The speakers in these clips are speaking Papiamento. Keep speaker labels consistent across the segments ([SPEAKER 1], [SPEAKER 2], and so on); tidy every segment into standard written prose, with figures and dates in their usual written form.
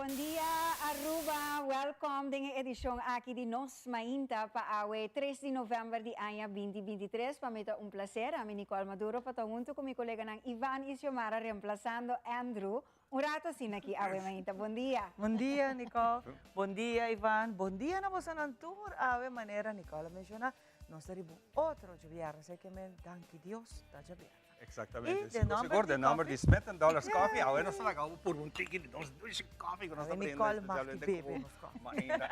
[SPEAKER 1] Bon dia Aruba, welcome den e edicion aki di Nos Mainta pa awe 3 di november di aña 2023. Pa mi ta un placer, ami Nicole Maduro pa ta hunto cu mi coleganan Ivan y Xiomara reemplazando Andrew un rato asina aki awe mainta. Bon dia.
[SPEAKER 2] Bon dia, Nicole. Bon dia, Ivan. Bon dia na boso nan tur awe manera Nicole a menciona. Nos ta riba un otro djabièrnè, esei ke men danki Dios ta djabièrnè.
[SPEAKER 3] Exactamente.
[SPEAKER 2] I de nomber
[SPEAKER 3] Sigur,
[SPEAKER 2] di
[SPEAKER 3] de nomber di
[SPEAKER 2] koffie.
[SPEAKER 3] Smith and Dollars Coffee. Awe nos ta laga bo purba un tiki di nos dushi koffie ku nos ta
[SPEAKER 2] Awe
[SPEAKER 3] brinda
[SPEAKER 2] Nicole mag di
[SPEAKER 3] especialmente
[SPEAKER 2] bebe
[SPEAKER 3] ku
[SPEAKER 2] nos koffie.
[SPEAKER 3] mainta.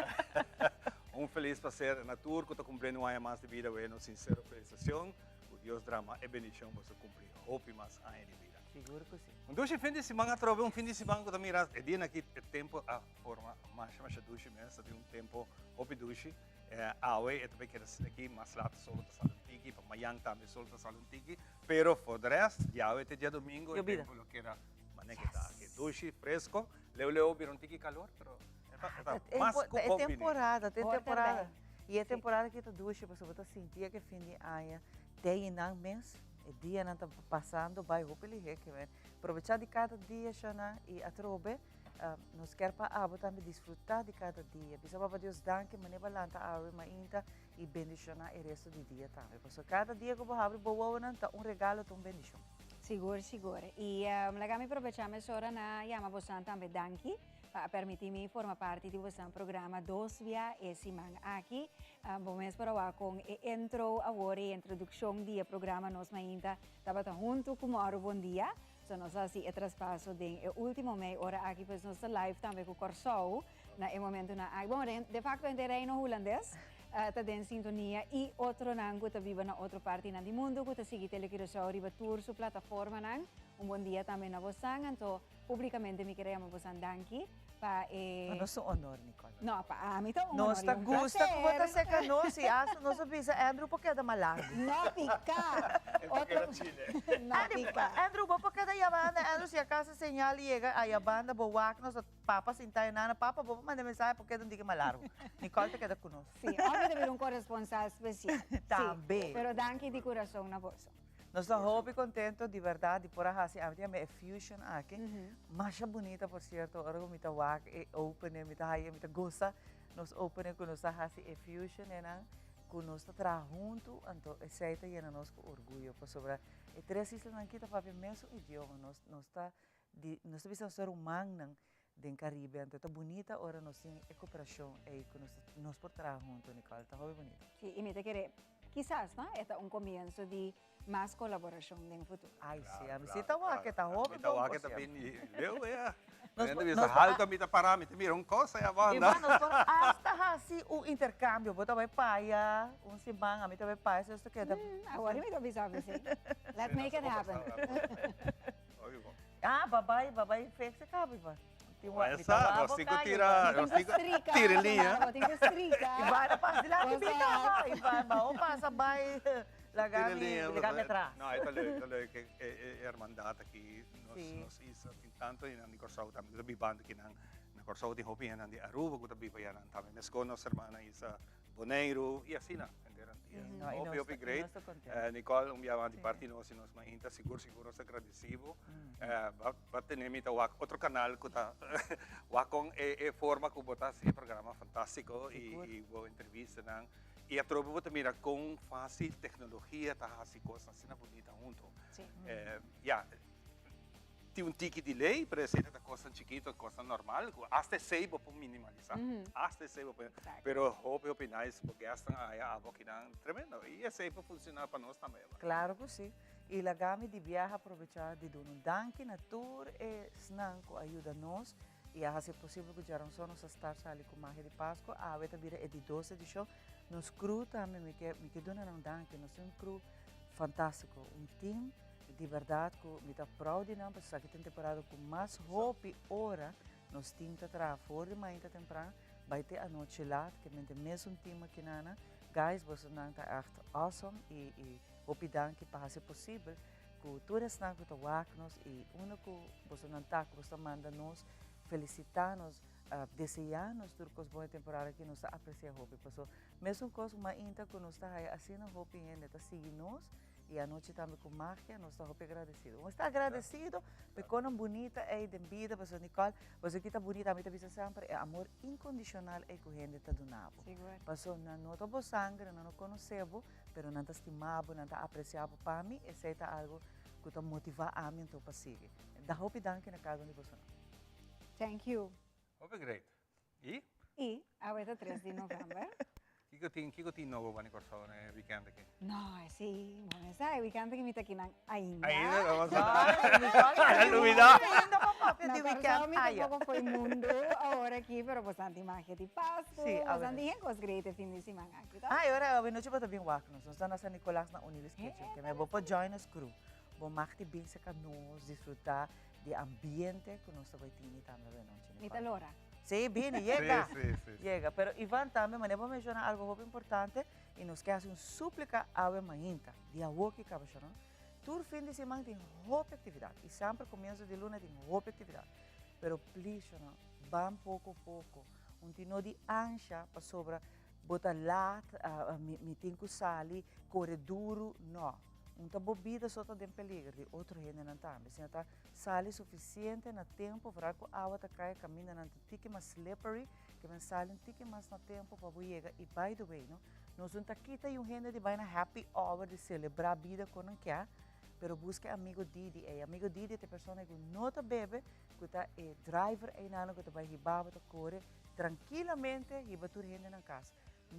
[SPEAKER 3] Un felis placer na tur ku ta kumpliendo un aña mas di bida awe. Nos sincero felicitacion. Ku Dios drama e bendicion boso kumpli hopi mas aña di bida.
[SPEAKER 2] Sigur ku si.
[SPEAKER 3] Un dushi fin di siman atrobe, un fin di siman ku ta mira e dianan aki e tempo a forma masha masha dushi mes. Ta tin un tempo hopi dushi. Awe e ta bay keda asina aki, mas laat sol ta sali un tiki, pa mayan tambe sol ta sali un tiki, pero for de rest, diawe te diadomingo e tempo lo keda manera ke ta aki, dushi, fresco, leu leu bira un tiki calor, pero e ta mas ku bon bini.
[SPEAKER 2] E temporada, ta e temporada, y e temporada aki ta dushi pasobra bo ta sinti ke fin di aña te einan mes, e dianan ta pasando bay hopi lihe, ke men probecha di kada dia shana y atrobe. Nos kier pa abo tambe disfruta di cada dia. Bisa Papa Dios danki manera bo lanta awe mainta y bendiciona e resto di dia tambe. Pasobra cada dia cu bo habri bo wowonan ta un regalo, ta un bendicion.
[SPEAKER 1] Sigur, sigur. Y laga mi probecha mesora na yama bosan tambe danki pa a permiti mi forma parti di bosan programa dos bia e siman aki. Bo mes por a wak con e intro awor, e introduccion di e programa Nos Mainta tabata hunto cu Mauro Bondia. So nos a hasi e traspaso den e ultimo mei ora aki, pues nos ta live tambe ku Kòrsou na e momentunan aki. Bon, de fakto henter Reino Hulandes ta den sintonia i otronan ku ta biba na otro partinan di mundu ku ta sigui Telecuraçao riba tur su plataformanan. Un bon dia tambe na bosan. Anto publikamente mi kere yama bosan danki pa e.
[SPEAKER 2] Pa nos ta un honor, Nicole.
[SPEAKER 1] No, pa ami ta un honor
[SPEAKER 2] Nos
[SPEAKER 1] i
[SPEAKER 2] ta
[SPEAKER 1] un
[SPEAKER 2] gusta ku bo ta
[SPEAKER 1] placer.
[SPEAKER 2] seka nos i hasta nos a bisa Andrew por keda mas largu.
[SPEAKER 1] No pica.
[SPEAKER 3] El ta keda chile.
[SPEAKER 1] No
[SPEAKER 2] Andy,
[SPEAKER 1] pica.
[SPEAKER 2] Andrew, bo por keda ya banda. Andrew, si acaso señal yega aya banda, bo wak nos, papa sinta e nana. Papa, bo por manda mensahe por keda un diki mas largu. Nicole ta keda ku nos.
[SPEAKER 1] Sí, òf mi ta bira un koresponsal spesial. Sí,
[SPEAKER 2] Tambe.
[SPEAKER 1] pero danki di kurason na boso.
[SPEAKER 2] Nos ta hopi contento di berdad di por a haci ami ta yama e fusion aki. Masha bunita por cierto, ora cu mi ta wak e opening mi ta haya mi ta goza nos opening cu nos ta haci e fusion enan cu nos ta traha hunto anto esey ta yena nos cu orguyo pasobra e tres islanan aki ta papia mesun idioma nos nos ta di nos ta bisa nos ta rumannan den Caribe anto ta bunita ora nos tin e cooperacion ey cu nos nos por traha hunto Nicole ta hopi bunita.
[SPEAKER 1] Sí, y mi ta kere kisas no e ta un comienzo di mas colaboracion den futuro.
[SPEAKER 2] Ay sí, ami sí ta wak e ta hopi bon por cierto.
[SPEAKER 3] Mi ta wak e ta bini leu ea. Nos por, nos por halto mi ta para mi ta mira un cos aya banda.
[SPEAKER 2] Ivan nos por hasta haci un intercambio bo ta bay paya un siman ami ta bay paya si nos ta keda.
[SPEAKER 1] Awor mi ta bisa ami sí. Let's make it happen.
[SPEAKER 2] Ah, babay, babay fix e cabo, Ivan. Tin wa, mi
[SPEAKER 3] Esa,
[SPEAKER 2] ta
[SPEAKER 3] nos
[SPEAKER 2] wabo
[SPEAKER 3] tin cu
[SPEAKER 2] calle,
[SPEAKER 3] tira,
[SPEAKER 2] Ivan.
[SPEAKER 3] nos tin cu tira liña.
[SPEAKER 1] Bo tin cu strika.
[SPEAKER 2] Ivan a pasa dilanti
[SPEAKER 1] Bo
[SPEAKER 2] mi
[SPEAKER 1] sa.
[SPEAKER 2] caba, Ivan, ba o pasa bay, laga
[SPEAKER 3] Tira
[SPEAKER 2] mi,
[SPEAKER 3] liña,
[SPEAKER 2] laga mi atras.
[SPEAKER 3] No, e ta leuk, ta leuk e, e, e hermandad aki, nos,
[SPEAKER 2] Sí.
[SPEAKER 3] nos isla tin tanto hendenan di Kòrsou tambe cu ta bibando akinan. Na Kòrsou tin hopi hendenan di Aruba cu ta biba ayanan tambe, meskos nos hermana isla Boneiru y asina henter Antillas.
[SPEAKER 2] No, y
[SPEAKER 3] Hopi,
[SPEAKER 2] nos
[SPEAKER 3] hopi
[SPEAKER 2] ta, y
[SPEAKER 3] great.
[SPEAKER 2] nos ta contento.
[SPEAKER 3] Nicole, un biaha di
[SPEAKER 2] Sí.
[SPEAKER 3] parti nos y nos mainta, sigur, sigur nos ta agradeci bo. Ba, ba tene mi ta wak otro canal cu ta wak con e, e forma cu bo ta haci e programa fantastico y,
[SPEAKER 2] Sigur.
[SPEAKER 3] y bo entrevistanan. Y atrobe bo ta mira con facil tecnologia ta haci cosnan asina bunita hunto.
[SPEAKER 1] Sí.
[SPEAKER 3] Ya, Tin un tiki delay, pero esei ta cosnan chikito, cosnan normal, cu hasta esei bo por minimalisa. Hasta esei bo por, pero hopi hopi nice bo guestnan aya abo akinan, tremendo. Y esei por funciona pa nos tambe.
[SPEAKER 2] Claro cu si. Y laga mi di biaha aprobecha di duna un danki na tur esnan cu a yuda nos y a haci posibel cu djaranson nos a start sali cu Magia di Pasco. Awe ta bira e di dos edicion. Nos crew tambe mi ke mi ke duna nan danki. Nos tin un crew fantastico, un team. Di berdad cu mi ta proud di nan pasobra esaki ta un temporada cu mas hopi ora nos team ta traha for di mainta tempran bay te anochi laat ke mente mesun team aki nana. Guys boso nan ta echt awesome y y hopi danki pa haci posibel cu tur esnan cu ta wak nos y unda cu boso nan ta cu boso ta manda nos felicita nos desea nos tur cos bon e temporada aki nos ta aprecia hopi pasobra mesun cos mainta cu nos ta haya asina hopi hende ta sigui nos. I anochi tambe ku magia, nos ta hopi agradesido. Nos ta agradesido pa e konan bunita ei den bida, pasobra Nicole, pasobra ki ta bunita, ami ta bisa semper e amor inkondishonal ei ku hende ta duna bo. Pasobra nan no ta bo sangre, nan no konosé bo, pero nan ta stima bo, nan ta apresiá bo. Pa mi esei ta algu ku ta motivá ami anto pa sigui. Da hopi danki na kada un di bosonan.
[SPEAKER 1] Thank you.
[SPEAKER 3] Hopi great. I?
[SPEAKER 1] I awe ta tres di november.
[SPEAKER 3] Kiko tin, kiko tin nobo bani Kòrsou na e weekend aki?
[SPEAKER 1] No, si, bo no sa, e weekend aki mi ta kinan ainda.
[SPEAKER 3] Ainda no bo sa. A lubida.
[SPEAKER 2] Ainda bo papia di weekend
[SPEAKER 1] aya. Na Kòrsou mi tampoko fo'i mundu awor aki, pero bo sa tin magia di Pasku, bo sa tin hende kos great e fin di siman aki, to?
[SPEAKER 2] Ah, e ora awe nochi bo ta bin wak nos. Nos ta na San Nicolas na Unilis Kitchen. Ke bo por join nos crew. Bo mag di bin serka nos, disfruta di ambiente ku nos ta bai tini tambe awe nochi.
[SPEAKER 1] Mi ta lora.
[SPEAKER 2] Sí, bini, yega. Sí, sí, sí. Yega. Pero Ivan tambe, manera bo menciona algo hopi importante y nos ke haci un súplica awe mainta, di awoki caba Sharon. Tur fin di siman tin hopi actividad y semper comienzo di luna tin hopi actividad. Pero please Sharon, ban poco poco. Un tin no di ansha pasobra bo ta laat, mi tin cu sali, core duro, no. Un ta bo bida so ta den peliger, di otro hendenan tambe. Sino ta Sali sufisiente na tempu, vooral ku awa ta kai, kamindanan ta tiki mas slippery, ke men sali un tiki mas na tempu pa bo yega. I by the way, no, nos no ta kita yun hende di bai na happy hour di selebrá bida kon nan kia, pero buska e amigo Didi ei. Amigo Didi ta e persona ku no ta bebe, ku ta e driver einan ku ta bai hiba bo, ta kore trankilamente hiba tur hende nan kas.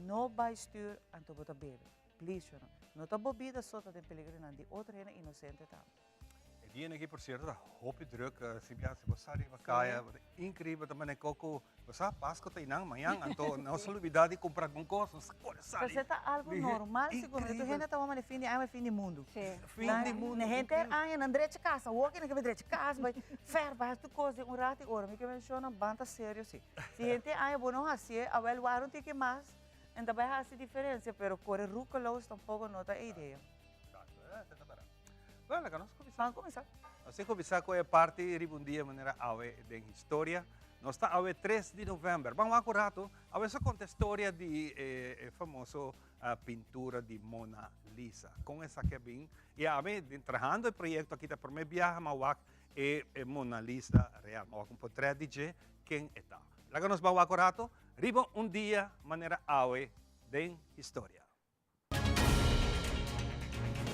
[SPEAKER 2] No bai stuur anto bo ta bebe. Please, yo no. No ta bo bida so ta den peligro, nan di otro hende inosente tambe.
[SPEAKER 3] E dianan aki por cierto ta hopi druk, si bia si bo sa riba caya, bo ta increíble, ta mane coco, bo sa Pasco ta einan mañan, anto nos a lubida di cumpra algun cos, nos ta core sali.
[SPEAKER 2] Pero ta algo normal sigur, mi tur hende ta wou mane fin di aña, fin di mundu.
[SPEAKER 3] Fin di mundu.
[SPEAKER 2] Henter aña nan drecha casa, awor ki nan ke bai drecha casa, bai ver, bai haci tur cos den un rato y ora mi ke menciona ban ta serio si. Si henter aña bo no hacié, awel wak un tiki mas, en ta bai haci diferencia, pero core roekeloos tampoco no ta e idea.
[SPEAKER 3] Exacto, eh, ta berdad. Bueno, laga nos kuminsá.
[SPEAKER 2] Ban kuminsá.
[SPEAKER 3] Nos tin kuminsá ku e parti riba un dia manera awe den historia. Nos ta awe tres di novèmber. Ban wak un ratu. Awe sa konta e storia di e famoso pintura di Mona Lisa. Kon esaki a bin? I ami den trahando e proyekto aki ta promé biaha m'a wak e Mona Lisa real. M'a wak un potrèt di dje ken e ta. Laga nos ban wak un ratu riba un dia manera awe den historia.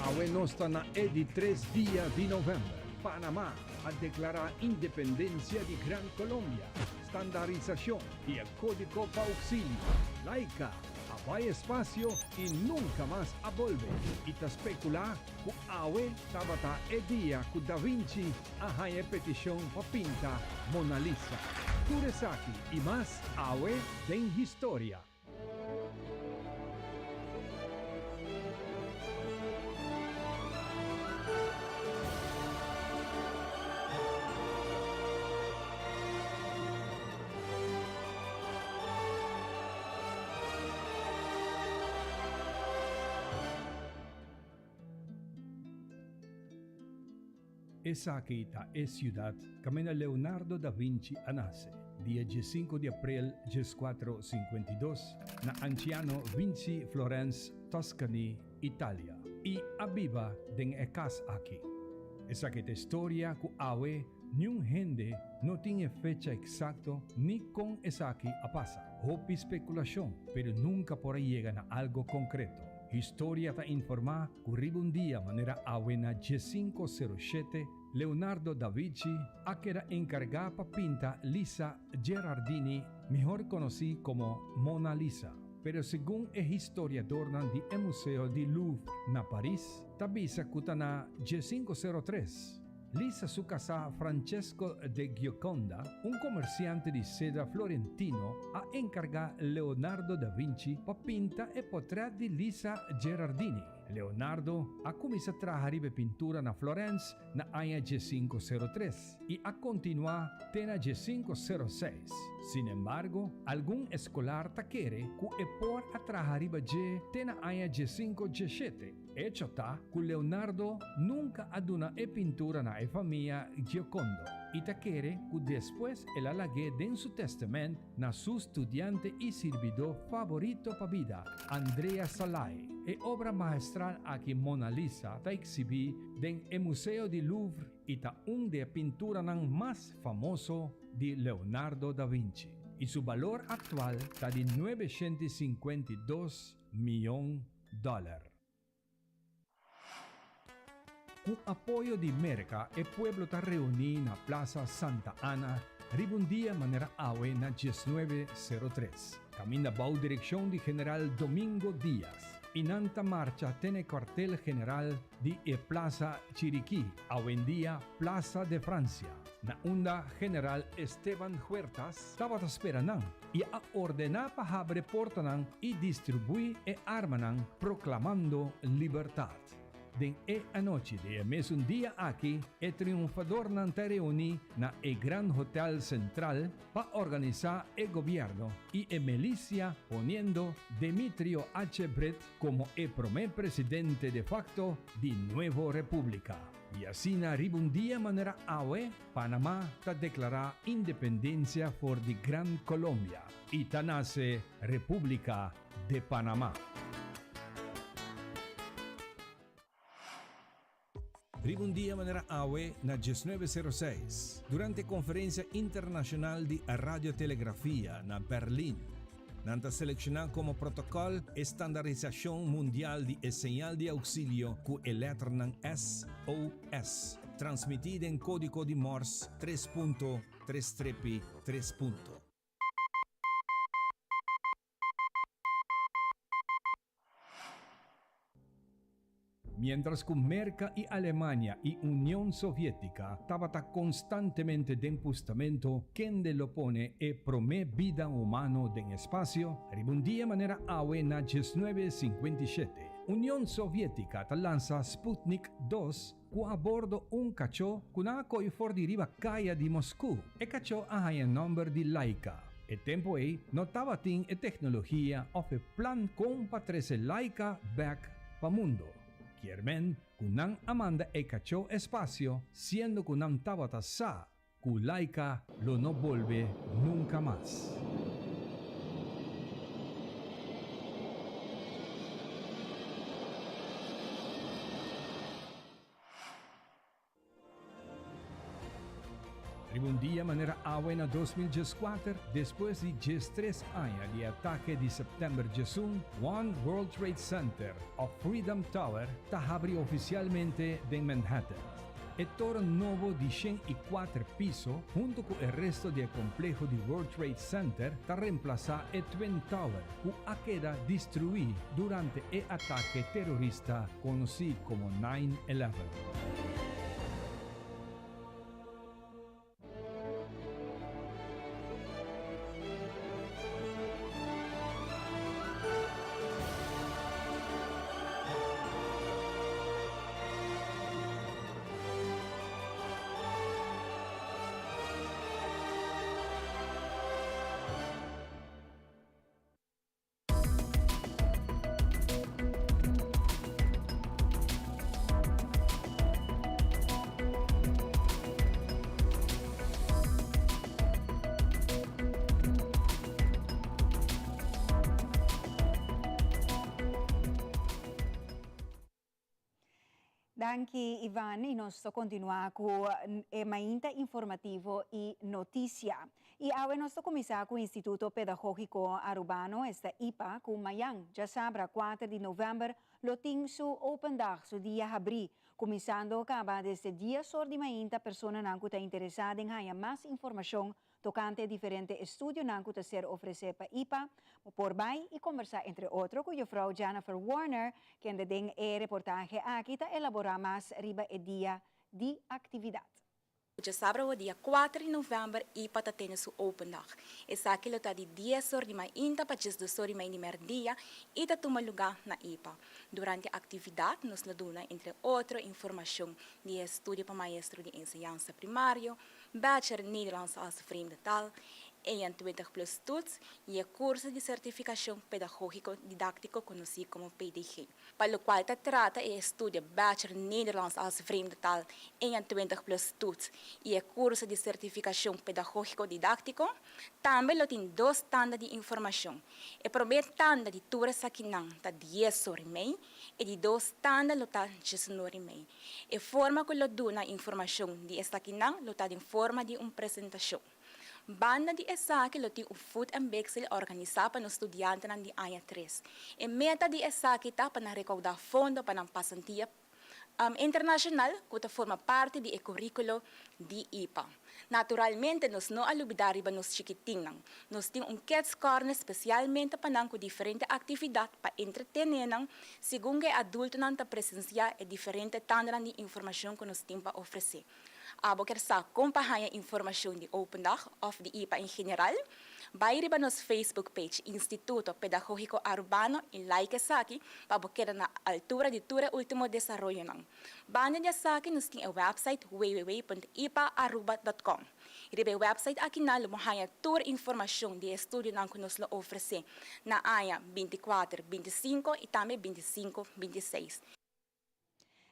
[SPEAKER 4] Awe nos ta na e di tres dia di november. Panama a deklará independensia di Gran Colombia, standarisashon di e kódigo pa ouksilio, Laika a bai espasio i nunka mas a bolbe i ta spekulá ku awe tabata e dia ku Da Vinci a haña e petishon pa pinta Mona Lisa. Tur esaki i mas awe den historia. Esaki ta e siudat kaminda Leonardo da Vinci a nase, dia diesinku di aprel dieskuatro sinkuentidos, na Anchiano Vinci, Florence, Tuscany, Italia, i a biba den e kas aki. Esaki ta e storia ku awe niun hende no tin e fecha eksakto ni kon esaki a pasa. Hopi spekulashon, pero nunka por a yega na algo konkreto. Historia ta informá ku riba un dia manera awe na diesinko sero shete, Leonardo da Vinci a keda enkargá pa pinta Lisa Gherardini, mihor konosí komo Mona Lisa. Pero segun e historiadornan di e Museo di Louvre na Paris ta bisa ku ta na diesinko sero tres, Lisa su kasá Francesco de Gioconda, un komersiante di seda florentino, a enkargá Leonardo da Vinci pa pinta e potrèt di Lisa Gherardini. Leonardo a kuminsá traha riba e pintura na Florence na aña diesinku sero tres i a kontinuá te na diesinku sero seis. Sinembargo, algun eskolar ta kere ku e por a traha riba dje te na aña diesinku diesshete. Echo ta ku Leonardo nunka a duna e pintura na e famia Giocondo i ta kere ku despues el a lag'é den su tèstamènt na su studiante i sirbidó faborito pa bida, Andrea Salai. E obra maestral aki Mona Lisa ta exhibi den e Museo di Louvre i ta un di e pinturanan mas famoso di Leonardo da Vinci i su balor aktual ta di 952 mion dòler. Ku apoyo di Merka e pueblo ta reuní na Plaza Santa Ana riba un dia manera awe na 1903, kaminda bou direkshon di General Domingo Diaz i nan ta marcha te na e kuartel general di e Plaza Chiriquí, awendia Plaza de Francia, na unda General Esteban Huertas tabata spera nan i a ordená pa habri portanan i distribuí e armanan proklamando libertat. Den e anochi di e mesun dia aki e triunfadornan ta reuní na e Gran Hotel Central pa organisá e gobièrnu i e milisia poniendo Demetrio H. Britt komo e promé presidente de facto di Nuevo República. I asina riba un dia manera awe, Panamá ta deklará independensia for di Gran Colombia i ta nase República de Panamá. Riba un dia manera awe na 1906, durante Konferensia Internashonal di Radiotelegrafia na Berlin, nan ta selekshoná komo protokòl e standarisashon mundial di e señal di ouksilio ku e lèternan SOS, transmití den kódigo di Morse tres punto tres strepi tres punto. Miéntras ku Merka i Alemania i Union Soviétika tabata konstantemente den pustamento kende lo pone e promé bida humano den espasio, riba un dia manera awe na 1957, Union Soviétika ta lansa Sputnik dos ku a bordo un kachó ku nan a ko'i for di riba kaya di Mosku. E kachó a haña nòmber di Laika. E tempu ei no tabatin e teknologia òf e plan kon pa trese Laika bèk pa mundu. Kier men ku nan a manda e kachó espasio siendo ku nan tabata sa ku Laika lo no bolbe nunka mas. Riba un dia manera awe na 2014, despues di 13 aña di e atake di sèptèmber 11, One World Trade Center òf Freedom Tower ta habri ofisialmente den Manhattan. E toren nobo di 104 piso, huntu ku e resto di e kompleho di World Trade Center, ta remplasá e Twin Tower ku a keda destruí durante e atake terorista konosí komo Nine Eleven.
[SPEAKER 1] Danki Ivan y nos ta continua cu e mainta informativo y noticia. Y awe nos ta cuminsa cu Instituto Pedagogico Arubano, esta IPA, cu mayan, djasabra 4 di november, lo tin su open dag, su dia habri. Cuminsando caba desde dies or di mainta personanan cu ta interesa den haya mas informacion tocante e diferente estudionan cu ta ser ofrece pa IPA, bo por bay y combersa entre otro cu juffrouw Jennifer Warner, kende den e reportahe aki ta elabora mas riba e dia di actividad.
[SPEAKER 5] Djasabra awo dia 4 di november IPA ta tene su open dag. Esaki lo ta di dies or di mainta pa 12 or y mei di merdia y ta tuma luga na IPA. Durante actividad nos lo duna entre otro informacion di e estudio pa maestro di enseñansa primario, Bachelor Nederlands als vreemde taal. 21 plus toets y e curso di certificacion pedagogico didactico conoci como PDG. Pa locual ta trata e estudio Bachelor Nederlands als vreemde taal 21 plus toets y e curso di certificacion pedagogico didactico, tambe lo tin dos tanda di informacion. E prome tanda di tur esakinan ta dies or y mei, e di dos tanda lo ta diesun or y mei. E forma cu lo duna informacion di esakinan lo ta den forma di un presentacion. Banda di esaki lo tin un food and bake sale organisa pa nos studiantenan di aña tres. E meta di esaki ta pa nan recauda fondo pa nan pasantia internacional cu ta forma parti di e curiculo di ipa. Naturalmente nos no a lubida riba nos chikitinnan. Nos tin un kids corner specialmente pa nan cu diferente actividad pa entretene nan segun cu e adultonan ta presencia e diferente tandanan di informacion cu nos tin pa ofrece. Abo kier sa con pa haya informacion di Open Dag of di ipa en general? Bay riba nos Facebook page Instituto Pedagogico Arubano y like esaki pa bo keda na altura di tur e ultimo desaroyonan. Banda di esaki nos tin e website www.ipaaruba.com. Riba e website akinan lo bo haya tur informacion di e estudionan cu nos lo ofrece na aña 24, 25 y tambe 25, 26.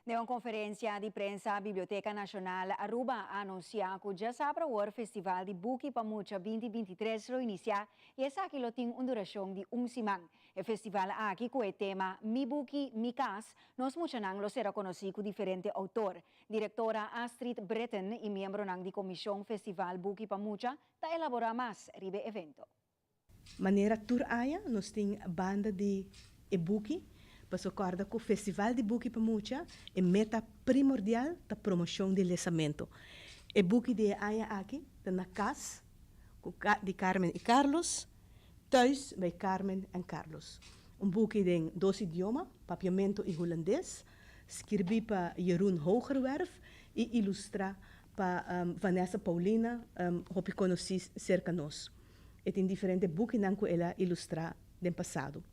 [SPEAKER 1] Den un conferencia di prensa, Biblioteca Nacional Aruba a anuncia cu diasabra awor Festival di Buki pa Mucha 2023 lo inicia y esaki lo tin un duracion di un siman. E festival aki cu e tema Mi Buki, Mi Cas, nos muchanan lo ser conoci cu diferente autor. Directora Astrid Britten y miembronan di Comision Festival Buki pa Mucha ta elabora mas riba e evento.
[SPEAKER 6] Manera tur aña nos tin banda di e buki, paso corda cu Festival di Buki pa Mucha e meta primordial ta promocion di lesamento. E buki di e aña aki ta Na Cas cu di Carmen y Carlos, Thuis bij Carmen en Carlos. Un buki den dos idioma, Papiamento y Hulandes, skirbi pa Jeroen Hoogerwerf y ilustra pa Vanessa Paulina, hopi conoci cerca nos. E tin diferente bukinan ku el a ilustrá den pasado.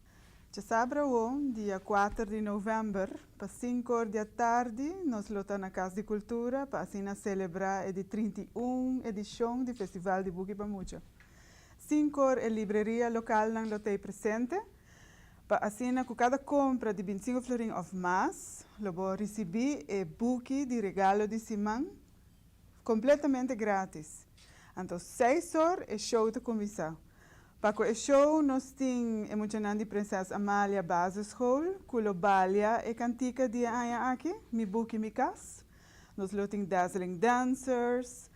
[SPEAKER 7] Djasabra awo, dia kuater di novèmber, pa sinku or di atardi nos lo ta na Kas di Kultura pa asina selebrá e di 31 edishon di Festival di Buki pa Mucha. Sinku or e libreria lokalnan lo ta ei presente pa asina ku kada kompra di 25 florin òf mas lo bo risibí e buki di regalo di siman Completamente gratis. Anto seis or e show ta cuminsa. Pa cu e show nos tin e muchanan di Prinses Amalia Basisschool cu lo balia e cantica di e aña aki, Mi Buki Mi Cas. Nos lo tin Dazzling Dancers,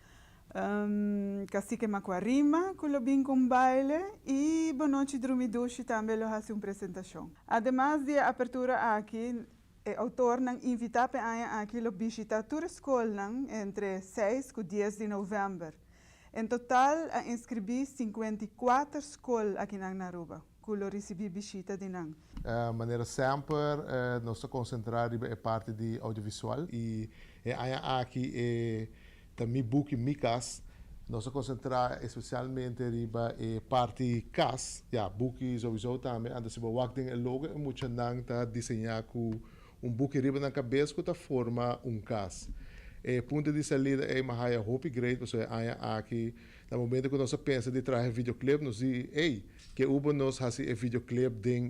[SPEAKER 7] Cacique Macuarima cu lo bin cu un baile y Bonochi Drumi Dushi tambe lo haci un presentacion. Ademas di e apertura aki, E outornan invitá p'e aña aki lo bishitá tur e skolnan entre seis ku dies di novèmber. En total a inskribí 54 skol akinan na Aruba ku lo risibí bishita di nan.
[SPEAKER 8] Manera semper nos ta konsentrá riba e parti di audiovisual i e aña aki e ta Mi Buki Mi Kas. Nos a konsentrá espesialmente riba e parti kas, ya, buki souiso tambe, anto si bo wak den e logo e muchanan ta diseñá ku un buki riba nan kabes ku ta forma un kas. E punto di salida ei m'a haya hopi great pasobra e aña aki na momento ku nos a pensa di traha e videoclip nos di, ey, ke ubo nos hasi e videoclip den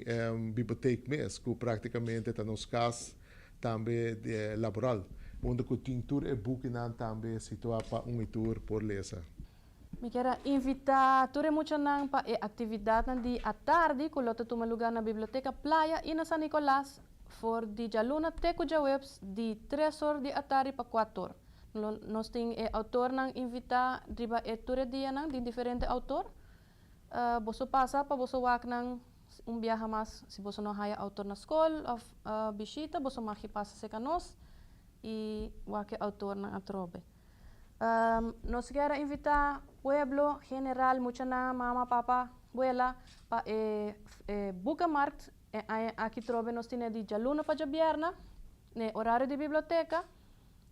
[SPEAKER 8] biblioteek mes ku praktikamente ta nos kas Tambe laboral, unda ku tin tur e bukinan tambe situá pa un i tur por lesa.
[SPEAKER 9] Mi kier a invitá tur e muchanan pa e aktividatnan di atardi ku lo ta tuma lugá na Biblioteka Playa i na San Nicolas for di djaluna te ku djaweps di tres or di atardi pa kuator. Nos tin e outornan invitá riba e tur e dianan di diferente outor. Boso pasa pa boso wak nan un biaha mas. Si boso no haya autor na skol of bishita, boso mag pasa serka nos i wak e autornan atrobe. Nos kier a invitá pueblo general, muchanan, mama, papa, buela, pa e boekenmarkt e aña aki trobe nos tine di djaluna pa djabièrnè, n'e orario di biblioteka.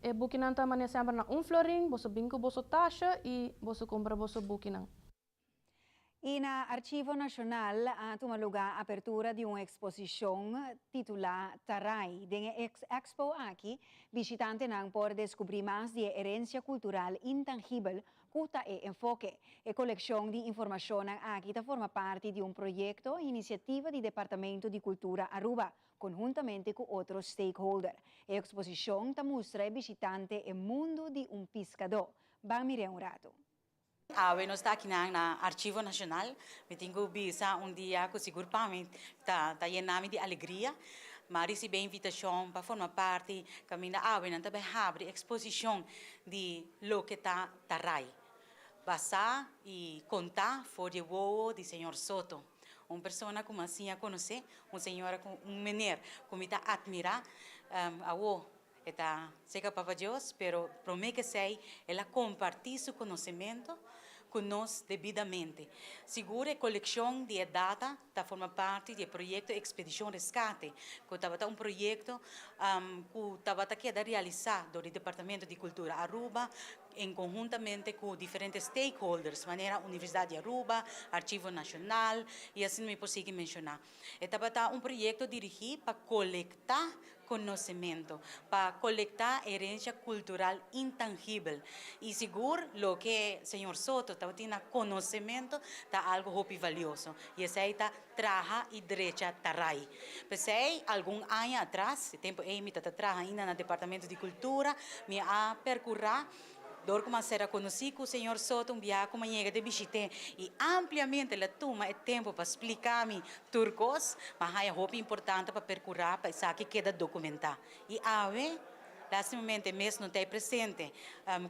[SPEAKER 9] E bukinan ta manera semper na un florin, boso bin ku boso tasha i boso kumpra boso bukinan.
[SPEAKER 1] Y na Archivo Nacional a tuma luga apertura di un exposicion titula Tarai. Den e expo aki, bishitantenan por descubri mas di e herencia cultural intangibel. Ku ta e enfoke? E kolekshon di informashonnan aki ta forma parti di un proyekto inisiativa di Departamento di Kultura Aruba, konhuntamente ku otro stakeholder. E eksposishon ta mustra e bishitante e mundu di un piskadó. Ban mir'é un ratu.
[SPEAKER 10] Awe nos ta akinan na Archivo Nacional. Mi tin cu bisa un dia cu sigur pa mi ta ta yena mi di alegria. Mi a ricibi e invitacion pa forma parti caminda awe nan ta bay habri exposicion di loke ta Taray. Basa y conta for di e wowo di señor Soto. Un persona cu mi a siña conoce, un señora cu un meneer cu mi ta admira. Awo E ta seka Papa Dios, pero promé k'esei el a kompartí su konosementu ku nos debidamente. Sigur e kolekshon di e data ta forma parti di e proyekto Ekspedishon Reskate, ku tabata un proyekto ku tabata keda realisá dor di Departamento di Kultura Aruba en konhuntamente ku diferente stakeholders manera Universidat di Aruba, Archivo Nashonal i asina mi por sigui menshoná. E tabata un proyekto dirigí pa kolektá konosementu, pa kolektá herensia kultural intangibel. I sigur loke señor Soto tabatin na konosementu ta algu hopi valioso, i esei ta traha i drecha tarai. P'esei algun aña atras, e tempu ei mi ta ta traha ainda na Departamento di Kultura, mi a perkurá Dor ku mas sera konosí ku señor Soto un biaha ku mi a yega di bishit'é i ampliamente el a tuma e tempu pa splika mi tur kos, mi a haña hopi importante pa perkurá pa esaki keda dokumentá. I awe, lastimamente mes no ta ei presente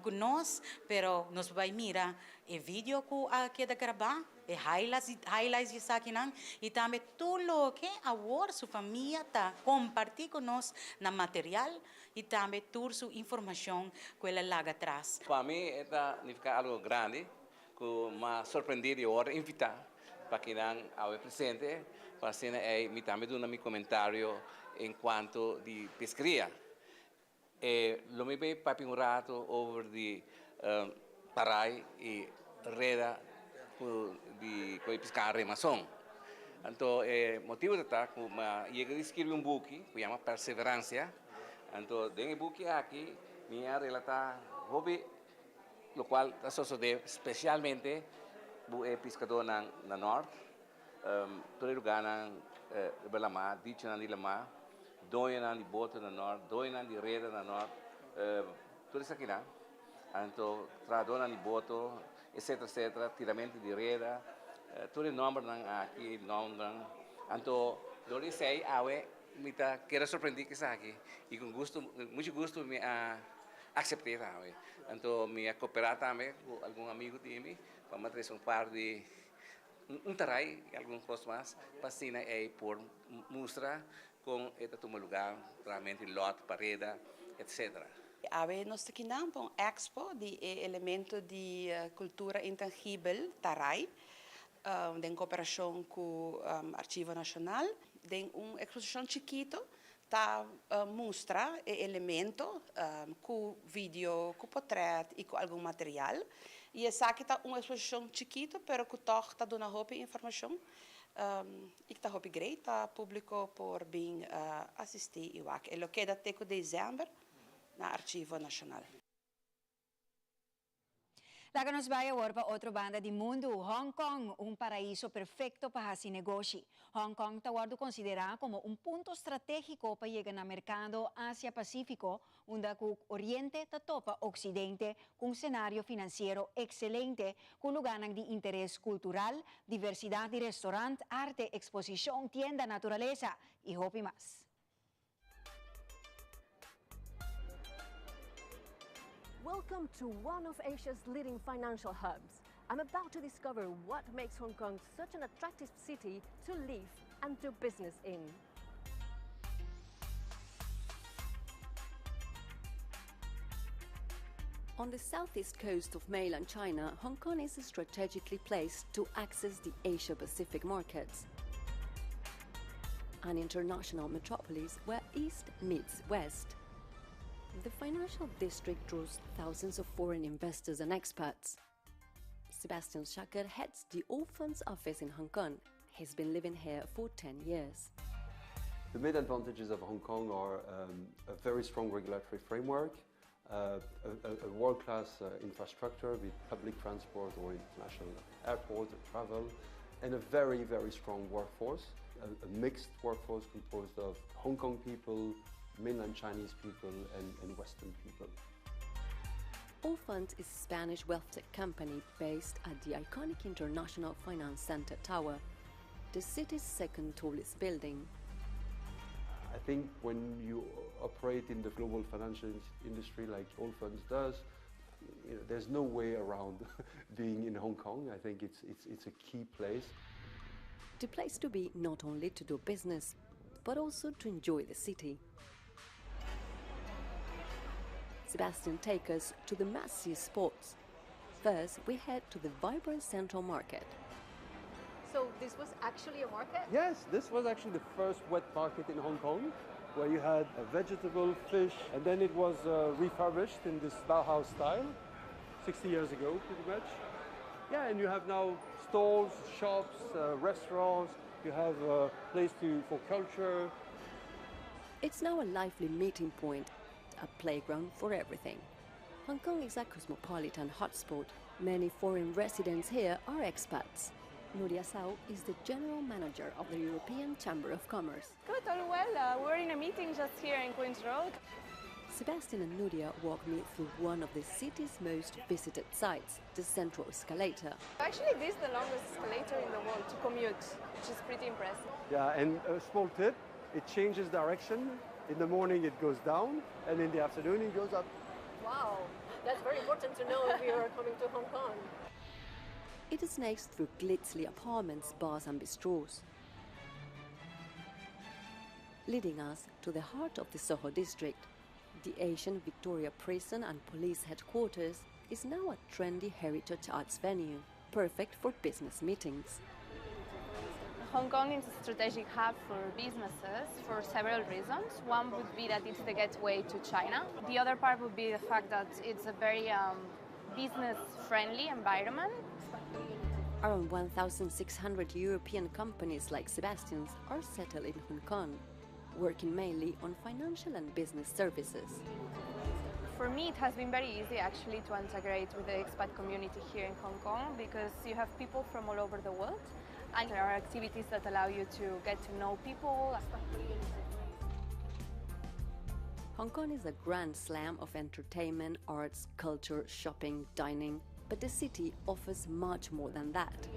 [SPEAKER 10] ku nos, pero nos por bai mira e video ku a keda grabá. E highlights di esakinan y tambe tur loke awor su famia ta comparti cu nos na material y tambe tur su informacion cu el a laga atras.
[SPEAKER 11] Pa mi e ta nifica algo grandi cu m'a sorprendi di worde invita pa kinan awe presente pa asina ey mi tambe duna mi comentario en cuanto di pesqueria. E lo mi bay papia un rato over di paray y reda cu di cu e pisca remason. Anto e motibo ta ta cu mi a yega di skirbi un buki cu yama Perseverancia. Anto den e buki aki mi a relata hopi locual ta sosode specialmente bu e piscadornan na Nort. Tur e lugarnan riba lamá, dichonan di lamá, doñonan di boto na nort, doñonan di reda na nort, tur esakinan. Anto trahadónan di boto, etcétera, etcétera, tiramento di reda, tur e nòmbernan aki, nòmbernan. Anto dor di esei awe mi ta keda sorprendí ku esaki i ku gusto, muchu gusto mi a aksept'é tambe. Anto mi a koperá tambe ku algun amigu di mi pa mi a trese un par di Un taray y algun cos mas pa asina ey por mustra con e ta tuma lugar, trahamento di lot, pareda, etc.
[SPEAKER 12] Awe nos ta kinan pa un expo di e elemento di cultura intangibel taray den cooperacion cu Archivo Nacional. Den un exposicion chikito ta mustra e elemento cu video, cu potret y cu algun material. Y esaki ta un exposicion chikito pero cu tog ta duna hopi informacion y ta hopi great pa publico por bin asisti y wak. E lo keda te cu december na Archivo Nacional.
[SPEAKER 1] Laga nos bai awor pa otro banda di mundu, Hong Kong, un paraiso perfekto pa hasi negoshi. Hong Kong ta wòrdu konsiderá komo un punto stratégiko pa yega na merkado Asia-Pasífiko, unda ku Oriente ta topa Oksidente ku un senario finansiero ekselente, ku lugánan di interes kultural, diversidat di restorant, arte, eksposishon, tienda, naturalesa i hopi mas.
[SPEAKER 13] Welcome to one of Asia's leading financial hubs. I'm about to discover what makes Hong Kong such an attractive city to live and do business in. On the southeast coast of mainland China, Hong Kong is strategically placed to access the Asia-Pacific markets. An international metropolis where East meets West. The financial district draws thousands of foreign investors and expats. Sebastian Schacker heads the Allfunds office in Hong Kong. He's been living here for 10 years.
[SPEAKER 14] The main advantages of Hong Kong are a very strong regulatory framework, a, a world-class infrastructure with public transport or international airport travel, and a very, very strong workforce, a, a mixed workforce composed of Hong Kong people, mainland Chinese people, and, and Western people.
[SPEAKER 13] Allfunds is a Spanish wealth tech company based at the iconic International Finance Center Tower, the city's second tallest building.
[SPEAKER 14] I think when you operate in the global financial industry like Allfunds does, you know, there's no way around being in Hong Kong. I think it's, it's, it's a key place.
[SPEAKER 13] The place to be not only to do business, but also to enjoy the city. Sebastian takes us to the must-see spots. First, we head to the vibrant Central Market.
[SPEAKER 15] So this was actually a market?
[SPEAKER 14] Yes, this was actually the first wet market in Hong Kong, where you had a vegetable, fish, and then it was refurbished in this Bauhaus style, 60 years ago, pretty much. Yeah, and you have now stalls, shops, restaurants, you have a place to, for culture.
[SPEAKER 13] It's now a lively meeting point, a playground for everything. Hong Kong is a cosmopolitan hotspot. Many foreign residents here are expats. Nuria Sau is the general manager of the European Chamber of Commerce.
[SPEAKER 16] Good, all well. We're in a meeting just here in Queen's Road.
[SPEAKER 13] Sebastian and Nuria walk me through one of the city's most visited sites, the Central Escalator.
[SPEAKER 16] Actually, this is the longest escalator in the world to commute, which is pretty impressive.
[SPEAKER 14] Yeah, and a small tip, it changes direction. In the morning it goes down, and in the afternoon it goes up.
[SPEAKER 15] Wow, that's very important to know if you are coming to Hong Kong.
[SPEAKER 13] It snakes through glitzy apartments, bars and bistros, leading us to the heart of the Soho district. The Asian Victoria Prison and Police Headquarters is now a trendy heritage arts venue, perfect for business meetings.
[SPEAKER 16] Hong Kong is a strategic hub for businesses for several reasons. One would be that it's the gateway to China. The other part would be the fact that it's a very business-friendly environment.
[SPEAKER 13] Around 1,600 European companies like Sebastian's are settled in Hong Kong, working mainly on financial and business services.
[SPEAKER 16] For me, it has been very easy actually to integrate with the expat community here in Hong Kong because you have people from all over the world and there are activities that allow you to get to know people.
[SPEAKER 13] Hong Kong is a grand slam of entertainment, arts, culture, shopping, dining, but the city offers much more than that.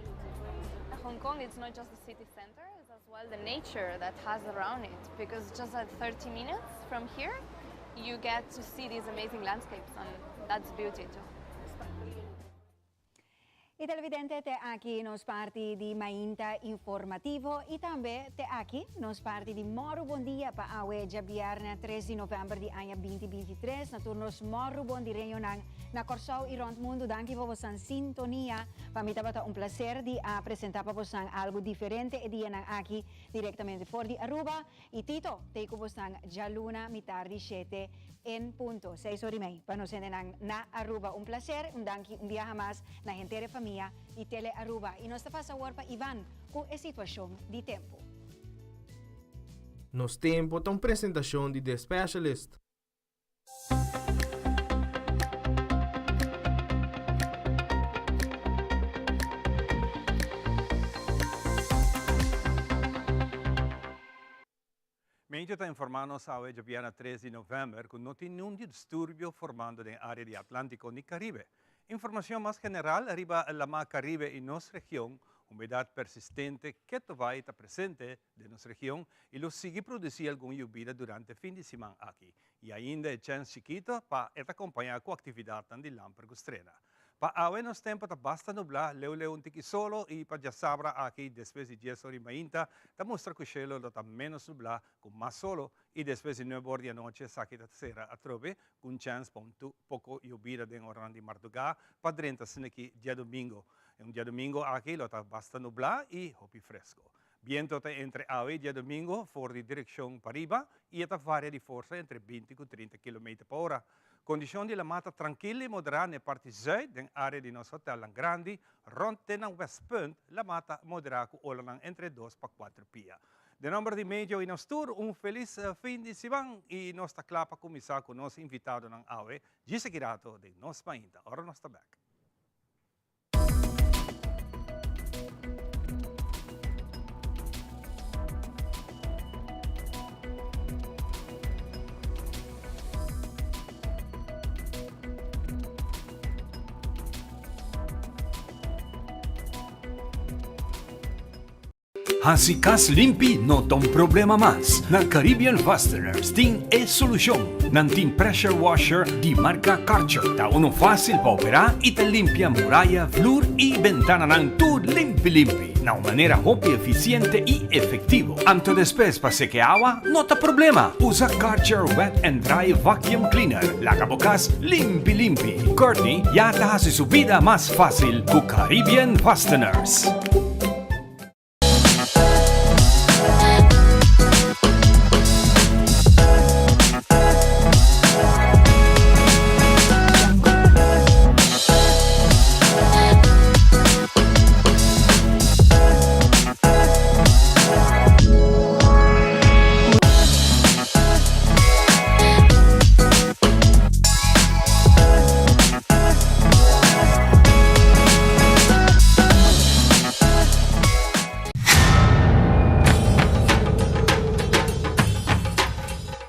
[SPEAKER 16] Hong Kong is not just the city center, it's as well the nature that has around it, because just at 30 minutes from here, you get to see these amazing landscapes, and that's beauty too.
[SPEAKER 1] Y televidente te aki nos parti di Mainta Informativo y tambe te aki nos parti di Moro Bon Dia pa awe djabièrnè 3 di novèmber di aña 2023 na tur nos Moro Bon di Reñonan na Kòrsou y rònt mundu. Danki pa bosan sintonia. Pa mi tabata un plaser di a presentá pa bosan algu diferente e dianan aki direktamente for di Aruba. Y Tito, t'ei ku bosnan djaluna mitar di shete en punto, seis ora y mei, pa nos hendenan na Aruba. Un placer, un danki un biaha mas na henter e famia di Tele Aruba. Y nos ta pasa awor pa Ivan ku e situacion di tempo.
[SPEAKER 17] Nos Tempo ta un presentacion di The Specialist.
[SPEAKER 3] Medio ta informá nos awe djabièrnè tres di novèmber ku no tin niun disturbio formando den área di Atlántico ni Caribe. Informashon mas general riba lamá Caribe i nos region, Humedat persistente keto bai ta presente den nos region i lo sigui produsí algun yubida durante fin di siman aki i ainda e chèns chikito pa e ta kompañá ku aktividatnan di lamper ku strena. Pa awe nos tempo ta basta nublá, leu leu un tiki solo i pa djasabra aki despues di dies or di mainta ta mustra ku shelo lo ta ménos nublá ku mas solo i despues di nuebe or di anochi esaki ta sera atrobe ku un chèns pa un poko yobida den oranan di mardugá pa drenta asina aki djadumingo. E un djadumingo aki lo ta basta nublá i hopi fresco. Biento ta entre awe i djadumingo for di direkshon pariba i e ta varia di forsa entre 20 ku 30 kilometer pa ora. Kondishon di lamá ta trankil i moderá na e parti zùit den área di nos hotèlnan grandi, rònt te na Westpunt, lamá ta moderá ku olanan entre 2 pa 4 pia. Den nomber di Medio y nos tur, un feliz fin di siman y nos ta cla pa cuminsa cu nos invitadonan awe djis aki rato den Nos Mainta. Ora nos ta bek. Hasi kas limpi no ta un problema mas. Na Caribbean Fasteners tin e solushon. Nan tin pressure washer di marka Karcher. Ta unu fásil pa operá i ta limpia muraya, flur i bentananan tur limpi limpi na un manera hopi efisiente i efektivo. Anto despues pa seke awa no ta problema. Usa Karcher Wet and Dry Vacuum Cleaner. Laga bo kas limpi limpi. Courtney ya ta hasi su bida mas fásil ku Caribbean Fasteners.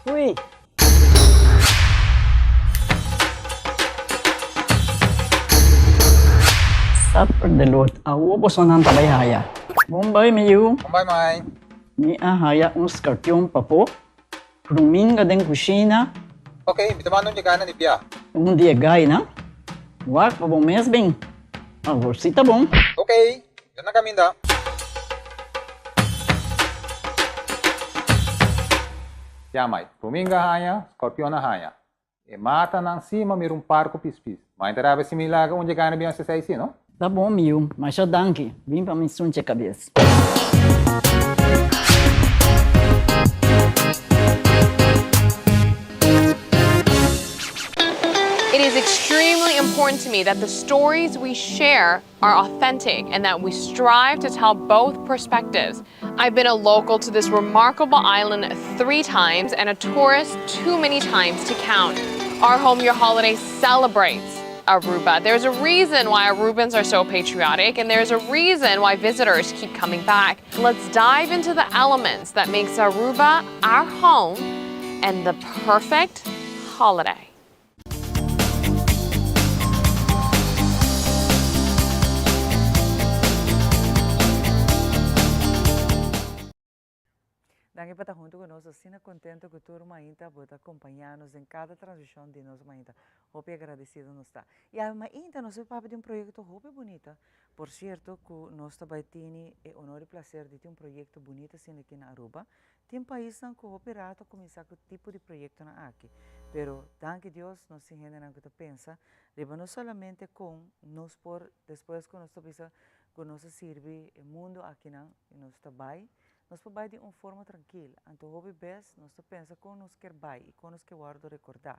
[SPEAKER 18] Ui! Supper de lot, awo bosonan ta bai haya. Bon bai mi yu.
[SPEAKER 19] Bon bai mai.
[SPEAKER 18] Mi a haya un skarpion papo. Pruminga den kushina.
[SPEAKER 19] Ok, mi ta manda un yegana di bia.
[SPEAKER 18] Un di e gainan. Wak pa bo mes bin. Awor si ta bon.
[SPEAKER 19] Ok, yo na kaminda. Ya mai, pruminga haña, skorpion a haña. E matanan si ma mira un par ku pispis. Ma inta rabia si mi laga un dje gana bin hasi esei si, no?
[SPEAKER 18] Ta bon mi yu, masha danki. Bin pa mi sunche kabes.
[SPEAKER 16] It is extremely important to me that the stories we share are authentic and that we strive to tell both perspectives. I've been a local to this remarkable island three times and a tourist too many times to count. Our Home Your Holiday celebrates Aruba. There's a reason why Arubans are so patriotic and there's a reason why visitors keep coming back. Let's dive into the elements that makes Aruba our home and the perfect holiday.
[SPEAKER 2] Danki pa ta huntu ku nos. Asina kontento ku tur mainta bo ta kompañá nos den kada transmishon di nos mainta. Hopi agradesido nos ta. I awe mainta nos a papia di un proyekto hopi bunita. Por sierto ku nos ta bai tini e honor i plaser di tin un proyekto bunita asina aki na Aruba. Tin paisnan ku hopi rato a kuminsá ku tipo di proyektonan aki, pero danki Dios nos tin hendenan ku ta pensa riba no solamente kon nos por despues ku nos ta bisa ku nos a sirbi e mundu akinan i nos ta bai, nos por bai di un forma trankil. Anto hopi bes nos ta pensa kon nos kier bai i kon nos kier wòrdu rekordá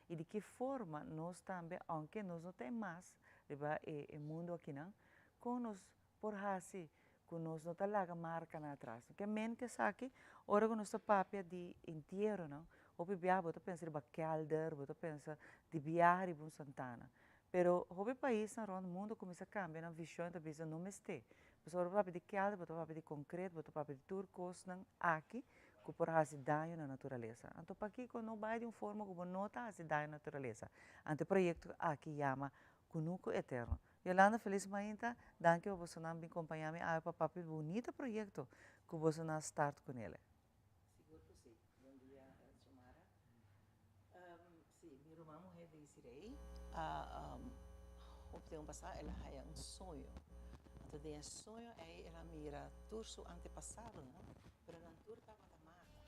[SPEAKER 2] i di ki forma nos tambe aunke nos no ta e mas riba e mundu akinan kon nos por hasi ku nos no ta laga markanan atras. Ke men ku esaki, ora ku nos ta papia di entieronan, hopi biaha bo ta pensa riba kelder, bo ta pensa di biaha riba un santana. Pero hopi paisnan rònt mundu a kuminsá kambia nan vishon i ta bisa no mester. Pasobra ora bo papia di kelder, bo ta papia di konkret, bo ta papia di tur kosnan aki ku por hasi daño na naturalesa. Anto pakiko no bai di un forma ku bo no ta hasi daño na naturalesa? Anto e proyekto aki yama Kunuku Eterno. Yolanda Feliz Mainta, danki pa bosonan bin kompañá mi awe pa papia bunita proyekto ku bosonan a start kunele.
[SPEAKER 20] Sigur ku si. Bon dia Xiomara. Si, mi ruman muhé Desiree a hopi tempu pasá el a haya un soño. Anto den e soño ei el a mira tur su antepasadonan, pero nan tur tabata mata.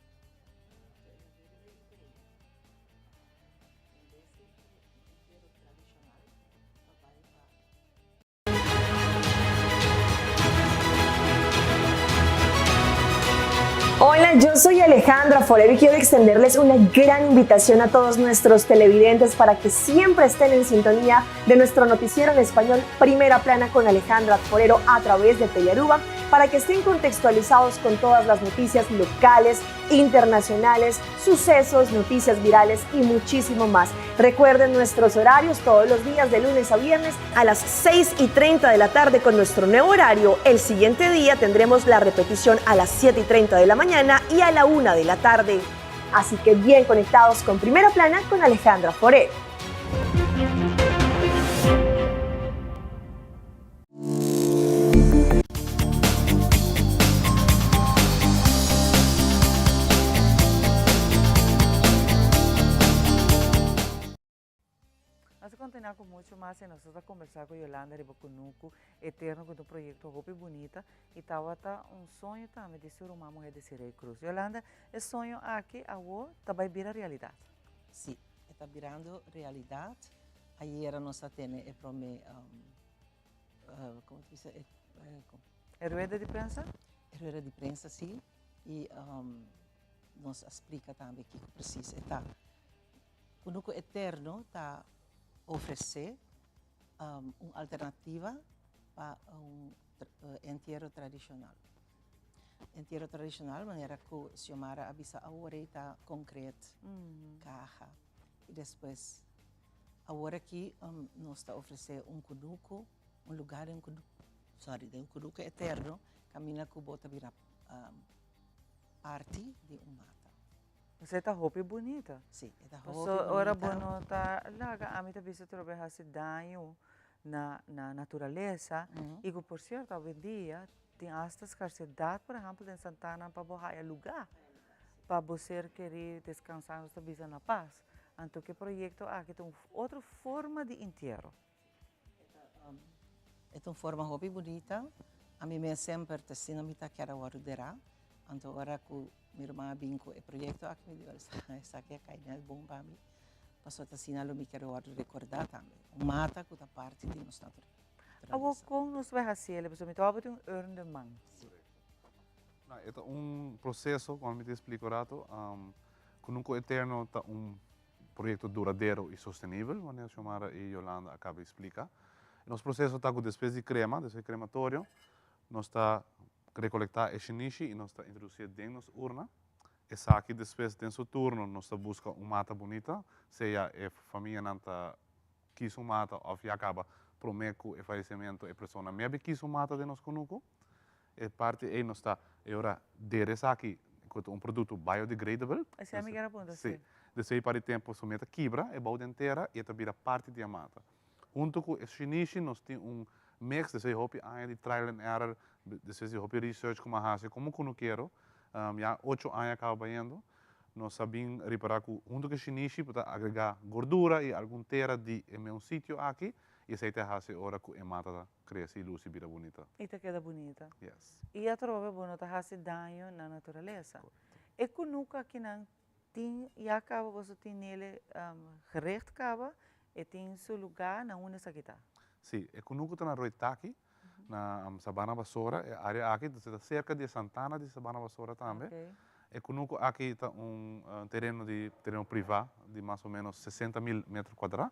[SPEAKER 20] Anto el a bira e idea pa en bes di un entiero tradishonal pa bai pa.
[SPEAKER 21] Hola, yo soy Alejandra Forero y quiero extenderles una gran invitación a todos nuestros televidentes para que siempre estén en sintonía de nuestro noticiero en español Primera Plana con Alejandra Forero a través de Telearuba. para que estén contextualizados con todas las noticias locales, internacionales, sucesos, noticias virales y muchísimo más. Recuerden nuestros horarios todos los días de lunes a viernes a las 6 y 30 de la tarde con nuestro nuevo horario. El siguiente día tendremos la repetición a las 7 y 30 de la mañana y a la 1 de la tarde. Así que bien conectados con Primera Plana con Alejandra Foré.
[SPEAKER 2] Nos ta continua cu mucho mas y nos ta conversa cu Yolanda riba Cunucu Eterno cu ta un proyecto hopi bunita y tawata un soño tambe di su ruman muher Desiree Cruz. Yolanda, e soño aki awo ta bay bira realidad?
[SPEAKER 20] Si, e ta birando realidad. Ayera nos a tene e prome, como ta bisa, e.
[SPEAKER 2] E rueda di prensa?
[SPEAKER 20] E rueda di prensa, si. Y nos a splica tambe kico precies e ta. Kunuku Eterno ta ofresé un alternativa pa un entiero tradishonal. Entiero tradishonal manera ku Xiomara a bisa awor ei ta konkret, kaha i despues awor aki nos ta ofresé un kunuku, un lugar den kunuku, sorry, den kunuku eterno kaminda ku bo ta bira parti di un mata.
[SPEAKER 2] Esei ta hopi bunita.
[SPEAKER 20] Sí, e ta hopi
[SPEAKER 2] Paso
[SPEAKER 20] bunita.
[SPEAKER 2] ora bo no ta laga ami ta bisa tur bo hasi daño na na naturalesa y cu por cierto awendia tin hasta scarsedad por ehempel den Santana pa bo haya lugar pa bo ser keri descansa nos ta bisa na paz. Anto cu e proyecto aki ta un otro forma di entiero.
[SPEAKER 20] E ta un forma hopi bunita. Ami mes semper ta asina mi ta kier a wòrdu derá. Anto ora ku mi ruman a bin ku e proyekto aki mi di wèl esaki a kai nèt bon pa mi. Pasobra ta asina lo mi kier wòrdu rekordá tambe. Un mata ku ta parti di nos naturalesa.
[SPEAKER 2] Awor kon nos bai hasi el? Pasobra mi ta wòrdu tin un urn den man.
[SPEAKER 3] E ta un proseso, komo mi ta splika un rato, Kunuku Eterno ta un proyecto duradero y sostenibel, manera Xiomara y Yolanda a caba di splica. Nos proceso ta cu despues di crema, despues di crematorio, nos ta recolecta e shinishi y nos ta introduci'e den nos urna. Esaki despues den su turno nos ta busca un mata bunita, sea e famianan ta kies un mata of ya caba prome cu e fallecimento e persona mebe kies un mata den nos cunucu. E parti ei nos ta e ora dere esaki ku ta un produkto biodegradable.
[SPEAKER 2] Esei mi kier a puntra,
[SPEAKER 3] si. Desei par di tempu su meta kibra e bou den tera i e ta bira parti di e mata. Huntu ku e shinishi nos tin un mix, desei hopi aña di trial and error, despues di hopi research ku mi a hasi komo kunukero, ya ocho aña kaba bayendo, nos a bin ripara ku huntu ku e shinishi bo ta agrega gordura i algun tera di e meun sitio aki i esei ta hasi ora ku e mata ta Crece y luci bira bunita.
[SPEAKER 2] Y ta keda bunita.
[SPEAKER 3] Yes.
[SPEAKER 2] Y atrobe bo no ta haci daño na naturalesa. E cunucu akinan tin ya caba boso tin nele gerecht caba, e tin su lugar na unda esaki ta?
[SPEAKER 3] Si, e cunucu ta na Rooi Taki, na Sabana Basora, e area aki, entonces ta cerca di e Santana di Sabana Basora tambe. E kunuku aki ta un tereno di tereno privá di mas o ménos sesenta mil metro kuadrá.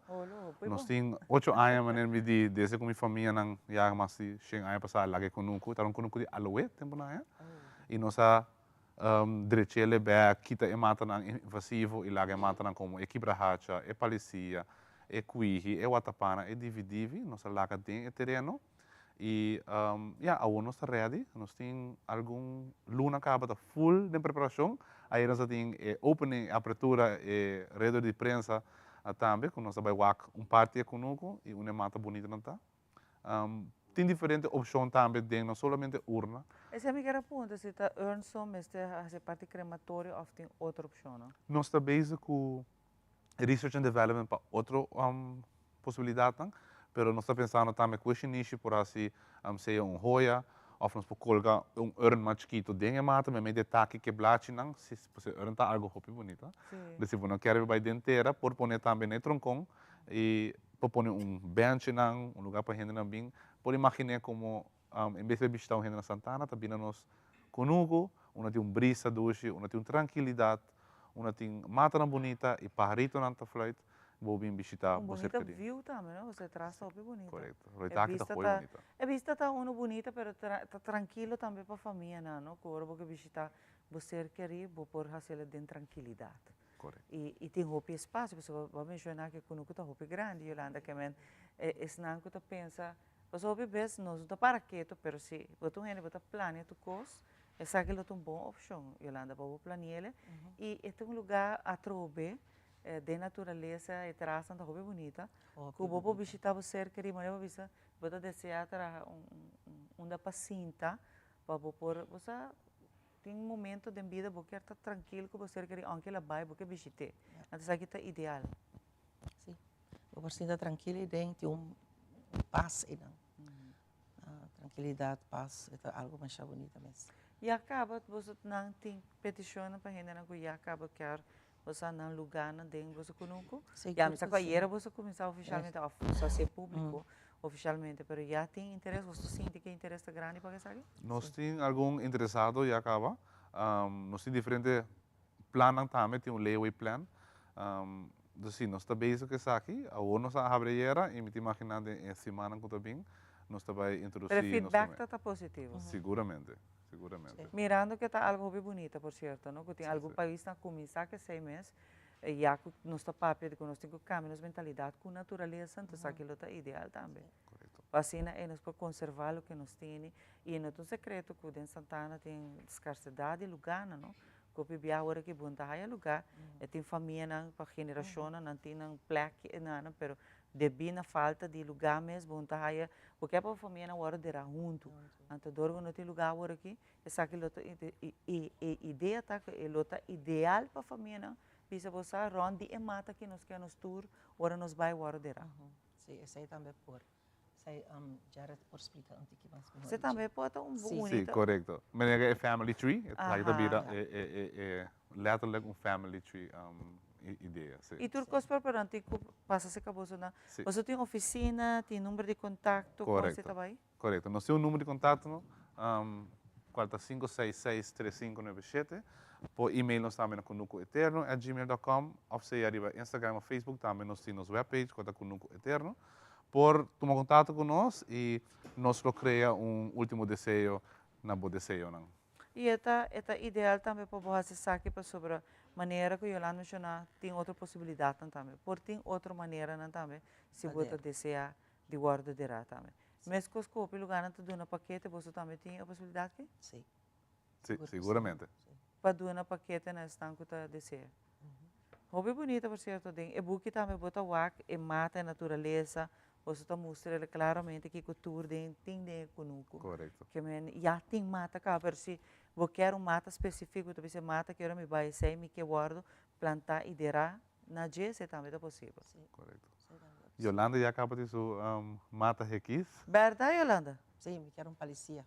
[SPEAKER 3] Nos tin ocho aña manera mi di desde ku mi famianan ya mas di shen aña pasá a laga e kunuku. Tabata un kunuku di aloe tempunan aya. I nos a drech'el e bèk, kita e matanan invasivo i laga e matanan komo e kibrahacha, e palisia, e kuihi, e watapana, e dividivi. Nos a laga den e tereno. Y ya, awor nos ta ready, nos tin algun luna caba ta full den preparacion, ayer nos a tin e opening, e apertura, e redo di prensa tambe cu nos a bay wak un parti e cunucu y un e mata bunita nan ta. Tin diferente opcion tambe den no solamente urna.
[SPEAKER 2] Esei mi kier a puntra si ta urn so mester haci parti crematorio of tin otro opcionnan.
[SPEAKER 3] Nos ta bezig cu research and development pa otro posibilidadnan, pero nos ta pensando tambe cu e shinishi por haci sea un hoya of nos por colga un urn mas chikito den e mata mei mei di e taki cu e blachinan, si pasobra e urn ta algo hopi bunita, si bo no kier bay den tera por pone tambe na e troncon y por pone un benchinan, un lugar pa hendenan bin, por imagine como En bes di bai bishita un hende na Santana, ta bina nos kunuku, unda tin un brisa dushi, unda tin un trankilidat, unda tin matanan bunita i paharitonan ta fluit.
[SPEAKER 4] Bo bin bishita
[SPEAKER 2] Un
[SPEAKER 4] bo
[SPEAKER 2] bunita
[SPEAKER 4] serkeria.
[SPEAKER 2] view tambe no, pasobra e tras ta hopi bunita.
[SPEAKER 4] Korekto.
[SPEAKER 2] E
[SPEAKER 4] Roitaki ta
[SPEAKER 2] bista
[SPEAKER 4] hopi
[SPEAKER 2] ta,
[SPEAKER 4] bunita.
[SPEAKER 2] e bista ta uno bunita pero tra ta trankilo tambe pa famianan no, ku ora bo ke bishita bo ser kerí bo por hasiel den trankilidat.
[SPEAKER 4] Korekto.
[SPEAKER 2] I i tin hopi espasio pasobra bo a menshoná ku e kunuku ta hopi grandi Yolanda ke men e esnan ku ta pensa pasobra hopi bes nos no ta para ketu pero si bo ta un hende bo ta plania tur kos esaki lo ta un bon opshon Yolanda pa bo planiel i e ta un lugá atrobe Den naturalesa e terasnan ta hopi bunita ku bo por bishita bo ser keri manera bo bisa bo ta desea traha un unda pa sinta pa bo por bo sa tin momento den bida bo kier ta trankil ku bo ser keri aunke el a bai bo ke bishit'é anto esaki ta ideal.
[SPEAKER 20] Si bo por sinta trankil ei den tin un pas einan trankilidat pas e ta algo masha bunita mes.
[SPEAKER 2] Ya kaba boso nan tin petishonnan pa hendenan ku ya kaba kier Boso a nan lugánan den boso kunuku?
[SPEAKER 20] Sí,
[SPEAKER 2] Ya, mi sa ku
[SPEAKER 20] sí.
[SPEAKER 2] ayera boso a kuminsá ofishalmente òf boso a hasié públiko ofishalmente, pero ya tin interes? Boso ta sinti ku e interes ta grandi pa esaki?
[SPEAKER 4] Nos tin algun interesado ya kaba. Nos tin diferente plannan tambe, tin un layaway plan. Dus si, nos ta bezig ku esaki. Awor nos a habri ayera i mi ta imaginá den e simannan ku ta bin nos ta bai
[SPEAKER 2] Pero e
[SPEAKER 4] introdusí nos
[SPEAKER 2] feedback
[SPEAKER 4] promé.
[SPEAKER 2] ta ta positivo?
[SPEAKER 4] Siguramente. Seguramente.
[SPEAKER 2] Mirando ke ta algo hopi bunita, por cierto, no? Ku tin algun paisnan kuminsá ku esei mes, ya ku nos ta papia di ku nos tin ku kambia nos mentalidat ku naturalesa, entonces aki lo ta ideal tambe. Pa asina ei nos por konservá loke nos tene i no ta un sekreto ku den Santana tin skarsedat di lugánan, no? Ku hopi biaha ora ki bon ta haya lugá, e tin famianan pa generashonnan nan tin nan plek enanan, pero debí na falta di lugá mes bon ta haya, bo ke pa bo famianan wòrdu derá huntu. Anto dor ku no tin lugá awor aki, esaki lo ta e e idea ta ku e lo ta ideal pa famianan bisa bo sa rònt di e mata aki nos ke nos tur ora nos bai wòrdu derá.
[SPEAKER 20] Sí, esei tambe por. Esei Jared por splika un tiki mas mihor.
[SPEAKER 2] Esei tambe por ta un bunita.
[SPEAKER 4] Sí, korekto. Manera e family tree, esaki ta bira e e e letterlijk un family tree idea, sí.
[SPEAKER 2] I tur kos por pero tin ku pasa serka bosonan. Boso tin ofisina, tin number di kontakto, kon esei ta bai?
[SPEAKER 4] Korekto. Nos tin un numero di kontakto, kual ta sinku seis seis tres sinku nuebe shete. Por email nos tambe na kunukueterno at gmail dot com òf sea riba Instagram òf Facebook tambe nos tin nos webpage kual ta Kunuku Eterno. Por tuma kontakto ku nos i nos lo krea un último deseo na bo deseonan.
[SPEAKER 2] I e ta e ta ideal tambe pa bo hasi esaki pasobra manera ku Yolanda menshoná tin otro posibilidatnan tambe. Por tin otro maneranan tambe si bo ta deseá di wòrdu derá tambe. Meskos ku hopi lugánan ta duna pakete, boso tambe tin e posibilidat aki?
[SPEAKER 20] Sí.
[SPEAKER 4] Sí, siguramente.
[SPEAKER 2] Pa duna pakete na esnan ku ta desea. Hopi bunita, por sierto, den e buki tambe bo ta wak e mata, e naturalesa, boso ta mustra el klaramente kiko tur den tin den e kunuku.
[SPEAKER 4] Korekto.
[SPEAKER 2] Ke men ya tin mata kaba, pero si bo kier un mata spesifiko, bo ta bisa e mata ki ora mi bai esei mi ke wòrdu plantá i derá na dje, esei tambe ta posibel.
[SPEAKER 4] Korekto. Yolanda ya kaba di su mata hekis.
[SPEAKER 2] Bèrdat Yolanda?
[SPEAKER 20] Sí, mi kier un palisia.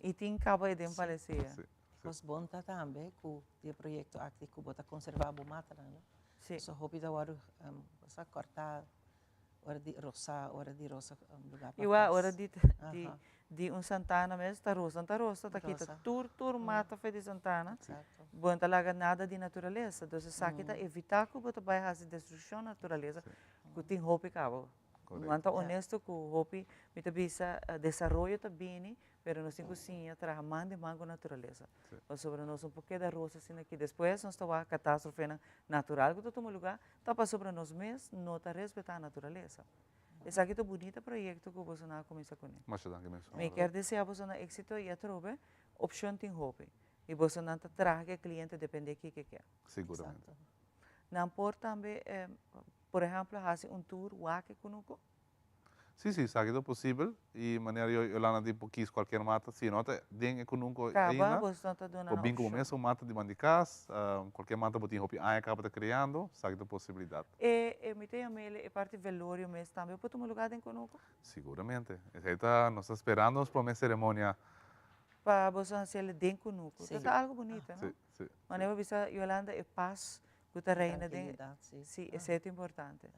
[SPEAKER 2] I tin kaba e den palisia.
[SPEAKER 4] Sí.
[SPEAKER 20] Kos bon ta tambe ku di e proyekto aki ku bo ta konservá bo matanan, no?
[SPEAKER 2] Sí.
[SPEAKER 20] So hopi ta wòrdu sa kòrtá ora di rosa, ora di rosa lugá pa
[SPEAKER 2] Iwa ora di di di un santana mes ta rosa ta rosa ta kita tur tur mata for di santana. Bo no ta laga nada di naturalesa. Entonces esaki ta evitá ku bo ta bai hasi destrukshon naturalesa ku tin hopi kaba. Nan ta honesto ku hopi mi ta bisa desaroyo ta bini pero nos tin ku siña traha man den man ku naturalesa. Pasobra nos no por keda rosa asina aki. Despues nos ta wak katastrofenan natural ku ta tuma lugá ta pasobra nos mes no ta respetá naturalesa. Esaki ta un bunita proyekto ku bosonan a kuminsá kuné.
[SPEAKER 4] Masha danki mes.
[SPEAKER 2] Mi kier deseá bosonan éksito i atrobe opshon tin hopi i bosonan ta traha ku e kliente dependé kiko e ke.
[SPEAKER 4] Siguramente.
[SPEAKER 2] Nan por tambe por ehemplo hasi un tour wak e kunuku?
[SPEAKER 4] Sí, sí, esaki ta posibel y manera Yolanda di por kis cualkier mata, si no ta den e cunuco
[SPEAKER 2] Caba,
[SPEAKER 4] ainda,
[SPEAKER 2] boso no ta duna
[SPEAKER 4] por
[SPEAKER 2] nan
[SPEAKER 4] bin como
[SPEAKER 2] opcion.
[SPEAKER 4] mesun mata di banda di cas, cualkier mata bo tin hopi aña caba ta creando, esaki ta posibilidad.
[SPEAKER 2] E, e mi ta yam'el e parti velorio mes tambe por tuma lugar den cunuco?
[SPEAKER 4] Siguramente, esey ta, nos ta sperando nos prome ceremonia.
[SPEAKER 2] Pa boso haciel den cunuco,
[SPEAKER 20] Sí.
[SPEAKER 2] Ta algo bunita, no?
[SPEAKER 4] Sí, sí.
[SPEAKER 2] Manera bo bisa Yolanda e paz cu ta reina den,
[SPEAKER 20] Tranquilidad, sí.
[SPEAKER 2] sí, esey ta importante.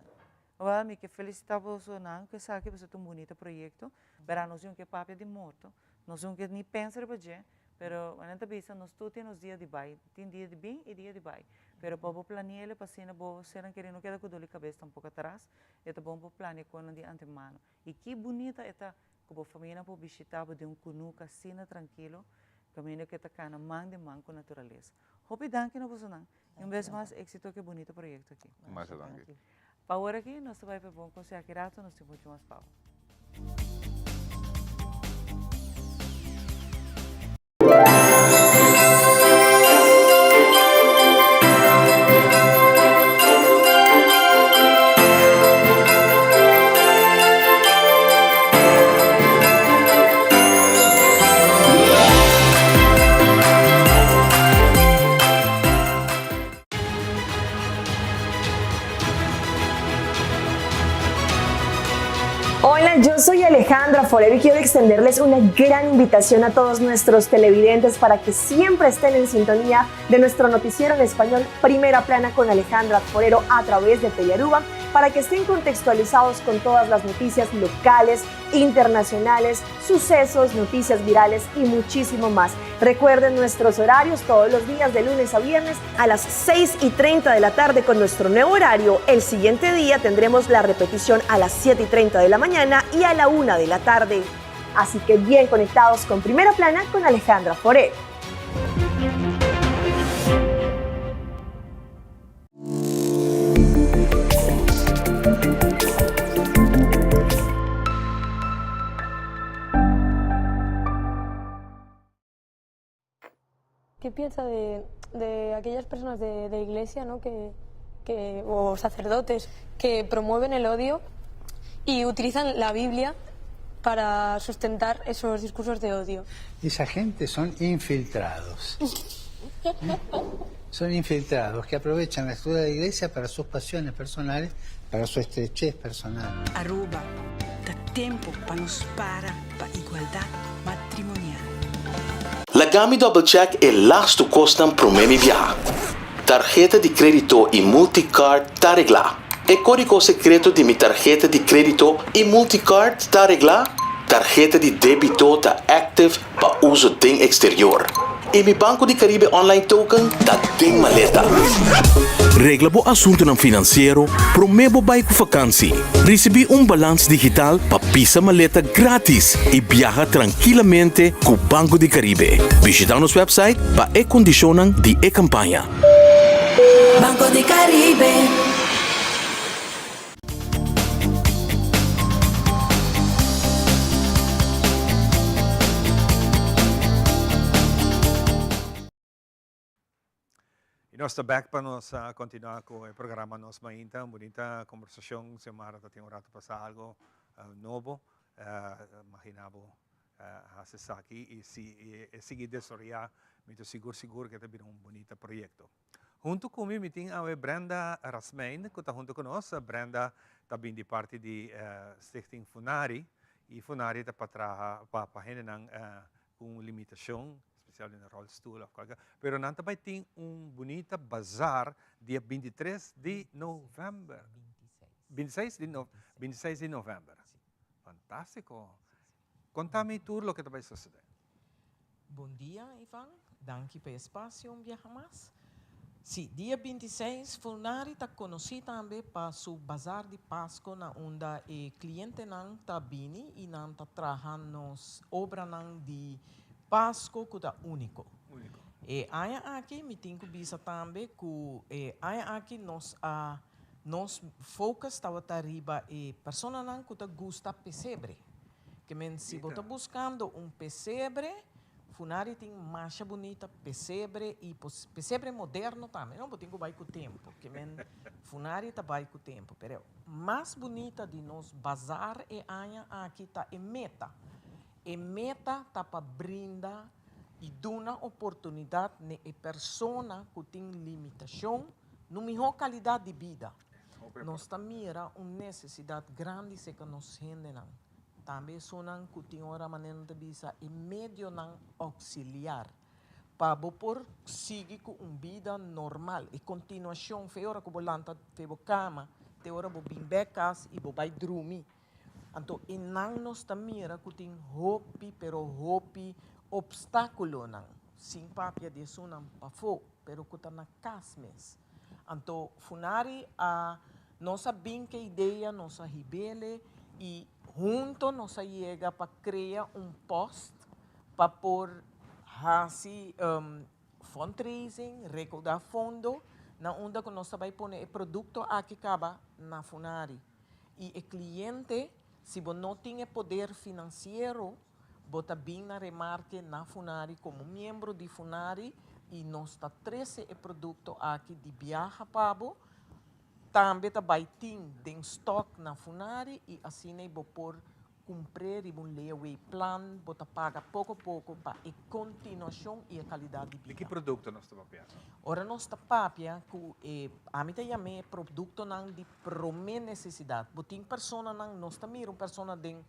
[SPEAKER 2] Wel, mi ke felicita bosonan ku esaki pasobra ta un bunita proyekto. Bera nos yun ke papia di morto, nos yun ke ni pensa riba dje, pero nan ta bisa nos tur tin nos dia di bai, tin dia di bin i dia di bai. Pero pa bo plani'el pa asina bo sernan keri no keda ku doli kabes tampoko atras, e ta bon pa plania konan di antemano. I ki bunita e ta ku bo famianan por bishita bo den un kunuku asina trankilo, kaminda ku e ta kana man den man ku naturalesa. Hopi danki na bosonan i un bes mas éksito ku e bunita proyekto aki.
[SPEAKER 4] Masha danki.
[SPEAKER 2] Pa awor aki nos ta bai pa e bon konseho aki rato nos tin muchu mas pa bo.
[SPEAKER 21] Hola, yo soy Alejandra Forero y quiero extenderles una gran invitación a todos nuestros televidentes para que siempre estén en sintonía de nuestro noticiero en español Primera Plana con Alejandra Forero a través de Telearuba para que estén contextualizados con todas las noticias locales, internacionales, sucesos, noticias virales y muchísimo más. Recuerden nuestros horarios todos los días de lunes a viernes a las 6 y 30 de la tarde con nuestro nuevo horario. El siguiente día tendremos la repetición a las 7 y 30 de la mañana y a la 1 de la tarde. Así que bien conectados con Primera Plana con Alejandra Forero.
[SPEAKER 15] ¿Qué piensa de, de aquellas personas de, de iglesia ¿no? que, que, o sacerdotes que promueven el odio y utilizan la Biblia para sustentar esos discursos de odio?
[SPEAKER 5] Esa gente son infiltrados. Son infiltrados que aprovechan la estructura de la iglesia para sus pasiones personales, para su estrechez personal.
[SPEAKER 22] Aruba, ta tempo pa nos para pa igualdad matrimonial.
[SPEAKER 23] Laga mi double check e lastu kosnan promé mi biaha. Tarheta di krédito i multicard ta reglá. E kódigo sekreto di mi tarheta di krédito i multicard ta reglá? Tarheta di débito ta active pa uso den eksterior. I mi Banco di Caribe Online Token ta den maleta.
[SPEAKER 24] Regla bo asuntunan finansiero promé bo bai ku fakansi. Risibí un balans digital pa pisa maleta grátis i biaha trankilamente ku Banco di Caribe. Bishitá nos wèpsait pa e kondishonnan di e kampaña.
[SPEAKER 22] Banco di Caribe.
[SPEAKER 3] Y nos ta back pa nos continua cu e programa Nos Mainta. Un bunita conversacion. Xiomara ta tin un rato pasa algo nobo. Imagina bo haci esaki y si e sigui desaroya mi ta sigur sigur cu e ta bira un bunita proyecto. Huntu ku mi mi tin awe Brenda Rasmijn ku ta huntu ku nos. Brenda ta bin di parti di Stichting Funari i Funari ta pa traha pa pa hendenan ku un limitashon, spesial den ròlstul òf kualke, pero nan ta bai tin un bunita bazar dia bintitres di novèmber. Bintiseis di no, bintiseis di novèmber. Fantástiko. Konta mi tur loke ta bai sosodé.
[SPEAKER 25] Bon dia Ivan, danki pa e espasio un biaha mas. Si, dia 26 Fulnari ta konosí tambe pa su bazar di Pasko na unda e klientenan ta bini i nan ta traha nos obranan di Pasko ku ta úniko. E aña aki mi tin ku bisa tambe ku e aña aki nos a nos focus tabata riba e personanan ku ta gusta pesebre. Ke men si bo ta buskando un pesebre, Funari tin masha bunita pesebre i pesebre moderno tambe, no? Bo tin ku bai ku tempu. Ke men Funari ta bai ku tempu. Pero mas bunita di nos bazar e aña aki ta e meta. E meta ta pa brinda i duna oportunidat n'e e persona ku tin limitashon n'un mihó kalidat di bida. Nos ta mira un nesesidat grandi serka nos hendenan. Tambe esunnan ku tin ora manera nan ta bisa e medionan auxiliar pa bo por sigui ku un bida normal. E kontinuashon fe ora ku bo lanta fe bo kama te ora bo bin bek kas i bo bai drumi. Anto enan nos ta mira ku tin hopi pero hopi opstákulonan, sin papia di esunnan pafó, pero ku ta na kas mes. Anto Funari a nos a bin ke idea, nos a hibele i hunto nos a yega pa krea un post pa por hasi fundraising, rekoudá fondo, na unda ku nos ta bai pone e produkto aki kaba na Funari. I e kliente, si bo no tin e poder finansiero, Bo ta bin na remarke na Funari komo miembro di Funari i nos ta trese e produkto aki di biaha pa bo. Tambe ta bai tin den stòk na Funari i asina bo por kumpr'é riba un layaway plan. Bo ta paga poko poko pa e kontinuashon i e kalidat di
[SPEAKER 3] Di ki
[SPEAKER 25] bida.
[SPEAKER 3] produkto nos ta papia?
[SPEAKER 25] Ora nos ta papia ku e, ami ta yam'é produktonan di promé nesesidat. Bo tin personanan, nos ta mira un persona den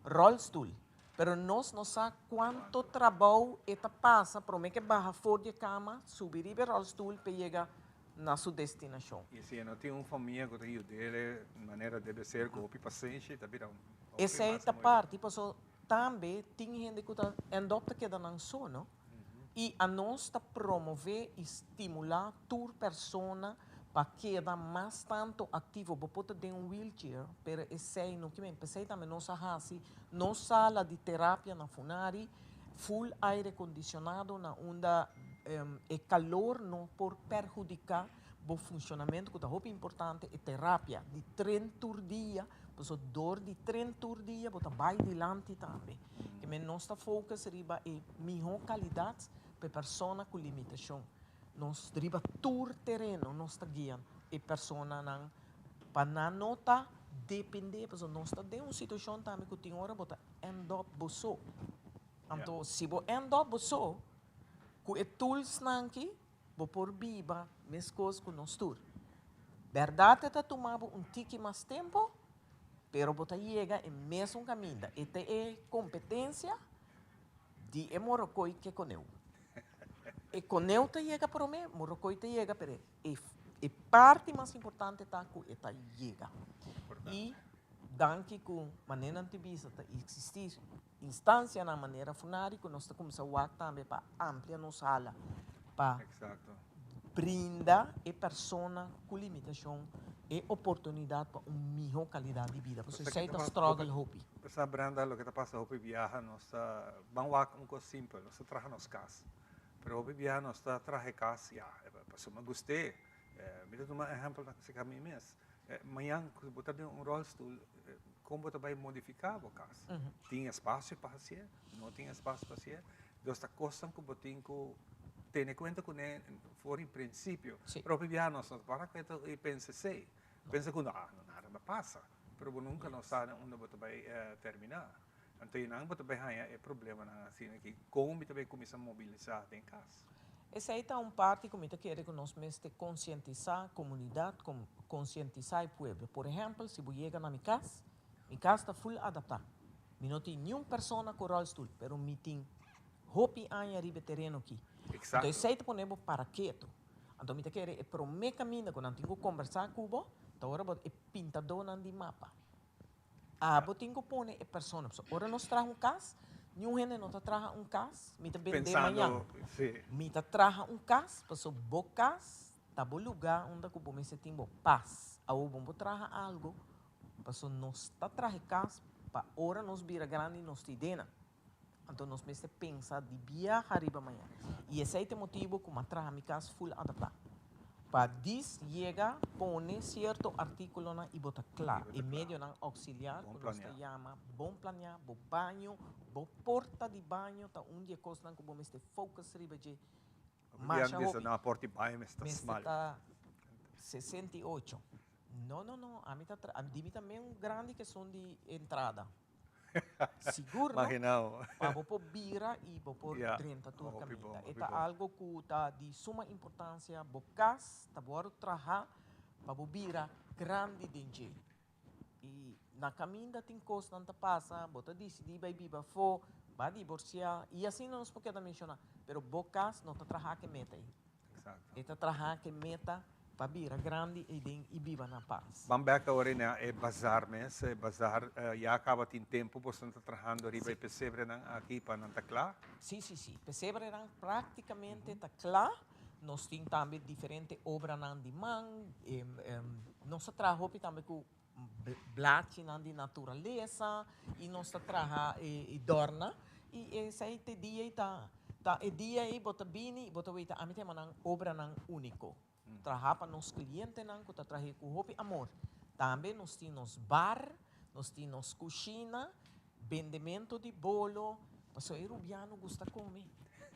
[SPEAKER 25] rolstoel, pero nos no sa cuanto trabou e ta pasa prome ke baha for di e cama, subi riba e rolstoel p'e yega na su destinacion.
[SPEAKER 3] Y si e no tin un famia cu ta yud'e manera debe ser cu hopi pasenshi, ta bira hopi
[SPEAKER 25] Esey
[SPEAKER 3] mas
[SPEAKER 25] ta
[SPEAKER 3] moeilijk.
[SPEAKER 25] parti, paso tambe tin hende cu ta end up ta keda nan so, no? I anos ta promové i stimulá tur persona pa keda mas tantu aktivo. Bo por ta den un wheelchair, pero esei no kimen. P'esei tambe nos a hasi nos sala di terapia na Funari full aire kondisionado na unda e kalor no por perhudiká bo funshonamentu ku ta hopi importante, e terapia di tren tur dia, pasobra dor di tren tur dia bo ta bai dilanti tambe. Ke men nos ta focus riba e mihó kalidat pa e persona ku limitashon. Nos riba tur tereno nos ta guia e personanan pa nan no ta dependé, pasobra nos ta den un situashon tambe ku tin ora bo ta end up bo so. Anto si bo end up bo so, ku e toolsnan aki bo por biba meskos ku nos tur. Bèrdat e ta tuma bo un tiki mas tempu, Pero bo ta yega e mesun kaminda. E ta e kompetensia di e morokoi ke koneu. E koneu ta yega promé, morokoi ta yega, pero e e parti mas importante ta ku e ta yega. I danki ku manera nan ta bisa ta eksistí instansianan manera Funari ku nos ta kuminsá wak tambe pa amplia nos hala pa brinda e persona ku limitashon e oportunidat pa un mihó kalidat di bida. Pasobra esei ta struggle hopi.
[SPEAKER 3] Sa Brenda, loke ta pasa hopi biaha nos ta ban wak un kos simpel, nos ta traha nos kas. Pero hopi biaha nos ta traha e kas ya pasobra mi gust'é. Mi ta tuma ehèmpel aserka mi mes. Mañan ku bo ta den un rolstoel, kon bo ta bai modifiká bo kas? Tin espasio pa hasié? No tin espasio pa hasié? Dos ta kosnan ku bo tin ku tene kuenta kuné for di prinsipio. Pero hopi biaha nos no ta para kuenta i pensa esei. Pensa ku no, nada ta pasa. Pero bo nunka no sa na unda bo ta bai terminá. Anto einan bo ta bai haña e problemanan asina aki, kon mi ta bai kuminsá mobilisá den kas?
[SPEAKER 25] Esei ta un parti ku mi ta kere ku nos mester konsientisá komunidat, konsientisá e pueblo. Por ehèmpel, si bo yega na mi kas, mi kas ta ful adaptá. Mi no tin niun persona ku ròlstul, pero mi tin hopi aña riba e tereno aki. Anto esei ta pone bo para ketu. Anto mi ta kere e promé kaminda ku nan tin ku kombersá ku bo ta ora bo e pintadónan di mapa. Abo tin ku pone e persona. Pasobra ora nos traha un kas, niun hende no ta traha un kas, mi ta bend'é mañan. Mi ta traha un kas pasobra bo kas ta bo lugá unda ku bo mester tin bo pas. Awor bo por traha algu pasobra nos ta traha e kas pa ora nos bira grandi nos ta idenan. Anto nos mester pensa di biaha riba mañan. I esei ta e motibu ku m'a traha mi kas ful adaptá. Pa dis yega pone sierto artíkulonan i bo ta kla. E medionan ouksiliar ku nos ta yama bon planiá, bo baño, bo porta di baño ta un di e kosnan ku bo mester focus riba dje masha hopi. Mester ta 68. No, no, no, ami ta tra, di mi ta men grandi ku esun di entrada. Sigur no?
[SPEAKER 3] Imaginao.
[SPEAKER 25] Pa bo por bira y bo por
[SPEAKER 3] Ya,
[SPEAKER 25] drenta tur
[SPEAKER 3] hopi
[SPEAKER 25] caminda.
[SPEAKER 3] bon,
[SPEAKER 25] E
[SPEAKER 3] hopi
[SPEAKER 25] ta
[SPEAKER 3] bon.
[SPEAKER 25] algo cu ta di suma importancia. Bo cas ta worde traha pa bo bira grandi den dje. Y na caminda tin cosnan ta pasa, bo ta dicidi bay biba afo, ba divorcia y asina nos por keda menciona. Pero bo cas no ta traha ke meta ey.
[SPEAKER 3] Exacto.
[SPEAKER 25] E ta traha ke meta pa bira grandi eiden i biba na pas.
[SPEAKER 3] Ban bek awor ei na e bazar mes. E bazar ya caba tin tempo boso ta trahando riba e pesebrenan aki pa nan ta cla?
[SPEAKER 25] Si, si, si. Pesebrenan practicamente ta cla. Nos tin tambe diferente obranan di man. Nos ta traha hopi tambe ku blachinan di naturalesa i nos ta traha e dòrna. I esei te dia ei ta ta e dia ei bo ta bini i bo ta weta ami ta yama nan obranan úniko. Traha pa nos klientenan ku ta trah'é ku hopi amor. Tambe nos tin nos bar, nos tin nos kushina, bendementu di bolo, pasobra e rubiano gusta kome.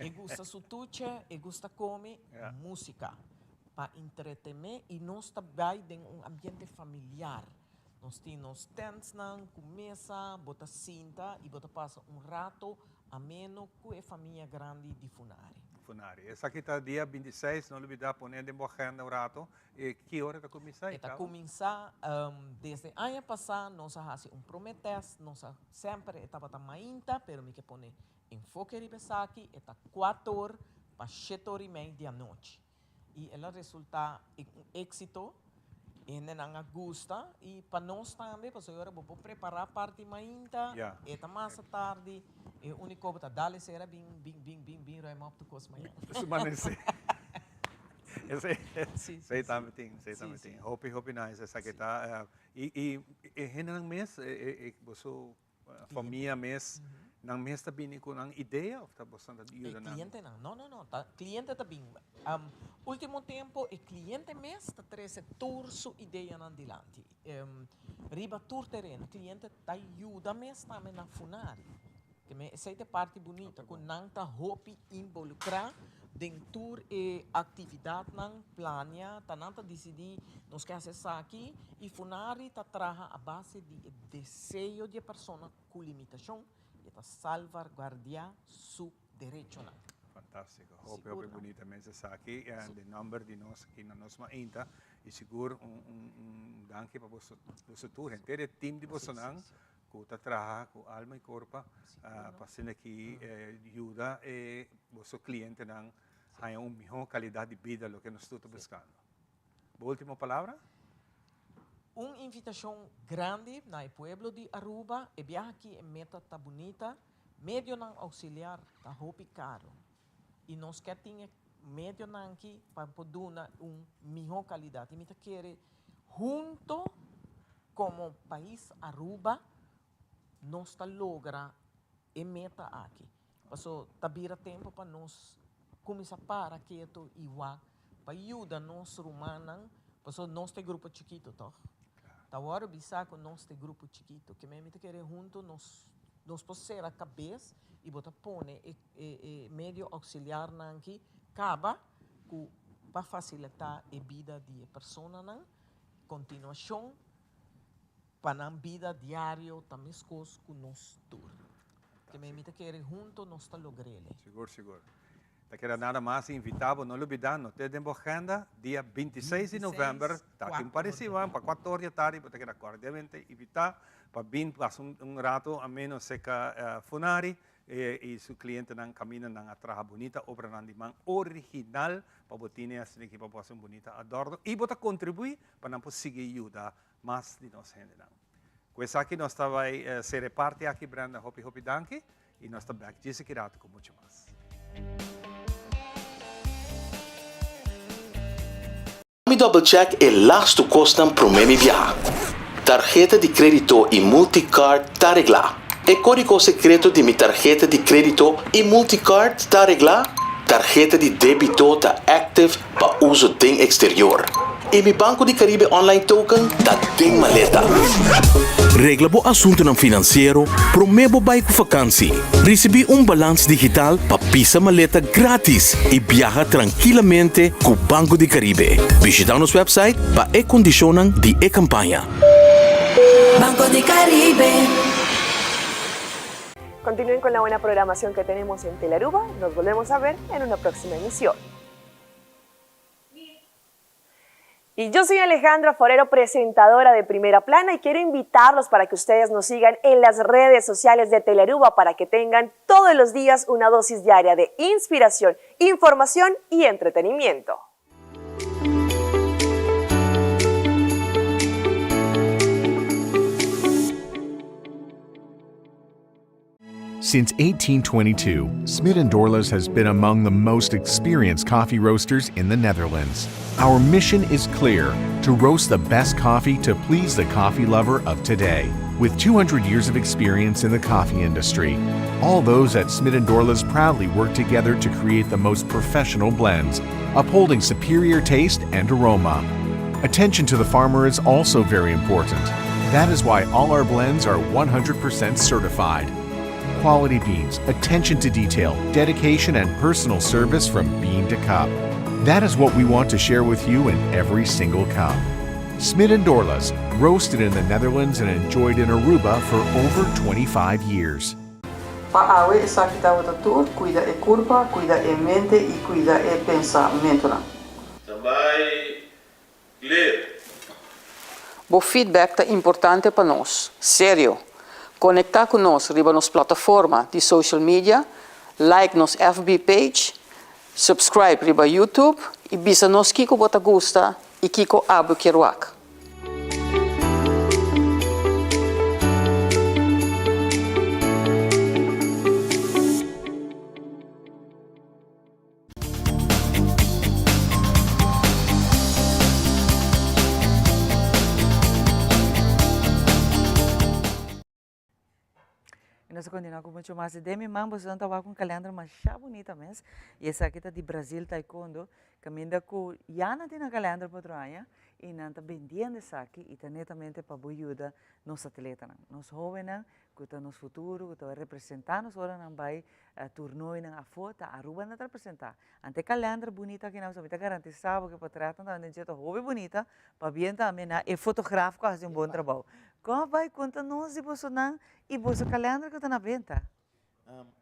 [SPEAKER 25] E gusta su tuche, e gusta kome, músika pa entretené i nos ta bai den un ambiente familiar. Nos tin nos tèntsnan ku mesa, bo ta sinta i bo ta pasa un rato ameno ku e famia grandi di Funari.
[SPEAKER 3] Funari. Esaki ta dia 26, no lubidá pone den bo agenda un rato. E ki ora ta kuminsá
[SPEAKER 25] i kaba? E ta kuminsá desde aña pasá nos a hasi un promé tèst, nos a semper e tabata mainta pero mi ke pone enfoke riba esaki, e ta kuator pa shetor i mei di anochi. I el a resultá en un éksito, e hendenan a gusta i pa nos tambe pasobra ora bo por prepará parti mainta, e ta masa tardi, e úniko bo ta dal esera bin bin bin bin bin ruim op tur kos mañana.
[SPEAKER 3] Su manesé. Esei tambe tin, esei tambe tin. Hopi hopi nice esaki ta. I i e hendenan mes, e boso Famia mes, nan mes ta bini ku nan idea of ta boso ta yuda nan?
[SPEAKER 25] E klientenan, no, no, no, ta kliente ta bin. Ultimo tempo e kliente mes ta trese tur su ideanan dilanti. Riba tur tereno, kliente ta yuda mes tambe na Funari. Esei ta e parti bunita, ku nan ta hopi involukrá den tur e aktividatnan plania, ta nan ta disidí nos ke hasi esaki i Funari ta traha a base di e deseo di e persona ku limitashon i e ta salvaguardiá su derechonan.
[SPEAKER 3] Fantástiko. Hopi hopi bunita mes esaki. Den nòmber di nos aki na Nos Mainta i sigur un danki pa boso tur, henter e tim di bosonan ku ta traha ku alma i korpa pa asina ki yuda e boso klientenan haña un mihó kalidat di bida loke nos tur ta buskando. Bo último palabra?
[SPEAKER 25] Un invitashon grandi na e pueblo di Aruba, e biaha aki e meta ta bunita, medionan auxiliar ta hopi karo i nos ke tin e medionan aki pa por duna un mihó kalidat i mi ta kere hunto Como pais Aruba nos ta logra e meta aki. Paso ta bira tempo pa nos cuminsa para keto y wak pa yuda nos rumannan, paso nos ta e grupo chikito toch? Ta worde bisa cu nos ta e grupo chikito, ke mi ta kere hunto nos nos por cera cabes y bo ta pone e e medio auxiliarnan aki caba cu pa facilita e bida di e personanan. Kontinuashon pa nan bida diario ta meskos ku nos tur. Ke mi ta kere hunto nos ta logr'ele.
[SPEAKER 3] Sigur, sigur. Ta keda nada mas invitá bo, no lubidá, no te den bo agenda, dia 26 di novèmber, ta aki un par di siman, pa kuater or di atardi bo ta keda kordialmente invitá pa bin pasa un rato ameno serka Funari E i su klientenan kaminda nan a traha bunita obranan di man original pa bo tine asina ki pa bo hasi un bunita adorno i bo ta kontribuí pa nan por sigui yuda mas di nos hendenan. Ku esaki nos ta bai sera e parti aki Brenda hopi hopi danki i nos ta bek djis aki rato ku muchu mas.
[SPEAKER 23] Mi double check e lastu kosnan promé mi biaha. Tarheta di krédito i multicard ta reglá. E kódigo sekreto di mi tarheta di krédito i multicard ta reglá. Tarheta di débito ta active pa uso den eksterior. I mi Banco di Caribe online token ta den maleta.
[SPEAKER 24] Regla bo asuntunan finansiero promé bo bai ku fakansi. Risibí un balans digital pa pisa maleta grátis i biaha trankilamente ku Banco di Caribe. Bishitá nos wèpsait pa e kondishonnan di e kampaña.
[SPEAKER 21] Banco di Caribe. Continúen con la buena programación que tenemos en Telearuba. Nos volvemos a ver en una próxima emisión. Y yo soy Alejandra Forero, presentadora de Primera Plana, y quiero invitarlos para que ustedes nos sigan en las redes sociales de Telearuba para que tengan todos los días una dosis diaria de inspiración, información y entretenimiento.
[SPEAKER 6] Since 1822, Smit & Dorlas has been among the most experienced coffee roasters in the Netherlands. Our mission is clear to roast the best coffee to please the coffee lover of today. With 200 years of experience in the coffee industry, all those at Smit & Dorlas proudly work together to create the most professional blends, upholding superior taste and aroma. Attention to the farmer is also very important. That is why all our blends are 100% certified. Quality beans, attention to detail, dedication, and personal service from bean to cup. That is what we want to share with you in every single cup. Smit and Dorlas, roasted in the Netherlands and enjoyed in Aruba for over 25 years.
[SPEAKER 7] Pa awe esaki tabata tur, cuida e curpa, cuida e mente y cuida e pensamentonan.
[SPEAKER 8] Standby, clear.
[SPEAKER 7] Bo feedback ta importante pa nos. Serio! Conecta cu nos riba nos plataforma di social media, like nos FB page, subscribe riba YouTube y bisa nos kico bo ta gusta y kico abo kier wak.
[SPEAKER 2] Y nos ta continua cu mucho mas. Den mi man boso ta wak un kalender masha bunita mes. Y esaki ta di Brazil Taekwondo. Caminda cu ya nan tin nan kalender pa otro aña y nan ta bendiendo esaki y ta netamente pa bo yuda nos atletanan, nos hobennan cu ta nos futuro, cu ta representa nos ora nan bay Toernooinan afó ta Aruba nan ta representá. Ante e kalender bunita aki nan mi ta garantisá bo ku e potretnan tambe den dje ta hopi bunita, pabien tambe na e fotograaf ku a hasi un bon trabou. Kon a bai konta nos di bosonan i boso kalender ku ta na benta?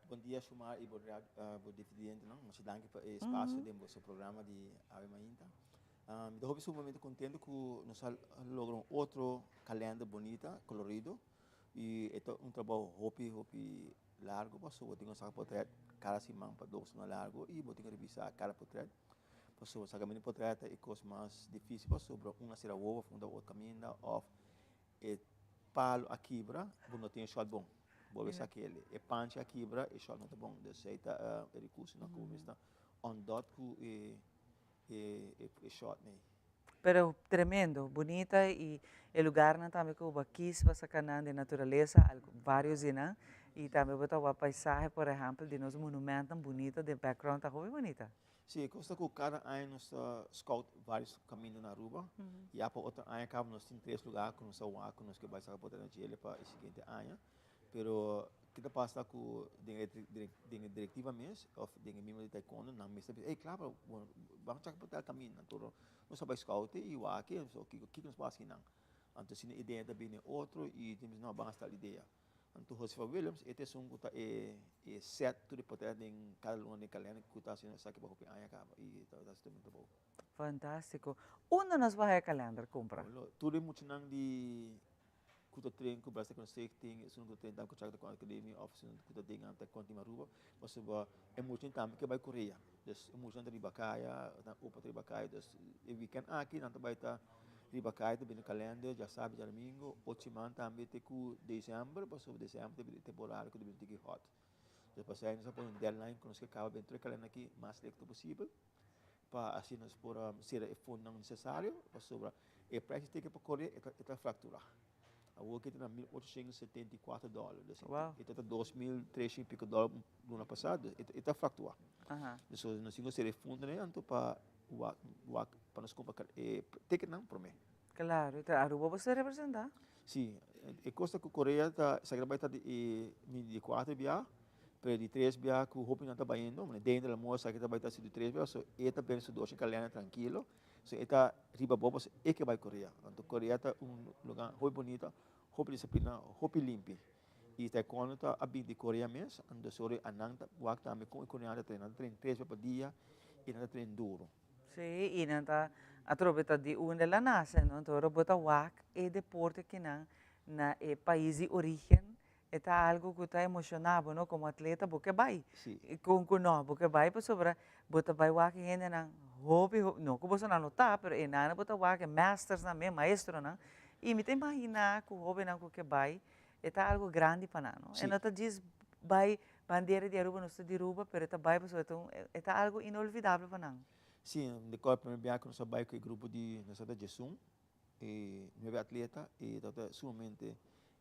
[SPEAKER 9] Bon dia Shumar i bo bo dividientenan. Masha danki pa e espasio den boso programa di Awe Mainta. Mi ta hopi sumamente kontento ku nos a logra un otro kalender bunita, kolorido. I e ta un trabou hopi hopi largu pasobra bo tin ku saka potret kada siman pa dos luna largu i bo tin ku revisá kada potret pasobra sakamentu di potret ta e kos mas difisil pasobra un a sera wowo òf un ta otro kaminda òf e palu a kibra bo no tin e shòt bon bo a saka el e panchi a kibra e shòt no ta bon dus ei ta e rekursonan ku bo mester òndòt ku e e shòt nei.
[SPEAKER 2] Pero tremendo, bunita y e lugarnan tambe cu bo a kies pa saca nan den naturalesa, varios di nan, y tambe bo ta wak paisahe por ehempel di nos monumentonan bunita den background ta hopi bunita.
[SPEAKER 9] Si, e cos ta cu cada aña nos ta scout varios caminda na Aruba, ya pa otro aña caba nos tin tres lugar cu nos ta wak cu nos ke bay saca potret na djele pa e siguiente aña. Pero ke ta pasa ku den e den e direktiva mes òf den e miembro di taekwondo nan mester bisa ey kla pero bo ban chaka por tal kaminda anto nos a bai scoute i wak so kiko kiko nos por hasi nan anto asina idea ta bini otro i tin bisa no ban hasi tal idea anto Josefa Willems e ta esun ku ta e e set tur e potrèt den kada luna den kalènder ku ta hasiendo esaki pa hopi aña kaba i ta hasi tremendo trabou.
[SPEAKER 2] Fantástiko. Unda nos por haya kalènder kumpra?
[SPEAKER 9] Tur e muchanan di ku ta train ku Brazil Taekwondo Stichting, esun ku ta train tambe ku Chaka Taekwondo Academy of esun ku ta den Taekwondo Team Aruba, pasobra e muchanan tambe ke bai Korea, dus e muchanan ta riba kaya, nan opa ta riba kaya, dus e weekend aki nan ta bai ta riba kaya ta bini kalender djasabi djadomingo, otro siman tambe te ku december, pasobra december ta e temporada ku ta bini tiki hot, dus pasei nos a pone un deadline ku nos ke kaba bini tur e kalender aki mas lek ta posibel. pa asina nos por sera e fondonan necesario pasobra e prijs di ticket pa Korea e ta fractura. Awor aki ta na 1874 dollar, dus e ta 2300 y pico dollar luna pasa, dus e ta fractua. Dus nos tin cu sera e fondonan anto pa wak pa nos cumpra e ticketnan prome.
[SPEAKER 2] Claro, ta Aruba bo ta representa?
[SPEAKER 9] Si, e cos ta cu Korea ta esaki ta bay ta di cuater bia Pero di tres bia ku hopi nan ta bayendo, mane denter la mosa ke ta bai ta si di tres bia, so e ta bende su doshi kalenda trankilo, so e ta riba bo pasobra e ke bai Korea. Anto Korea ta un luga hopi bunita, hopi disiplina, hopi limpi. I taekwondo ta a bin di Korea mes, anto sori anan ta wak tambe kon e koreano ta train, nan ta train tres bia pa dia i nan ta train duro.
[SPEAKER 2] Si, i nan ta atrobe ta di unda el a nase, no? Anto ora bo ta wak e deporte kinan na e pais di origen E ta algo ku ta emoshoná bo, no? Komo atleta bo ke bai. Kon ku no, bo ke bai pasobra bo ta bai wak e hendenan hopi, hopi, no ku bosonan no ta, pero e nan bo ta wak e mastersnan mes, maestronan. I mi ta imaginá ku hóbennan ku ke bai, e ta algo grandi pa nan, no? E no ta djis bai bandera di Aruba, nos ta di Aruba, pero e ta bai pasobra e ta un, e ta algo inolvidabel pa nan.
[SPEAKER 9] Sí, mi ta kòrda promé biaha ku nos a bai ku e grupo di, nos tabata djesun, e nuebe atleta, i tabata sumamente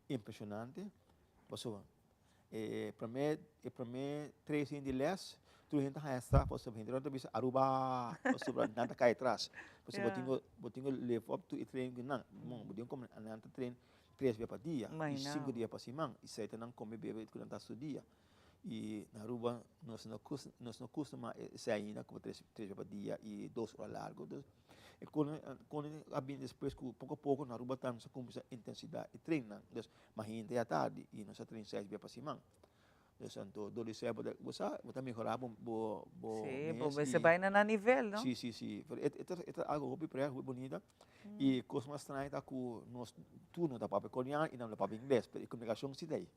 [SPEAKER 9] impreshonante, pasobra E prome e prome tres hende di les, tur hende ta haña straf pasobra hende ta bisa Aruba pasobra nan ta kai atras. Pasobra bo tin ku bo tin ku live up to e train ku nan. Bon, bo tin ku kome nan ta train tres bia pa dia i sinku dia pa siman. I esei ta nan kome bebe ku nan ta studia. I na Aruba nos no kus nos no kustumá esei ainda kome tres tres bia pa dia i dos ora largu. Dus e kon kon a bini despues ku poko poko na Aruba tambe nos a kuminsá intensidá e trainnan. Dus Ma hende ya tardi y nos a train seis bia pa siman. Dus anto dor di esei bo ta bo sa bo ta mehora bo bo bo
[SPEAKER 2] Sí,
[SPEAKER 9] mes
[SPEAKER 2] bo mester
[SPEAKER 9] y
[SPEAKER 2] bai na nan nivel, no?
[SPEAKER 9] Sí, sí, sí. Pero e ta e ta algo hopi prèt, hopi bunita. Y cos mas straño ta cu nos tur no ta papia koreano y nan no ta papia ingles, pero e comunicacion si ta ey.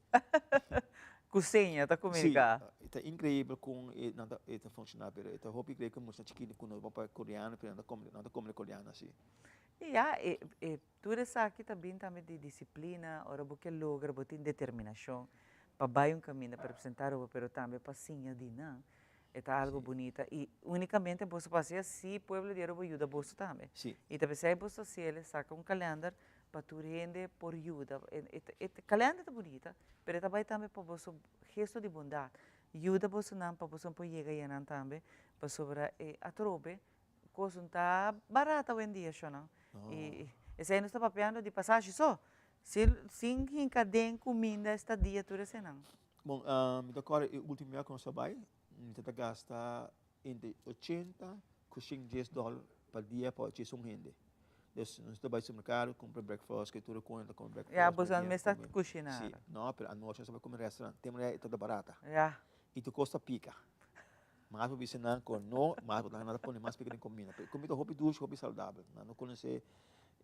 [SPEAKER 2] Cu seña ta comunica.
[SPEAKER 9] Sí, ta increibel con e nan ta e ta funciona, pero e ta hopi increibel cu mucha chikito cu no ta papia koreano pero nan ta come nan ta come koreano asi.
[SPEAKER 2] Y ya, e e Tur esaki ta bin tambe di disiplina, ora bo ke logra bo tin determinashon pa bai un kaminda pa representá Aruba pero tambe pa siña di nan. E ta algo bunita i unikamente boso por hasi asi pueblo di Aruba yuda boso tambe. I ta p'esei boso hasiel saka un kalender pa tur hende por yuda. E kalender ta bunita pero e ta bai tambe pa boso gesto di bondat. Yuda bosonan pa boso por yega ayanan tambe pasobra e atrobe Cos un ta barata awendia shonan. Y esey nos ta papiando di pasashi so. Sin hinca den cuminda, estadia, tur esenan.
[SPEAKER 9] Bon, mi ta corda e ultimo bia cu nos a bay, mi ta ta gasta entre ochenta cu shen dies dollar pa dia pa ocho esun hende. Dus nos ta bay supermercado, cumpra breakfast, ke tur e con ta come breakfast.
[SPEAKER 2] Ya, boso a mester cushina.
[SPEAKER 9] Si, no, pero anochi nos ta bay come restaurant. Te manera e ta barata.
[SPEAKER 2] Ya.
[SPEAKER 9] Y tur cos ta pica. Mas bo bisa nan ku no, mas bo ta nan ta pone mas pika den komida. Pero e komida hopi dushi, hopi saludabel. Nan no konosé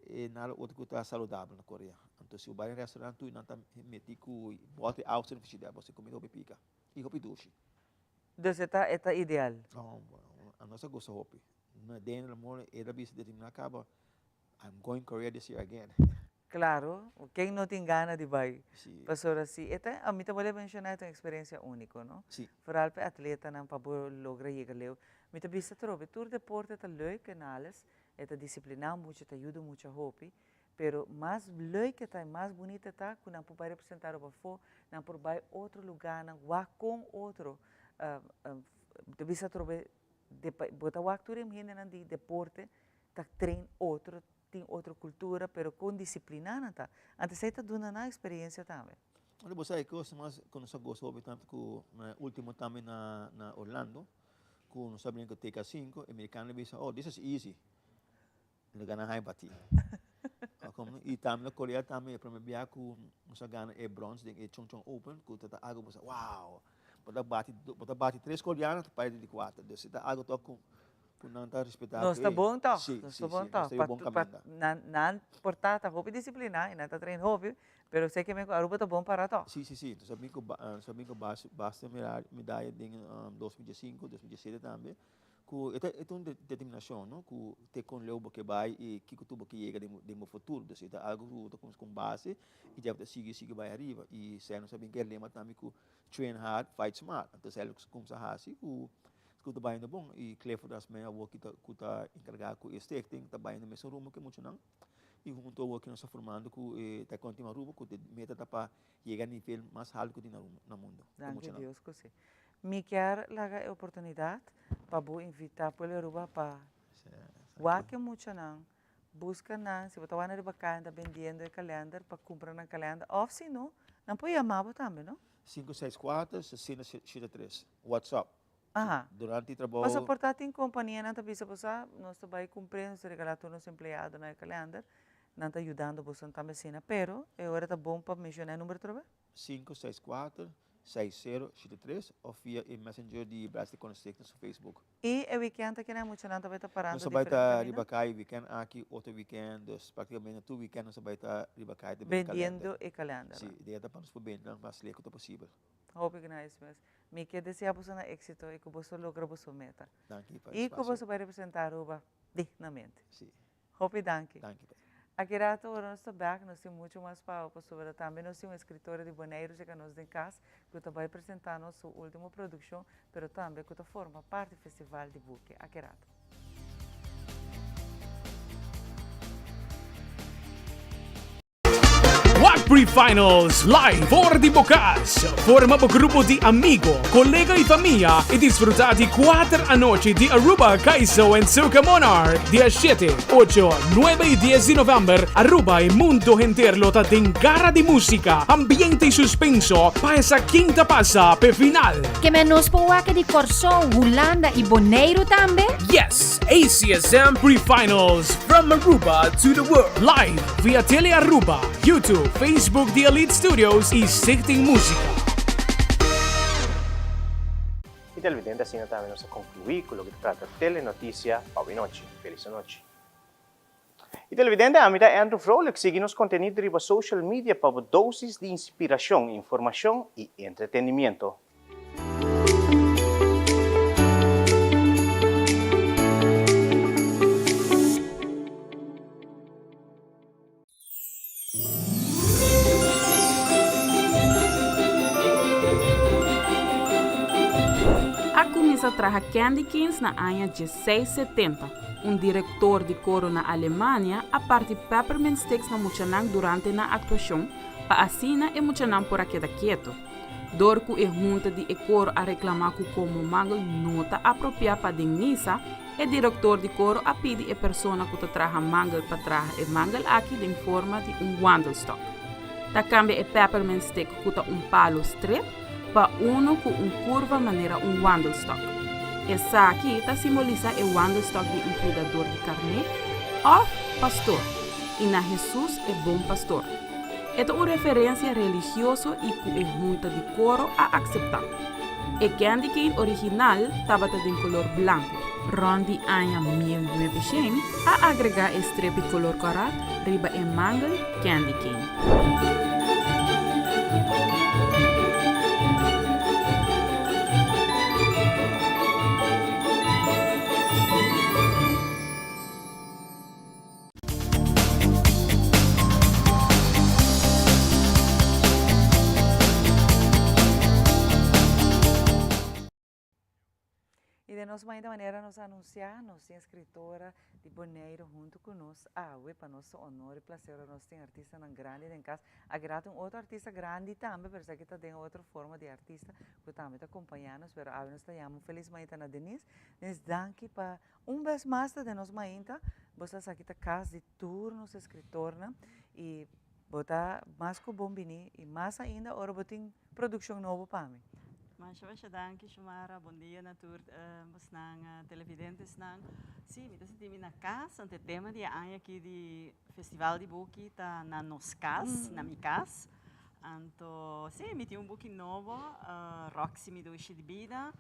[SPEAKER 9] e nada otro ku ta saludabel na Korea. Anto si bo bai den restaurant tur nan ta meti ku bòter di awa den frishider pasobra e komida hopi pika i hopi dushi.
[SPEAKER 2] Dus e ta e ta ideal.
[SPEAKER 9] No, nos a gusta hopi. Na den amor e ta bisa determiná kaba I'm going Korea this year again.
[SPEAKER 2] Claro, ken no tin gana di bai? Pasobra si e ta, ami ta bolbe menciona e ta un experiencia unico, no? Vooral pa e atletanan pa bo logra yega leu. Mi ta bisa atrobe, tur deporte ta leuk en alles, e ta disciplina mucha, ta yuda mucha hopi, pero mas leuk e ta y mas bunita e ta cu nan por bai representa Aruba afo, nan por bai otro lugarnan, wak con otro, mi ta bisa atrobe, bo ta wak tur e hendenan di deporte ta train otro, tin otro cultura pero con disciplina nan ta. Antes esey ta duna nan experiencia tambe.
[SPEAKER 9] Ora bo sa e cos mas cu nos a goza hopi tanto cu na e ultimo tambe na na Orlando cu nos a brinca cu TK cinco e mericano a bisa oh this is easy lo gana hay bati y tambe na Korea tambe e prome bia cu nos a gana e brons den e Chungcheong Open cu ta algo bo sa wow bo ta bati bo ta bati tres koreano ta parti di cuater dus e ta algo tok cu Ku nan ta respetá
[SPEAKER 2] Nos ta
[SPEAKER 9] ku e.
[SPEAKER 2] bon tòg,
[SPEAKER 9] Sí,
[SPEAKER 2] nos
[SPEAKER 9] sí,
[SPEAKER 2] ta bon
[SPEAKER 9] sí, nos
[SPEAKER 2] tòg.
[SPEAKER 9] ta yu bon
[SPEAKER 2] Pa, pa,
[SPEAKER 9] kaminda.
[SPEAKER 2] nan, nan por ta ta hopi disipliná i nan ta train hopi, pero seki men ku Aruba ta bon pará tòg.
[SPEAKER 9] Sí, sí, sí. Nos a bin ku ba, nos a bin ku bas, basta mira medaya den 2015, 2017 tambe, ku e ta, e ta un determinashon, no, ku te kon leu bo ke bai i kiko tur bo ke yega den bo, den bo futuro. Dus e ta algu ku ta kuminsá ku un base i dja bo ta sigui, sigui bai ariba. I esei nos a bin ku e lema tambe ku train hard, fight smart. Anto esei lo kuminsá hasi ku Ku ta bayendo bon i Clifford Rasmijn awor ki ta ku ta enkargá ku e stichting ta bayendo mesun rumbo ku e muchanan i huntu awor ki nos ta formando ku e Taekwondo Team Aruba ku e meta ta pa yega nivel mas haltu ku tin na na mundo ku
[SPEAKER 2] Danki
[SPEAKER 9] muchanan.
[SPEAKER 2] Dios ku si. Mi kier laga e oportunidat pa bo invitá pueblo di Aruba pa wak e muchanan, buska nan, si bo ta wak na riba kaya nan ta bendiendo e kalender pa kumpra nan kalender òf si no nan por yama bo tambe no?
[SPEAKER 9] 564 6073 WhatsApp
[SPEAKER 2] Aha.
[SPEAKER 9] Durante e trabou.
[SPEAKER 2] Pasobra por ta tin kompanianan ta bisa bo sa, nos ta bai kumpr'é, nos ta regalá tur nos empleadonan e kalender, nan ta yudando boso tambe asina. Pero e ora ta bon pa menshoná e number atrobe?
[SPEAKER 9] 564 6073 òf via e messenger di Bras di Konosé na su Facebook.
[SPEAKER 2] I e wikènt aki nan muchanan ta bai ta parando
[SPEAKER 9] Nos ta bai
[SPEAKER 2] diferente
[SPEAKER 9] ta
[SPEAKER 2] kaminda?
[SPEAKER 9] riba kai wikènt aki, otro wikènt, dus praktikamente tur wikènt nos ta bai ta riba kai ta bende kalender.
[SPEAKER 2] Bendiendo e kalender.
[SPEAKER 9] Sí, idea ta pa nos por bende nan mas leu ku ta posibel.
[SPEAKER 2] Hopi nice mes. Mi ke desea boso na exito y cu boso logra boso meta.
[SPEAKER 9] Danki pa e
[SPEAKER 2] Y cu
[SPEAKER 9] espacio.
[SPEAKER 2] boso bay representa Aruba dignamente.
[SPEAKER 9] Si.
[SPEAKER 2] Hopi danki.
[SPEAKER 9] Danki.
[SPEAKER 2] Aki rato ora nos ta bek nos tin mucho mas pa pasobra tambe nos tin un escritora di Boneiru cerca nos den cas cu ta bay presenta nos su ultimo produccion pero tambe cu ta forma parti festival di buki. Aki rato.
[SPEAKER 10] Wak Pre-Finals live for di bo cas. Forma bo grupo di amigo, colega y famia y disfruta di cuater anochi di Aruba Kaiso and Soca Monarch. Dia shete, ocho, nuebe y dies di november, Aruba y mundo henter lo ta den gara di musica, ambiente y suspenso pa esa ken ta pasa p'e final.
[SPEAKER 1] Ke men nos por wak di Kòrsou, Hulanda y Boneiru tambe?
[SPEAKER 10] Yes! ACSM Pre-Finals from Aruba to the world live via Tele Aruba, YouTube, Facebook di Elite Studios y Stichting Musica.
[SPEAKER 11] Y televidente asina tambe nos a conclui cu loke ta trata Telenoticia pa awe nochi. Feliz anochi. Y televidente ami ta Andrew Vrolijk sigui nos contenido riba social media pa bo dosis di inspiracion, informacion y entretenimiento.
[SPEAKER 12] A kuminsá traha candy canes na aña dieseis setenta. Un direktor di koro na Alemania a parti peppermint sticks na muchanan durante nan aktuashon pa asina e muchanan por a keda keto. Dor ku e hunta di e koro a reklamá ku komo mangel no ta apropiá pa den misa, E direktor di koro a pidi e persona ku ta traha mangel pa traha e mangel aki den forma di un wandelstok. Ta kambia e peppermint stick ku ta un palu stret pa unu ku un kurva manera un wandelstok. Esaki ta simbolisá e wandelstok di un kuidador di karné òf pastor i na Hesus e bon pastor. E ta un referensia religioso i ku e hunta di koro a akseptá. E candy cane original tabata den color blanco. Rond di aña 1900 a agrega e strepi color cora riba e mangel candy cane.
[SPEAKER 2] Y den nos mainta manera nos a anuncia, nos tin escritora di Boneiru hunto cu nos awe pa nos honor y placer ora nos tin artistanan grandi den cas. Aki rato un otro artista grandi tambe, pero esaki ta den otro forma di artista cu tambe ta acompaña nos, pero awe nos ta yama un feliz mainta na Denise. Denise, danki pa Un bes mas ta den nos mainta, bo sa esaki ta kas di tur nos eskritornan i bo ta mas ku bon bini i mas ainda ora bo tin produkshon nobo pa mi.
[SPEAKER 13] Masha masha danki Shomara, bon dia na tur bosnan televidentesnan. Si, mi ta sinti mi na kas, anto e tema di e aña aki di Festival di Buki ta na nos kas, na mi kas. Anto, si, mi tin un buki nobo, Roxy mi dushi di bida.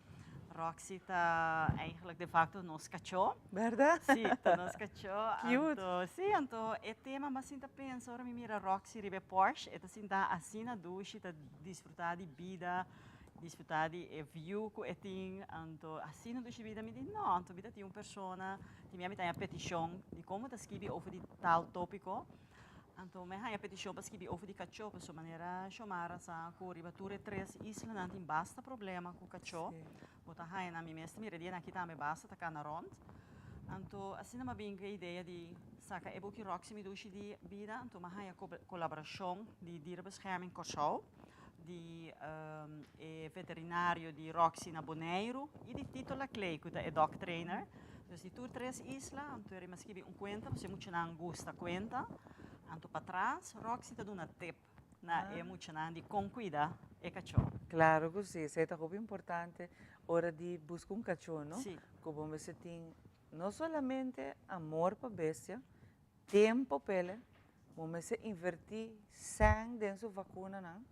[SPEAKER 13] Roxy ta eigenlijk de facto nos kachó.
[SPEAKER 2] Berdad?
[SPEAKER 13] Si, ta nos kachó.
[SPEAKER 2] Cute.
[SPEAKER 13] Anto, si, anto e tema m'a sinta pensa ora mi mira Roxy riba e porch, e ta sinta asina dushi, ta disfruta di bida, disfruta di e view ku e tin, anto asina dushi bida, mi di no, anto mi ta tin un persona, tin mi a mi ta haña petishon di kon bo ta skibi over di tal topiko. Anto mi a haña petishon pa skibi over di kachó, pasobra manera Xiomara sa ku riba tur e tres islanan tin basta problema ku kachó. Bo ta haña nan, mi mes ta mira e dianan aki tambe basta ta kana rònt. Anto asina mi a bin ku e idea di saka e buki Roxy mi dushi di bida, anto mi a haña kolaborashon di Dierenbescherming Kòrsou, di e veterinario di Roxy na Boneiru i di Tito Laclay ku ta e dog trainer. Dus di tur tres isla, anto e rima skibi un kuenta, pasobra e muchanan gusta kuenta. Anto patras Roxy ta duna tip na e muchanan di kon kuida e kachó.
[SPEAKER 2] Klaro ku si, esei ta hopi importante ora di buska un kachó, no?
[SPEAKER 13] Si.
[SPEAKER 2] Ku bo mester tin no solamente amor pa bestia, tempo p'el, bo mester invertí sèn den su vakunanan.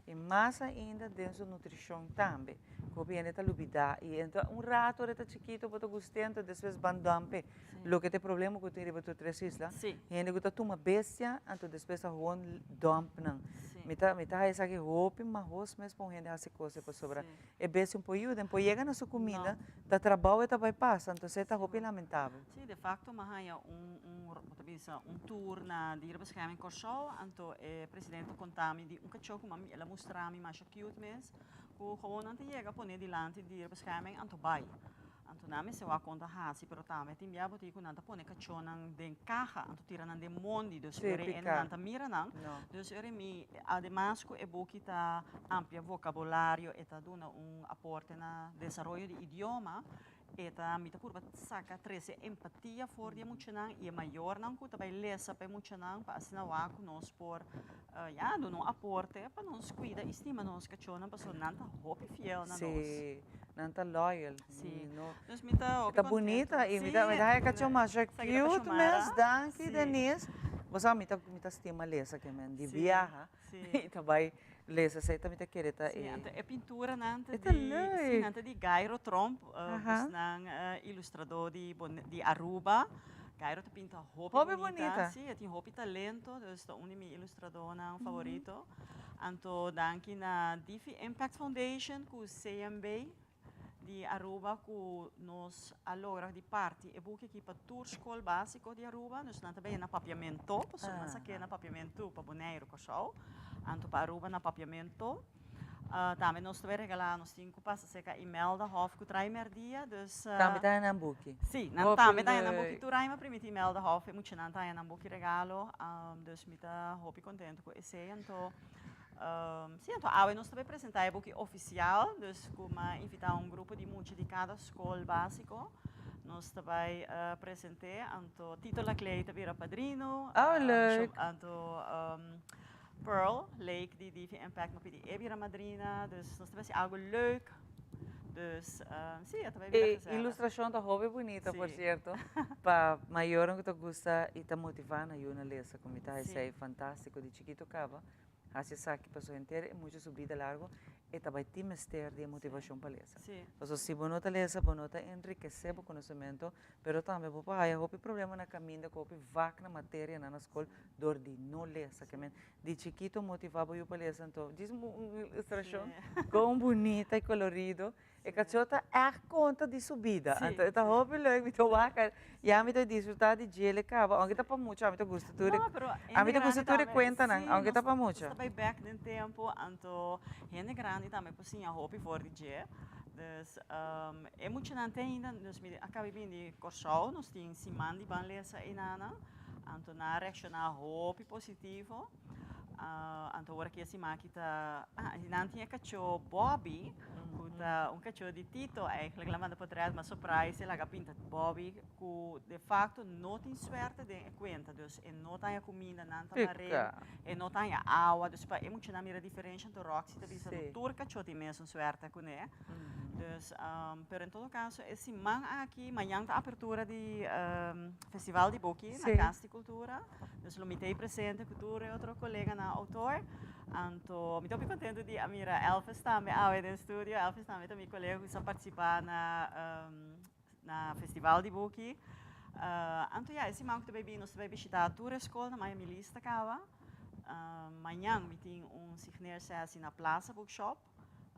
[SPEAKER 2] I mas ainda den su nutrishon tambe. Ku hopi hende ta lubidá i ento un rato ora e ta chikito bo ta gust'é anto despues ban dòmp e. Loke ta e problema ku tin riba tur tres isla, hende ku ta tuma bestia anto despues ta hon dòmp nan. Mi ta mi ta haya esaki hopi mahos mes pa un hende hasi kos pasobra e bestia un por yuda, un por yega na su kuminda, ta trabou e ta bai pasa, entonces e ta hopi lamentabel.
[SPEAKER 13] Sí, de facto mi a haya un un bo ta bisa un tour na Dierenbescherming Kòrsou, anto e presidente a konta mi di un kachó ku el a mustra mi masha cute mes, ku gewoon nan ta yega pone dilanti Dierenbescherming anto bai. Anto nan mester wak kon ta hasi, pero tambe tin bia bo tin ku nan ta pone kachónan den kaha, anto tira nan den mondi, dus ora e nan ta mira nan. Dus ora mi, ademas ku e buki ta amplia vokabulario, e ta duna un aporte na desaroyo di idioma, e ta, mi ta purba saka trese empatia for di e muchanan i e mayornan ku ta bai lesa pa e muchanan pa asina wak ku nos por ya duna un aporte pa nos kuida i stima nos kachónan pasobra nan ta hopi fiel na nos.
[SPEAKER 2] Sí, nan ta loyal.
[SPEAKER 13] Sí. Dus mi ta hopi
[SPEAKER 2] Ta bunita i mi ta mi ta haya kachó masha cute mes. Danki Denise. Bo sa mi ta mi ta stima lesa ke men di biaha i ta bai lesa esei ta mi ta kere ta
[SPEAKER 13] e. Sí, anto e pinturanan ta di sí nan ta di Gairo Tromp, nan ilustradó di di Aruba. Gairo ta pinta hopi bunita. Sí, e tin hopi talento, dus ta un di mi ilustradónan favorito. Anto danki na Difi Impact Foundation ku CMB di Aruba ku nos a logra di parti e buki aki pa tur skol básiko di Aruba. Dus nan ta bini na Papiamento, pasobra nan sa ke na Papiamentu pa Boneiru, Kòrsou, anto pa Aruba na Papiamento. Tambe nos ta bay regala, nos tin cu pasa cerca Imelda Hof cu trae merdia, dus.
[SPEAKER 2] Tambe ta nan buki.
[SPEAKER 13] Si, nan tambe ta nan buki. Tur aña mi a primiti Imelda Hof, e muchanan ta haña nan buki regalo, dus mi ta hopi contento cu esey. Anto, si, anto awe nos ta bay presenta e buki oficial, dus cu mi a invita un grupo di mucha di cada scol basico, nos ta bay presente, anto Tito Laclay ta bira padrino.
[SPEAKER 2] Oh, leuk!
[SPEAKER 13] Anto. Pearl Lake di Divi Impact no pidi e bira madrina, dus nos ta bai haci algo leuk. Dus si, e ta bai bira
[SPEAKER 2] E
[SPEAKER 13] gezellig.
[SPEAKER 2] ilustracion ta hopi bunita, por cierto, pa mayornan cu ta gusta y ta motiva nan yu na lesa, cu mi ta haci esey fantastico di chikito caba, haci esaki pasobra henter e mucha su bida largo e ta bai tin mester di e motivacion pa lesa. Pasobra si bo no ta lesa bo no ta enrikece bo conocemento Pero tambe bo por haya hopi problema na caminda cu hopi vak na materianan na scol door di no lesa. Ke men di chikito motiva bo yu pa lesa anto djis un ilustracion con bunita y colorido. E cacho ta echt conta di su bida. Anto e ta hopi leuk mi ta wak ya mi ta disfruta di djele caba aunke ta pa mucha ami ta gusta tur e ami ta gusta tur e cuentanan aunke ta pa mucha.
[SPEAKER 13] Nos ta bay bek den tempo anto hende grandi tambe por siña hopi for di dje. Dus E muchanan te ainda, nos mi a caba bini di Corsou, nos tin siman di ban lesa eynana, anto nan a reacciona hopi positivo, anto ora ki e siman aki ta, ah, nan tin e cacho Bobby, cu ta un cacho di Tito eigenlijk, el a manda potret, mas surprise el a laga pinta Bobby, cu de facto no tin suerte den e cuenta, dus e no ta haña cuminda, nan ta mar'é, e no ta haña awa, dus pa e muchanan mira diferencia, anto Roxy ta bisa, no tur cacho tin mesun suerte cune. Dus, pero en todo caso e siman aki, mañan ta apertura di Festival di Buki na Cas di Cultura. Dus lo mi ta ei presente cu tur e otro coleganan autor. Anto mi ta hopi contento di a mira Elvis tambe awe den studio. Elvis tambe ta mi colega cu sa participa na na Festival di Buki. Anto ya, e siman cu ta bay bini nos ta bay bishita tur e scolnan, maya mi lista caba. Mañan mi tin un signeersessie na Plaza Bookshop.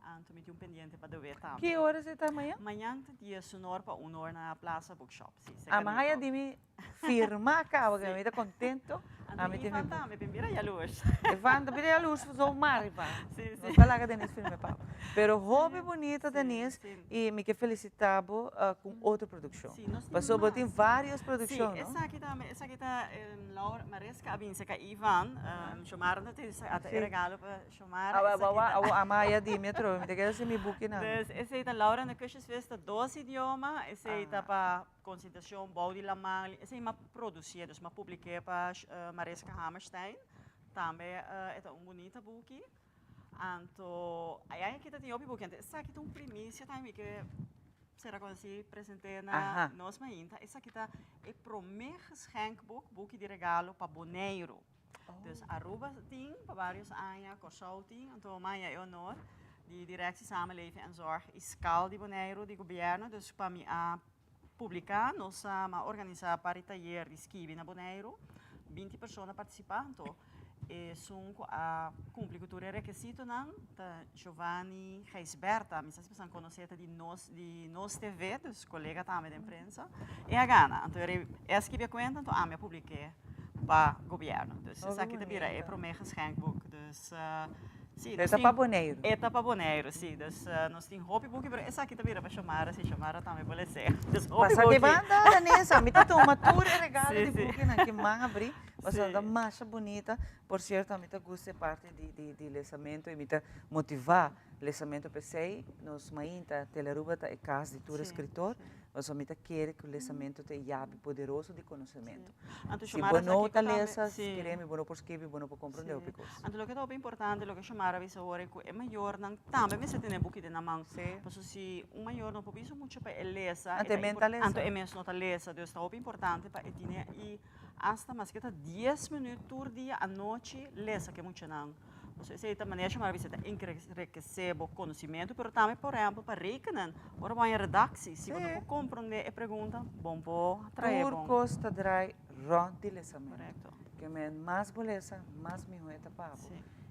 [SPEAKER 13] Anto mi tin un pendiente pa dewe tambe.
[SPEAKER 2] Ki ora esei ta mañan?
[SPEAKER 13] Mañan ta diesun or pa un or na Plaza Bookshop. Si,
[SPEAKER 2] Ah, ma haya di mi firma caba, que mi ta contento.
[SPEAKER 13] Anto Ivan tambe, bin bira jaloers.
[SPEAKER 2] Ivan ta bira jaloers zo maar, Ivan.
[SPEAKER 13] Si, si.
[SPEAKER 2] No ta laga Denise firma pa bo. Pero hopi bunita, Denise, y mi ke felicita bo cu otro produccion.
[SPEAKER 13] Si, nos tin
[SPEAKER 2] Pasobra bo tin
[SPEAKER 13] mas.
[SPEAKER 2] varios produccion,
[SPEAKER 13] Si,
[SPEAKER 2] no?
[SPEAKER 13] esaki tambe, esaki ta Laura Maresca a bin cerca Ivan, Xiomara ta tin e regalo pa Xiomara,
[SPEAKER 2] Awa,
[SPEAKER 13] esaki ta.
[SPEAKER 2] awa, ama ya di mi atrobe, mi ta keda sin mi bukinan.
[SPEAKER 13] Dus esei ta Laura na Kusjesvis ta dos idioma, esei ta pa konsentrashon bou di laman, esei m'a produsié, dus m'a publik'é pa Mariska Hammerstein, tambe e ta un bunita buki. Anto, aya aki ta tin hopi buki, anto esaki ta un primisia tambe mi ke sera konosí present'é na nos mainta, esaki ta e promé geschenkboek, buki di regalo pa Boneiru. Dus Aruba tin pa varios aña, Kòrsou tin, anto maya e honor di Directie Samenleving en Zorg i Skal di Boneiru di gobièrnu, dus pa mi a publiká nos a organisá par di tayer di skibi na Boneiru, 20 persona a partisipá, anto esun ku a kumpli ku tur e rekesitonan ta Giovanni Gijsbertha, mi sa si boso konosé ta di nos di nos TV, dus kolega tambe den prensa, e a gana, anto e a skibi e kuenta anto ami a publik'é pa gobièrnu, dus esaki ta bira e promé geschenkboek, dus si
[SPEAKER 2] E ta pa Boneiru.
[SPEAKER 13] E ta pa Boneiru, si, dus nos tin hopi buki pero esaki ta bira pa Xiomara, si Xiomara tambe por les'é, dus hopi
[SPEAKER 2] Pasa
[SPEAKER 13] buki.
[SPEAKER 2] di banda Danesa, mi ta tuma tur e regalo
[SPEAKER 13] Si,
[SPEAKER 2] di
[SPEAKER 13] si.
[SPEAKER 2] bukinan ki man abrí, pasobra
[SPEAKER 13] Si.
[SPEAKER 2] ta masha bunita, por sierto ami ta gusta e parti di di di lesamento y mi ta motivá lesamento p'esei nos mainta Telearuba ta e kas di tur escritor, pasobra mi ta kere ku lesamento ta e yabi poderoso di konosementu.
[SPEAKER 13] Anto
[SPEAKER 2] Si
[SPEAKER 13] Xiomara
[SPEAKER 2] bo
[SPEAKER 13] sa
[SPEAKER 2] no
[SPEAKER 13] kiko
[SPEAKER 2] ta
[SPEAKER 13] tambe,
[SPEAKER 2] lesa,
[SPEAKER 13] si.
[SPEAKER 2] kere mi bo no por skirbi, bo no por komprende
[SPEAKER 13] Si.
[SPEAKER 2] hopi kos.
[SPEAKER 13] Anto loke ta hopi importante, loke Xiomara bisa awor e ku e mayornan tambe mester tene buki den nan man. Pasobra si un mayor no por bisa mucho pa e lesa,
[SPEAKER 2] Anto e men ta lesa.
[SPEAKER 13] Anto e mes no ta lesa. Dus ta hopi importante pa e tene i hasta maske ta dies minuut tur dia anochi lesa ku e muchanan. Pasobra esei ta manera Xiomara bisa ta enrekesé bo konosimentu, pero tambe por ehempel pa rekenen. Ora bo haña redaktie, si bo no por komprondé e pregunta, bo no por trae
[SPEAKER 2] Tur
[SPEAKER 13] bon.
[SPEAKER 2] kos ta draai rònt di lesamentu.
[SPEAKER 13] Korekto.
[SPEAKER 2] Ke men mas bo lesa, mas mihó e ta pa bo.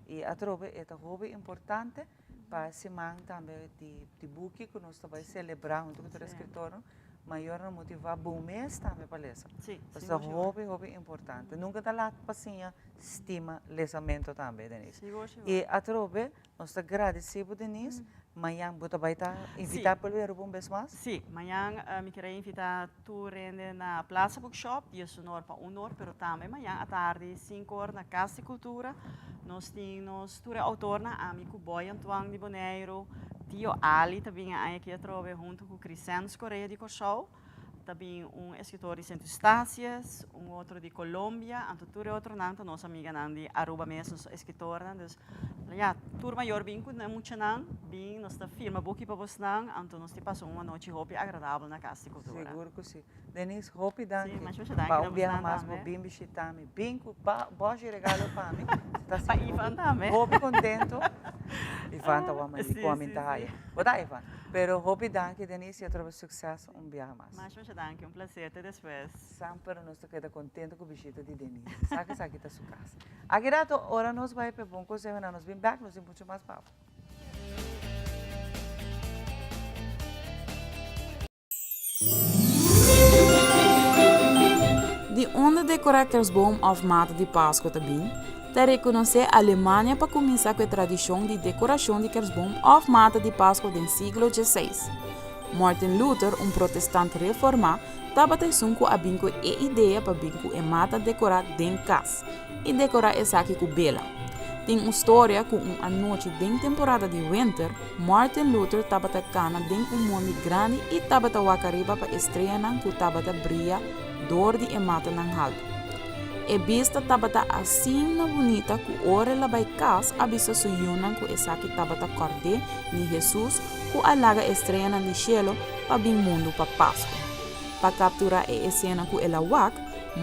[SPEAKER 2] I atrobe e ta hopi importante pa siman tambe di di buki ku nos ta bai selebrá huntu ku tur eskritornan, mayornan motivá bo mes tambe pa lesa. Pasobra ta hopi hopi importante. Nunka ta lat pa siña stima lesamento tambe, Denise. I atrobe nos ta gradisí bo, Denise. Mañan bo ta bai ta invitá pueblo di Aruba un bes mas?
[SPEAKER 13] Sí, mañan mi kier a invitá tur hende na Plaza Bookshop, diesun or pa un or, pero tambe mañan atardi sinku or na Kas di Kultura nos tin nos tur e outornan, ami ku Boy Antoine di Boneiru, Tio Ali ta bin e aña aki atrobe huntu ku Crisens Correa di Kòrsou. Ta bin un escritor di Sint Eustatius, un otro di Colombia, anto tur e otronan ta nos amiganan di Aruba mes, nos escritornan. Dus, ya, tur mayor bin cu nan muchanan, bin, nos ta firma buki pa bosnan, anto nos tin pasa un anochi hopi agradabel na Cas di Cultura.
[SPEAKER 2] Sigur cu si. Denise, hopi danki.
[SPEAKER 13] Si, masha masha danki
[SPEAKER 2] Pa
[SPEAKER 13] na
[SPEAKER 2] un biaha
[SPEAKER 13] bosnan
[SPEAKER 2] mas bo
[SPEAKER 13] tambe.
[SPEAKER 2] bin bishita mi. Bin cu boshi regalo pa mi. Ta
[SPEAKER 13] Pa Ivan tambe.
[SPEAKER 2] Hopi contento. Ivan ta wak mandi
[SPEAKER 13] Si,
[SPEAKER 2] cu ami
[SPEAKER 13] si,
[SPEAKER 2] ta
[SPEAKER 13] si.
[SPEAKER 2] haya. Bo ta Ivan? Pero hopi danki Denise y atrobe succes un biaha mas.
[SPEAKER 13] Masha masha danki, un placer, te despues.
[SPEAKER 2] Semper nos ta keda contento cu bishita di Denise. Sa cu esaki ta su cas. Aki rato ora nos bay p'e bon consehonan nos bin bek nos tin mucho mas pa bo.
[SPEAKER 12] Di unda dekorá kersboom òf mata di Paskua ta bin? Ta rekonosé Alemania pa kuminsá ku e tradishon di dekorashon di kersboom òf mata di Paskua den siglo dieseis. Martin Luther, un protestant reformá, tabata esun ku a bin ku e idea pa bin ku e mata dekorá den kas i dekorá esaki ku bela. Tin un storia ku un anochi den temporada di wenter, Martin Luther tabata kana den un mondi grandi i tabata wak ariba pa e streanan ku tabata bria dor di e matanan haltu. E bista tabata asina bunita ku ora el a bai kas a bisa su yunan ku esaki tabata kòrd'é di Hesus ku a laga e streanan di shelu pa bin mundu pa Pasku. Pa kapturá e esena ku el a wak,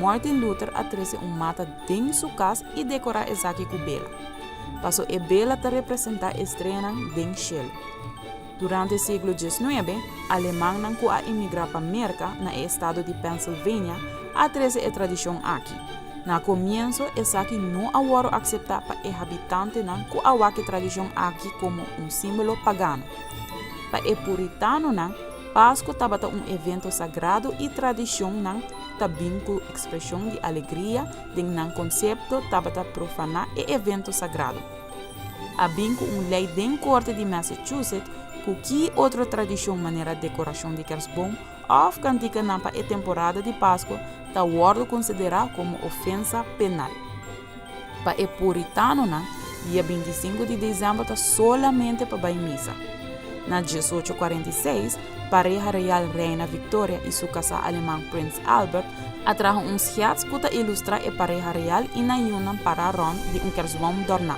[SPEAKER 12] Martin Luther a trese un mata den su kas i dekorá esaki ku bela. Paso e bela ta representá e streanan den shelu. Durante siglo diesnuebe, alemannan ku a emigrá pa Merka, na e estado di Pennsylvania, a trese e tradishon aki. Na komienso, esaki no a wòrdu akseptá pa e habitantenan ku a wak e tradishon aki komo un símbolo pagano. Pa e puritanonan, Pasku tabata un evento sagrado i tradishonnan ta bin ku ekspreshon di alegria den nan konsepto tabata profaná e evento sagrado. A bin ku un lei den korte di Massachusetts ku ki otro tradishon manera dekorashon di kersboom òf kantikanan pa e temporada di Pasku ta wòrdu konsiderá komo ofensa penal. Pa e puritanonan, dia 25 di desèmber ta solamente pa bai misa. Na 1846, pareha real Reina Victoria i su kasá aleman Prins Albert a traha un schets ku ta ilustrá e pareha real i nan yunan pará rònt di un kersboom dòrná.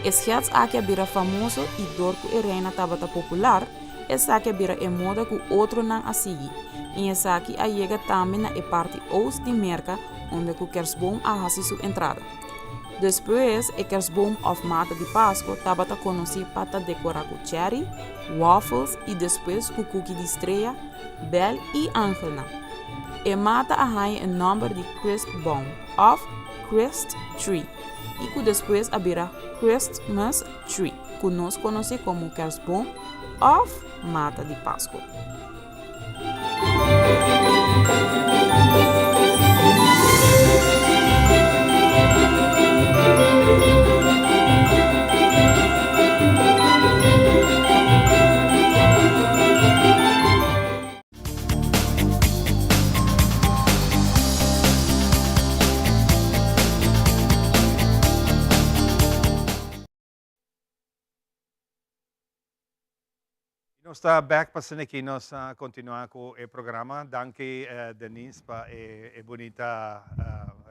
[SPEAKER 12] E schets aki a bira famoso i dor ku e reina tabata popular, esaki a bira e moda ku otronan a sigui, i esaki a yega tambe na e parti oost di Merka unda ku kersboom a hasi su entrada. Despues e kerstboom of mata di Pasco tabata conoci pa ta decora cu cherry, waffles y despues cu cuki di strea, bel y angelnan. E mata a haña e nomber di Christbaum of Christ tree y cu despues a bira Christmas tree cu nos conoce como kerstboom of mata di Pasco.
[SPEAKER 3] Nos ta bek pa asina nos a continua cu e programa. Danki Denise pa e bunita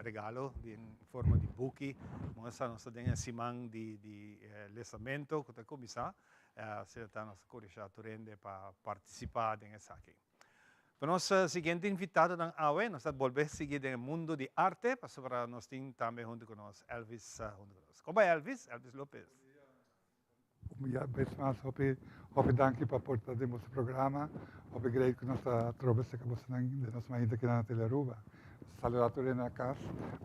[SPEAKER 3] regalo den forma di buki. Nos ta den e siman di lesamento cu ta cuminsa. Asina ta nos ta encourasha tur hende pa participa den esaki. Pa nos siguiente invitadonan awe nos ta bolbe sigui den e mundo di arte pasobra nos tin tambe hunto cu nos Elvis hunto cu nos. Con bai Elvis? Elvis Lopez.
[SPEAKER 14] Un bes mas hopi hopi danki pa por ta den boso programa. Hopi great ku nos ta trobe serka bosonan den nos mainta kinan na Telearuba. Saluda tur hende na kas.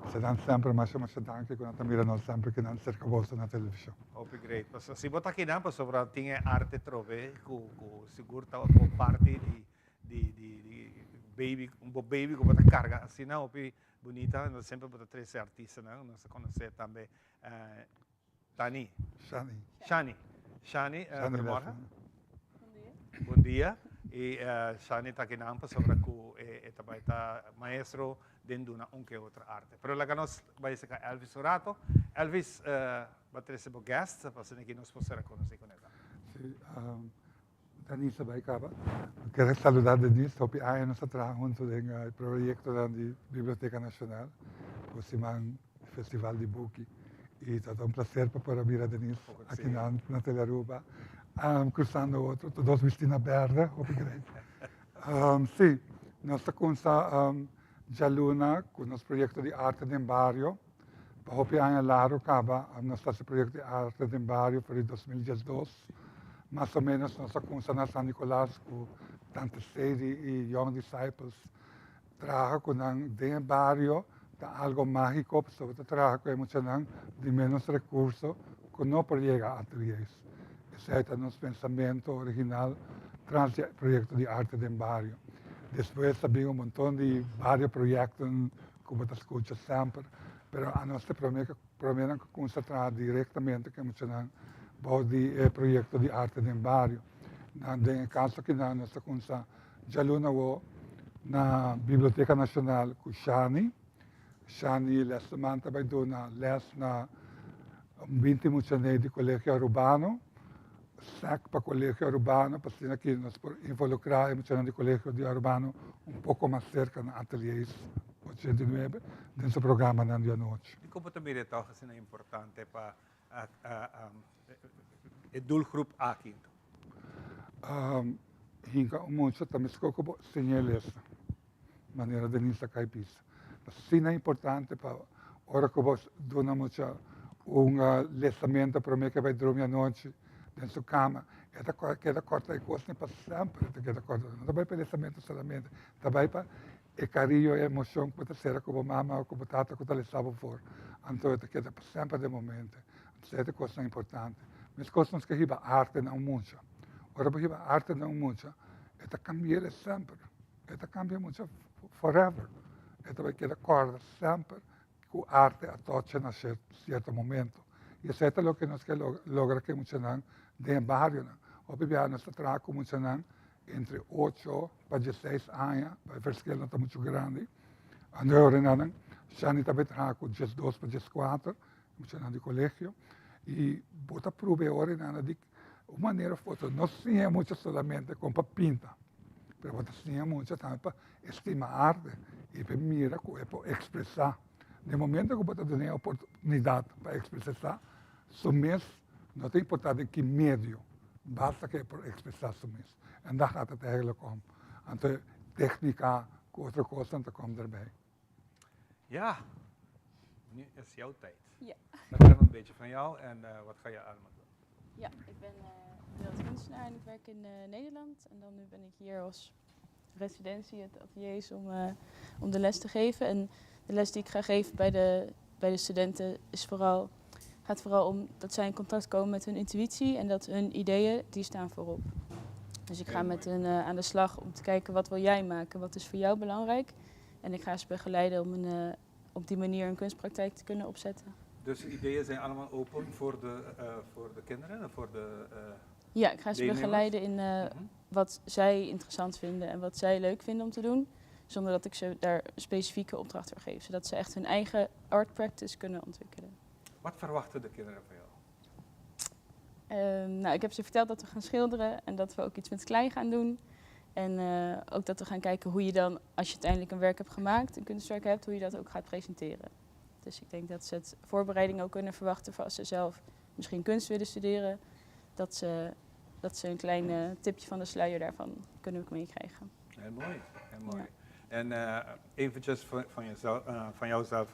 [SPEAKER 14] Bosonan semper masha masha danki ku nan ta mira nos semper kinan serka boso na televishon.
[SPEAKER 3] Hopi great. Pasobra si bo ta kinan pasobra tin e arte trobe ku ku sigur ta bo parti di di di baby bo baby ku bo ta karga asina hopi bunita. Nos semper bo ta trese artistanan. Nos ta konosé tambe Tani.
[SPEAKER 14] Shani.
[SPEAKER 3] Shani. Shani, uh, goedemorgen. Bon dia. Bon dia. Y uh, Shani ta akinan pasobra cu e, e ta bai ta maestro den duna un ke otro arte. Pero laga nos bai saca Elvis un rato. Elvis, uh, ba trece bo guest, pa asina ki nos por sera conoci con e.
[SPEAKER 14] Sí, um, Denise a bai caba. Mi kier saluda Denise, hopi aña nos a traha hunto den e proyectonan di Biblioteca Nacional cu siman Festival di Buki. Y ta un placer pa por a mira Denise aki na na Telearuba. Um, cruzando otro, tur dos bisti na berde, hopi great. Um, sí, nos ta cuminsa um, djaluna cu nos proyecto di Arte den Bario. Pa hopi aña largo caba nos ta haci proyecto di Arte den Bario for di 2012. Mas o menos nos a cuminsa na San Nicolas cu Tante Sadie y Young Disciples. Traha cu nan den e bario ta algo magico pasobra ta traha cu e muchanan di menos recurso cu no por yega ateliers. Esey ta nos pensamento original tras di e proyecto di Arte den Bario. Despues a bin un monton di bario proyectonan cu bo ta scucha semper, pero anos ta prome promenan cu cuminsa traha directamente cu e muchanan bou di e proyecto di Arte den Bario. Nan den e caso akinan nos ta cuminsa djaluna awo na Biblioteca Nacional cu Shani. Shani les siman ta bay duna les na un binti muchanan di Colegio Arubano, sec pa Colegio Arubano pa asina ki nos por involucra e muchanan di Colegio di Arubano un poco mas cerca na Ateliers 89 den su programanan di anochi.
[SPEAKER 3] Dikon bo ta mira e tòg asina importante pa e doelgroep aki?
[SPEAKER 14] Hinka un mucha ta meskos ku bo siña lesa, manera Denise a kai bisa. Asina importante pa ora ku bo duna mucha un lesamento promé ku e bai drumi anochi den su kama, e ta keda kòrda e kosnan pa semper, e ta keda kòrda. No ta bai pa e lesamento solamente, ta bai pa e kariño, e emoshon ku bo ta sera ku bo mama òf ku bo tata ku ta lesa bo for. Anto e ta keda pa semper den bo mente. Esei ta kosnan importante. Meskos nos ke hiba arte na un mucha. Ora bo hiba arte na un mucha, e ta kambi'el e semper. E ta kambia mucha forever. E ta bai keda kòrda semper ku arte a tocha na sierto momento. I esei ta loke nos ke logra ku e muchanan den e barionan. Hopi biaha nos ta traha ku muchanan entre ocho pa diesseis aña, pa e verschil no ta muchu grandi. Anto e orenanan, Shani ta bai traha ku diesdos pa dieskuater, muchanan di colegio y bo ta prueba e ora nan di un manera of otro no siña mucha solamente con pa pinta pero bo ta siña mucha tambe pa estima arte y pa mira cu e por expresa den momento cu bo ta duna e oportunidad pa expresa su mes no ta importa den ki medio basta cu e por expresa su mes en daar gaat het eigenlijk om anto tecnica cu otro cosnan ta kom erbij.
[SPEAKER 3] Ja. Nu is jouw tijd.
[SPEAKER 16] Ja.
[SPEAKER 3] Vertel een beetje van jou en uh, wat ga je allemaal doen?
[SPEAKER 16] Ja, ik ben uh, beeldkunstenaar en ik werk in uh, Nederland. En dan nu ben ik hier als residentie, het ateliers, om, uh, om de les te geven. En de les die ik ga geven bij de, bij de studenten is vooral, gaat vooral om dat zij in contact komen met hun intuïtie en dat hun ideeën, die staan voorop. Dus ik ga met hun uh, aan de slag om te kijken wat wil jij maken, wat is voor jou belangrijk. En ik ga ze begeleiden om een, uh, op die manier een kunstpraktijk te kunnen opzetten.
[SPEAKER 3] Dus de ideeën zijn allemaal open voor de, uh, voor de kinderen en voor de
[SPEAKER 16] Ja, ik ga ze begeleiden in mm -hmm. wat zij interessant vinden en wat zij leuk vinden om te doen. Zonder dat ik ze daar een specifieke opdracht voor geef. Zodat ze echt hun eigen art practice kunnen ontwikkelen.
[SPEAKER 3] Wat verwachten de kinderen van jou?
[SPEAKER 16] Nou, ik heb ze verteld dat we gaan schilderen en dat we ook iets met klei gaan doen. En uh, ook dat we gaan kijken hoe je dan, als je uiteindelijk een werk hebt gemaakt, een kunstwerk hebt, hoe je dat ook gaat presenteren. Dus ik denk dat ze het voorbereiding ook kunnen verwachten voor als ze zelf misschien kunst willen studeren. Dat ze, dat ze een klein uh, tipje van de sluier daarvan kunnen meekrijgen.
[SPEAKER 3] Heel mooi, heel mooi. Ja. En uh, eventjes van, van, jezelf, uh, van jouzelf,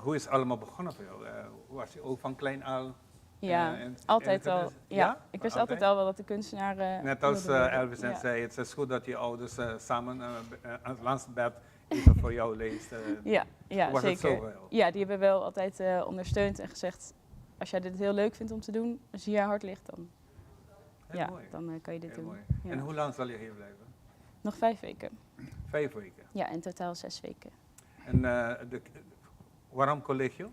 [SPEAKER 3] hoe is het allemaal begonnen voor jou? was je ook van klein al?
[SPEAKER 16] Ja, in, altijd al. Ja, ja? ik wist altijd? altijd al wel dat de kunstenaar.
[SPEAKER 3] Net als Elvis net ja. zei, het is goed dat je ouders samen langs het bed even voor jou leest.
[SPEAKER 16] ja, ja was zeker. Het zo wel? Ja, die hebben wel altijd ondersteund en gezegd: als jij dit heel leuk vindt om te doen, als hier hart ligt, dan, ja, mooi. dan kan je dit
[SPEAKER 3] heel
[SPEAKER 16] doen.
[SPEAKER 3] Ja. En hoe lang zal je hier blijven?
[SPEAKER 16] Nog vijf weken.
[SPEAKER 3] Vijf weken?
[SPEAKER 16] Ja, in totaal zes weken.
[SPEAKER 3] En uh, de, waarom collegio?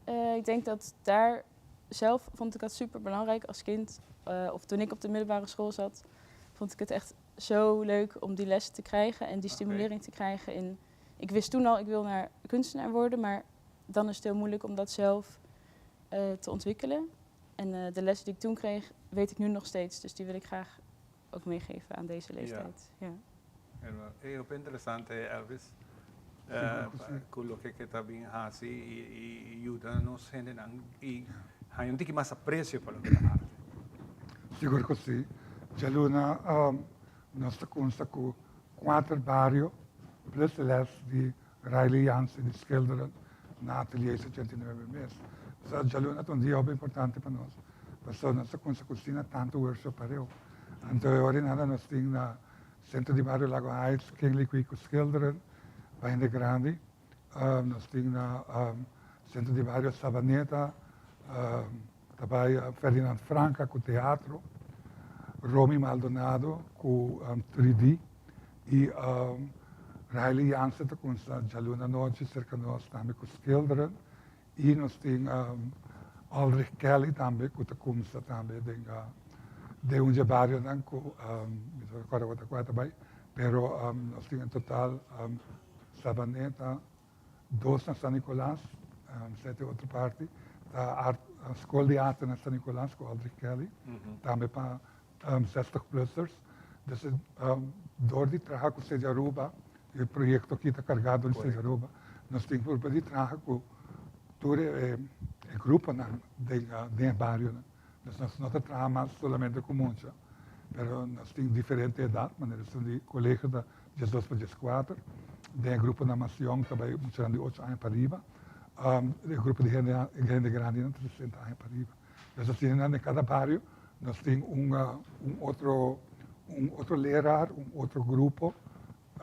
[SPEAKER 16] Uh, ik denk dat daar zelf vond ik dat super belangrijk als kind. Uh, of toen ik op de middelbare school zat, vond ik het echt zo leuk om die les te krijgen en die stimulering okay. te krijgen. In, ik wist toen al, ik wil naar kunstenaar worden, maar dan is het heel moeilijk om dat zelf uh, te ontwikkelen. En uh, de lessen die ik toen kreeg, weet ik nu nog steeds. Dus die wil ik graag ook meegeven aan deze leeftijd. Ja.
[SPEAKER 3] Ja. Heel interessant, Elvis. Uh, ku loke ku ta bin hasi i, i yuda nos hendenan i haña un tiki mas apresio pa loke ta arte.
[SPEAKER 14] Sigur ku si. Djaluna um, nos ta kunsa ku kuater bario plus les di Riley Jansen di schilderen na Atelier 89 mes. So djaluna ta un dia hopi importante pa nos. Pasobra nos ta kunsa ku asina tantu workshop pareu. Anto e ora nada nos tin na Centro di Bario Lago Heights, Kingley Kwi ku schilderen pa hende grandi. Um, nos tin na um, Centro di Bario Sabaneta, um, ta bai Ferdinand Franca ku teatro, Romy Maldonado ku um, 3D i um, Riley Jansen ta kunsa djaluna anochi serka nos tambe ku schilderen i nos tin um, Aldrich Kelly tambe ku ta kumsa tambe den uh, den un dje barionan ku um, mi no recorda wata kua ta bai, pero um, nos tin en total um, Sabaneta, dos na San Nicolas, um, sete otro parti, ta art, uh, School di Arte na San Nicolas ku Aldrich Kelly, mm -hmm. tambe pa um, 60 plussers. Dus um, door di traha ku Sede Aruba, e proyecto aki ta carga door di Sede Aruba, nos tin por di traha ku tur e, e gruponan den, uh, den e barionan. Dus nos no ta traha mas solamente ku mucha, pero nos tin diferente edat, manera esun di colegio ta 12 pa 14, den e gruponan mas yong ta bai muchanan di ocho aña pa riba, um, e grupo di hende, hende grandinan ta 60 aña pa riba. Dus asina nan den kada bario nos tin un, un otro, un otro leraar, un otro grupo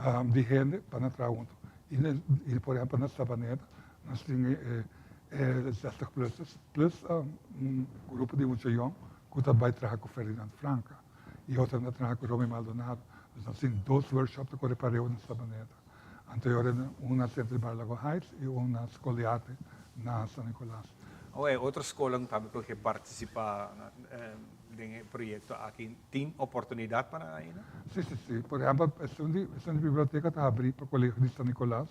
[SPEAKER 14] um, di hende pa nan traha hunto. I, i por ehempel na Sabaneta nos tin e, e 60 plussers plus um, un grupo di mucha yong ku ta bai traha ku Ferdinand Franca i otro ta traha ku Romy Maldonado. Dus nos tin dos workshop ta kore pareu na Sabaneta. Anto e ora un na Centro di Barrio Lago Heights i un na Skol di Arte na San Nicolas.
[SPEAKER 3] Oh, e otro skolnan tambe ku ke partisipá den e proyekto aki tin oportunidat pa nan ainda?
[SPEAKER 14] Si, si, si. Por ehèmpel, esun di esun di biblioteka ta habrí pa Kolegio di San Nicolas,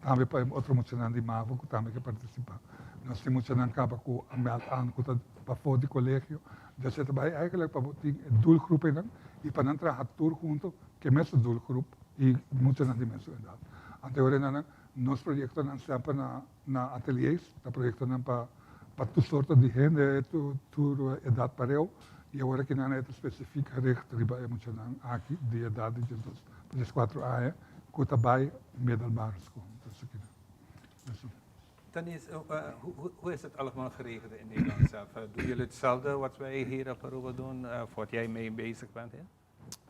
[SPEAKER 14] tambe pa e otro muchanan di mavo ku tambe ke partisipá. Nos tin muchanan kaba ku a mèld aan ku ta pafó di kolegio. Dus e ta bai eigenlijk pa bo tin e doelgroep einan i pa nan traha tur hunto ku e mesun doelgroep i muchanan di mesun edat. Anto e ora einan nos proyektonan semper na Na ateliers ta proyectonan pa pa tur sorto di hende, tur tur edad pareu y awor aki nan e ta specifiek gericht riba e muchanan aki di edad di diesdos pa diescuatro aña cu ta bay middelbare school. Dus aki nan.
[SPEAKER 3] Denise, hoe, hoe is het allemaal geregeld in Nederland zelf? Doen jullie hetzelfde wat wij hier op Aruba doen, of wat jij mee bezig bent? Hè?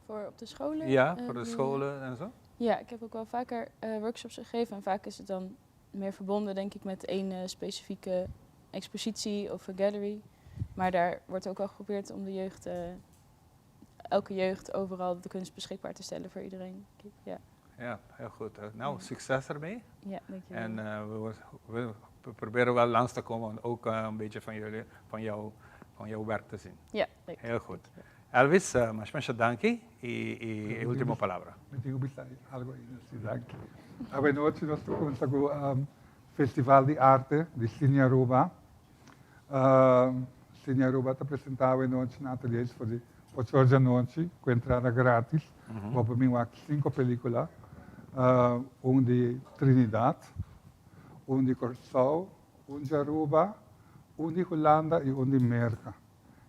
[SPEAKER 16] Voor op de scholen?
[SPEAKER 3] Ja, voor de scholen en zo.
[SPEAKER 16] Ja, ik heb ook wel vaker workshops gegeven en vaak is het dan meer verbonden, denk ik, met één specifieke expositie of een gallery. Maar daar wordt ook wel geprobeerd om de jeugd, elke jeugd overal de kunst beschikbaar te stellen voor iedereen. Ja.
[SPEAKER 3] Ja, heel goed. Nou, succes ermee.
[SPEAKER 16] Ja, dankjewel.
[SPEAKER 3] En we, we, proberen wel langs te komen om ook een beetje van jullie, van jou, van jouw werk te zien.
[SPEAKER 16] Ja,
[SPEAKER 3] leuk. Heel goed. Elvis, masha masha danki y, y último palabra.
[SPEAKER 14] Mi tin cu algo ey, danki. Anochi nos ta cuminsa cu Festival di Arte di Cine Aruba. Cine Aruba ta presenta anochi na Ateliers for di 8 or di anochi, cu entrada gratis. Bo por bin cinco pelicula. Un di Trinidad, un di Corsou, un di Aruba, un di Hulanda y un di Merca.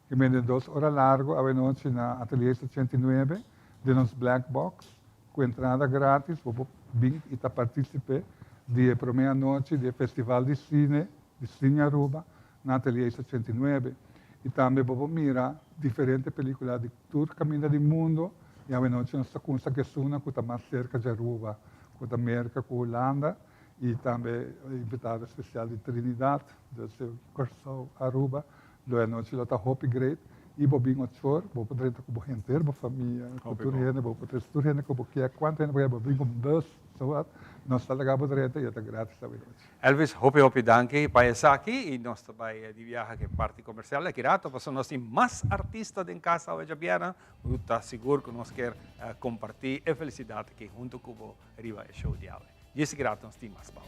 [SPEAKER 14] Y mende 2 ora largo anochi na Ateliers 89, di nos Black Box, cu entrada gratis, bo bin y ta participe di prome anochi di Festival di Cine, di Cine Aruba, na Ateliers 89. Y tambe bo mira diferente pelicula di tur caminda di mundo, y anochi nos ta cuminsa cu esunnan cu ta mas cerca di Aruba, cu ta Merca, cu Hulanda, y tambe invitado especial di Trinidad, dus Corsou, Aruba, lo anochi lo ta hopi great. Y bo bin 8 or, bo por drenta cu bo henter, bo famia, cu tur hende, bo por tur hende cu bo kier, cuanto hende bo bin cu bus, so what, nos ta laga bo drenta y ta gratis anochi.
[SPEAKER 3] Elvis, hopi hopi danki pa esaki y nos ta bay di biahe cu parti comercial aki rato, pasobra nos tin mas artista den cas awe diabierna, ta sigur cu nos kier comparti e felicidad aki hunto cu bo riba e show di awe. Djis rato nos tin mas pa bo.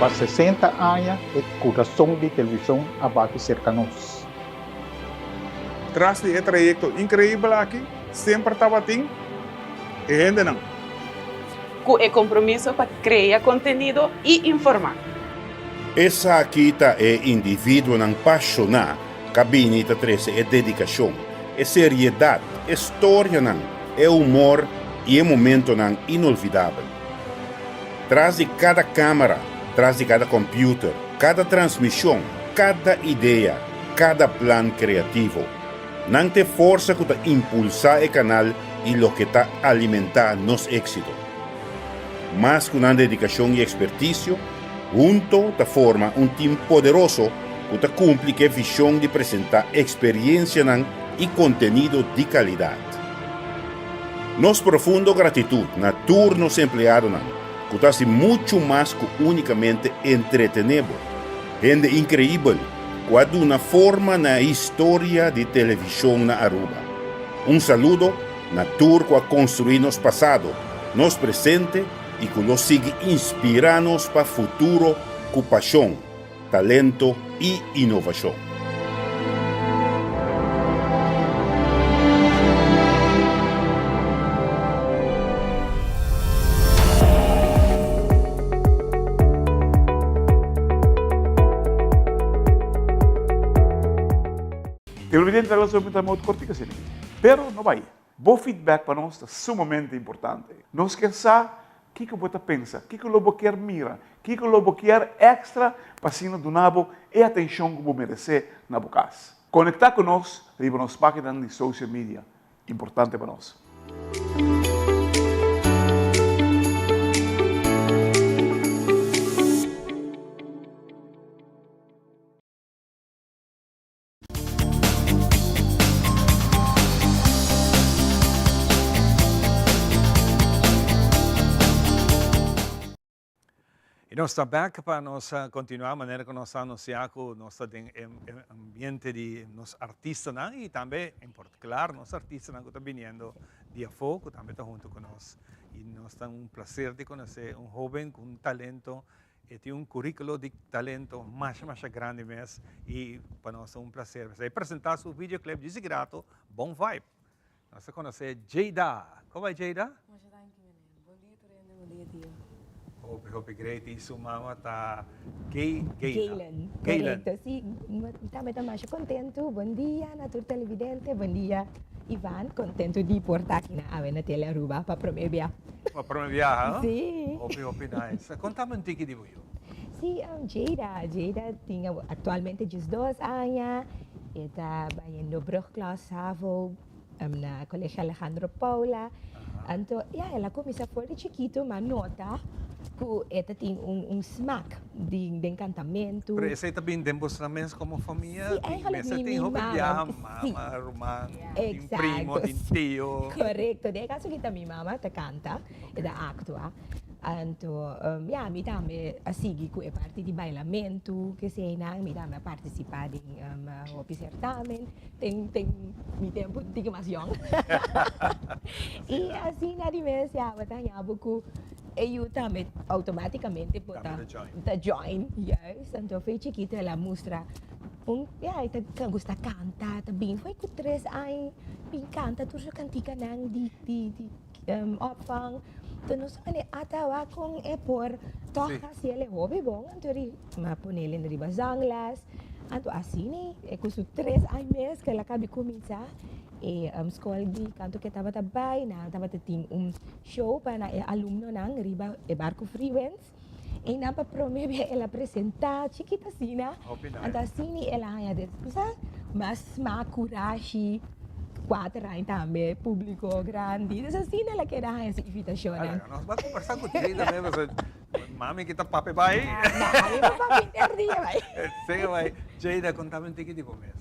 [SPEAKER 4] Pa 60 aña, e curason di television a bati cerca nos.
[SPEAKER 17] Tras di e trayecto increibel aki, semper tabatin e hendenan.
[SPEAKER 12] Cu e compromiso pa crea contenido y informa.
[SPEAKER 18] Esaki ta e individuonan pasiona cu a bini ta trece e dedicacion, e seriedad, e storianan, e humor y e momentonan inolvidabel. Tras di cada camara, tras di cada computer, cada transmision, cada idea, cada plan creativo. Nan ta e forsa cu ta impulsa e canal y loke ta alimenta nos exito. Mas cu nan dedicacion y experticio, hunto ta forma un team poderoso cu ta cumpli cu e vision di presenta experiencianan y contenido di calidad. Nos profundo gratitud na tur nos empleadonan cu ta haci mucho mas cu unicamente entretene bo. Hende increibel cu a duna forma na e historia di television na Aruba. Un saludo na tur cu a construi nos pasado, nos presente y cu lo sigui inspira nos pa futuro cu pasion, talento y innovacion.
[SPEAKER 17] Televidente ta laga un modo cortico asina aki. Pero no bay. Bo feedback pa nos ta sumamente importante. Nos kier sa kico bo ta pensa, kico lo bo kier mira, kico lo bo kier extra pa asina duna bo e atencion cu bo merece na bo cas. Conecta cu nos riba nos paginanan di social media. Importante pa nos.
[SPEAKER 3] Y nos ta back pa nos continua manera cu nos a anuncia cu nos ta den ambiente di nos artistanan y tambe en particular nos artistanan cu ta biniendo di afo cu tambe ta hunto cu nos. Y nos ta un placer di conoce un hoben cu un talento. E tin un curriculo di talento masha masha grandi mes y pa nos ta un placer. P'esei presenta su videoclip djis grato, Bon Vibe. Nos ta conoce Jada. Con bai Jada?
[SPEAKER 5] Masha danki meneer. Bon dia tur hende, bon dia tio.
[SPEAKER 3] Hopi hopi great y su mama ta Gay Gayla.
[SPEAKER 15] Gaylen.
[SPEAKER 3] Gaylen.
[SPEAKER 15] Correcto, si. Mi tambe ta masha contento. Bon dia na tur televidente, bon dia Ivan. Contento di por ta aki na awe na Tele Aruba pa prome bia.
[SPEAKER 3] Pa prome biaha, no?
[SPEAKER 15] Si.
[SPEAKER 3] Hopi hopi nice. Contame un tiki di bo yu.
[SPEAKER 15] Si, Jada. Jada tin actualmente diesdos aña. E ta bayendo brugklas havo na Colegio Alejandro Paula. Anto, ya, el a cuminsa for di chikito, ma nota cu e ta tin un un smaak di den cantamento.
[SPEAKER 3] Pero esey ta bin den bosnan mes como famia?
[SPEAKER 15] Si, eigenlijk
[SPEAKER 3] Mester
[SPEAKER 15] mi
[SPEAKER 3] tin
[SPEAKER 15] mi
[SPEAKER 3] hopi
[SPEAKER 15] mama.
[SPEAKER 3] biaha,
[SPEAKER 15] Si.
[SPEAKER 3] mama, ruman, tin primo,
[SPEAKER 15] Exacto.
[SPEAKER 3] tin tio.
[SPEAKER 15] Correcto. Den e caso aki ta mi mama ta canta, e ta actua. Anto, ya, mi tambe a sigui cu e parti di bailamento, keseynan. Mi tambe a participa den hopi certamen den den mi tempo un tiki mas yong. Y asina di mes, ya, bo ta haña bo cu e yu tambe automaticamente bo ta ta join. Juist. Anto fe chikito el a mustra un, ya, e ta gusta canta, ta bin fo'i cu tres aña bin canta tur su cantikanan di di di. Opvang. Enton nos ta mane ata wak con e por toch haci el e hopi bon. Anto ri m'a ponele riba zangles. Anto asina e cu su tres aña mes cu el a cabi cuminsa e school di canto cu e tabata bay nan tabata tin un show pa na e alumnonan riba e barco Freewinds. E nan pa prome bia el a presenta chikito asina. Anto asina el a haña despues mas smak, kurashi, kuater aña tambe, publiko grandi. Dus asina el a keda haña su invitashonnan.
[SPEAKER 3] Nos bai kombersa ku Jada tambe pasobra mami kita papia bai.
[SPEAKER 15] Mami no papia henter dia bai.
[SPEAKER 3] Siga bai. Jada, kontami un tiki di bo mes.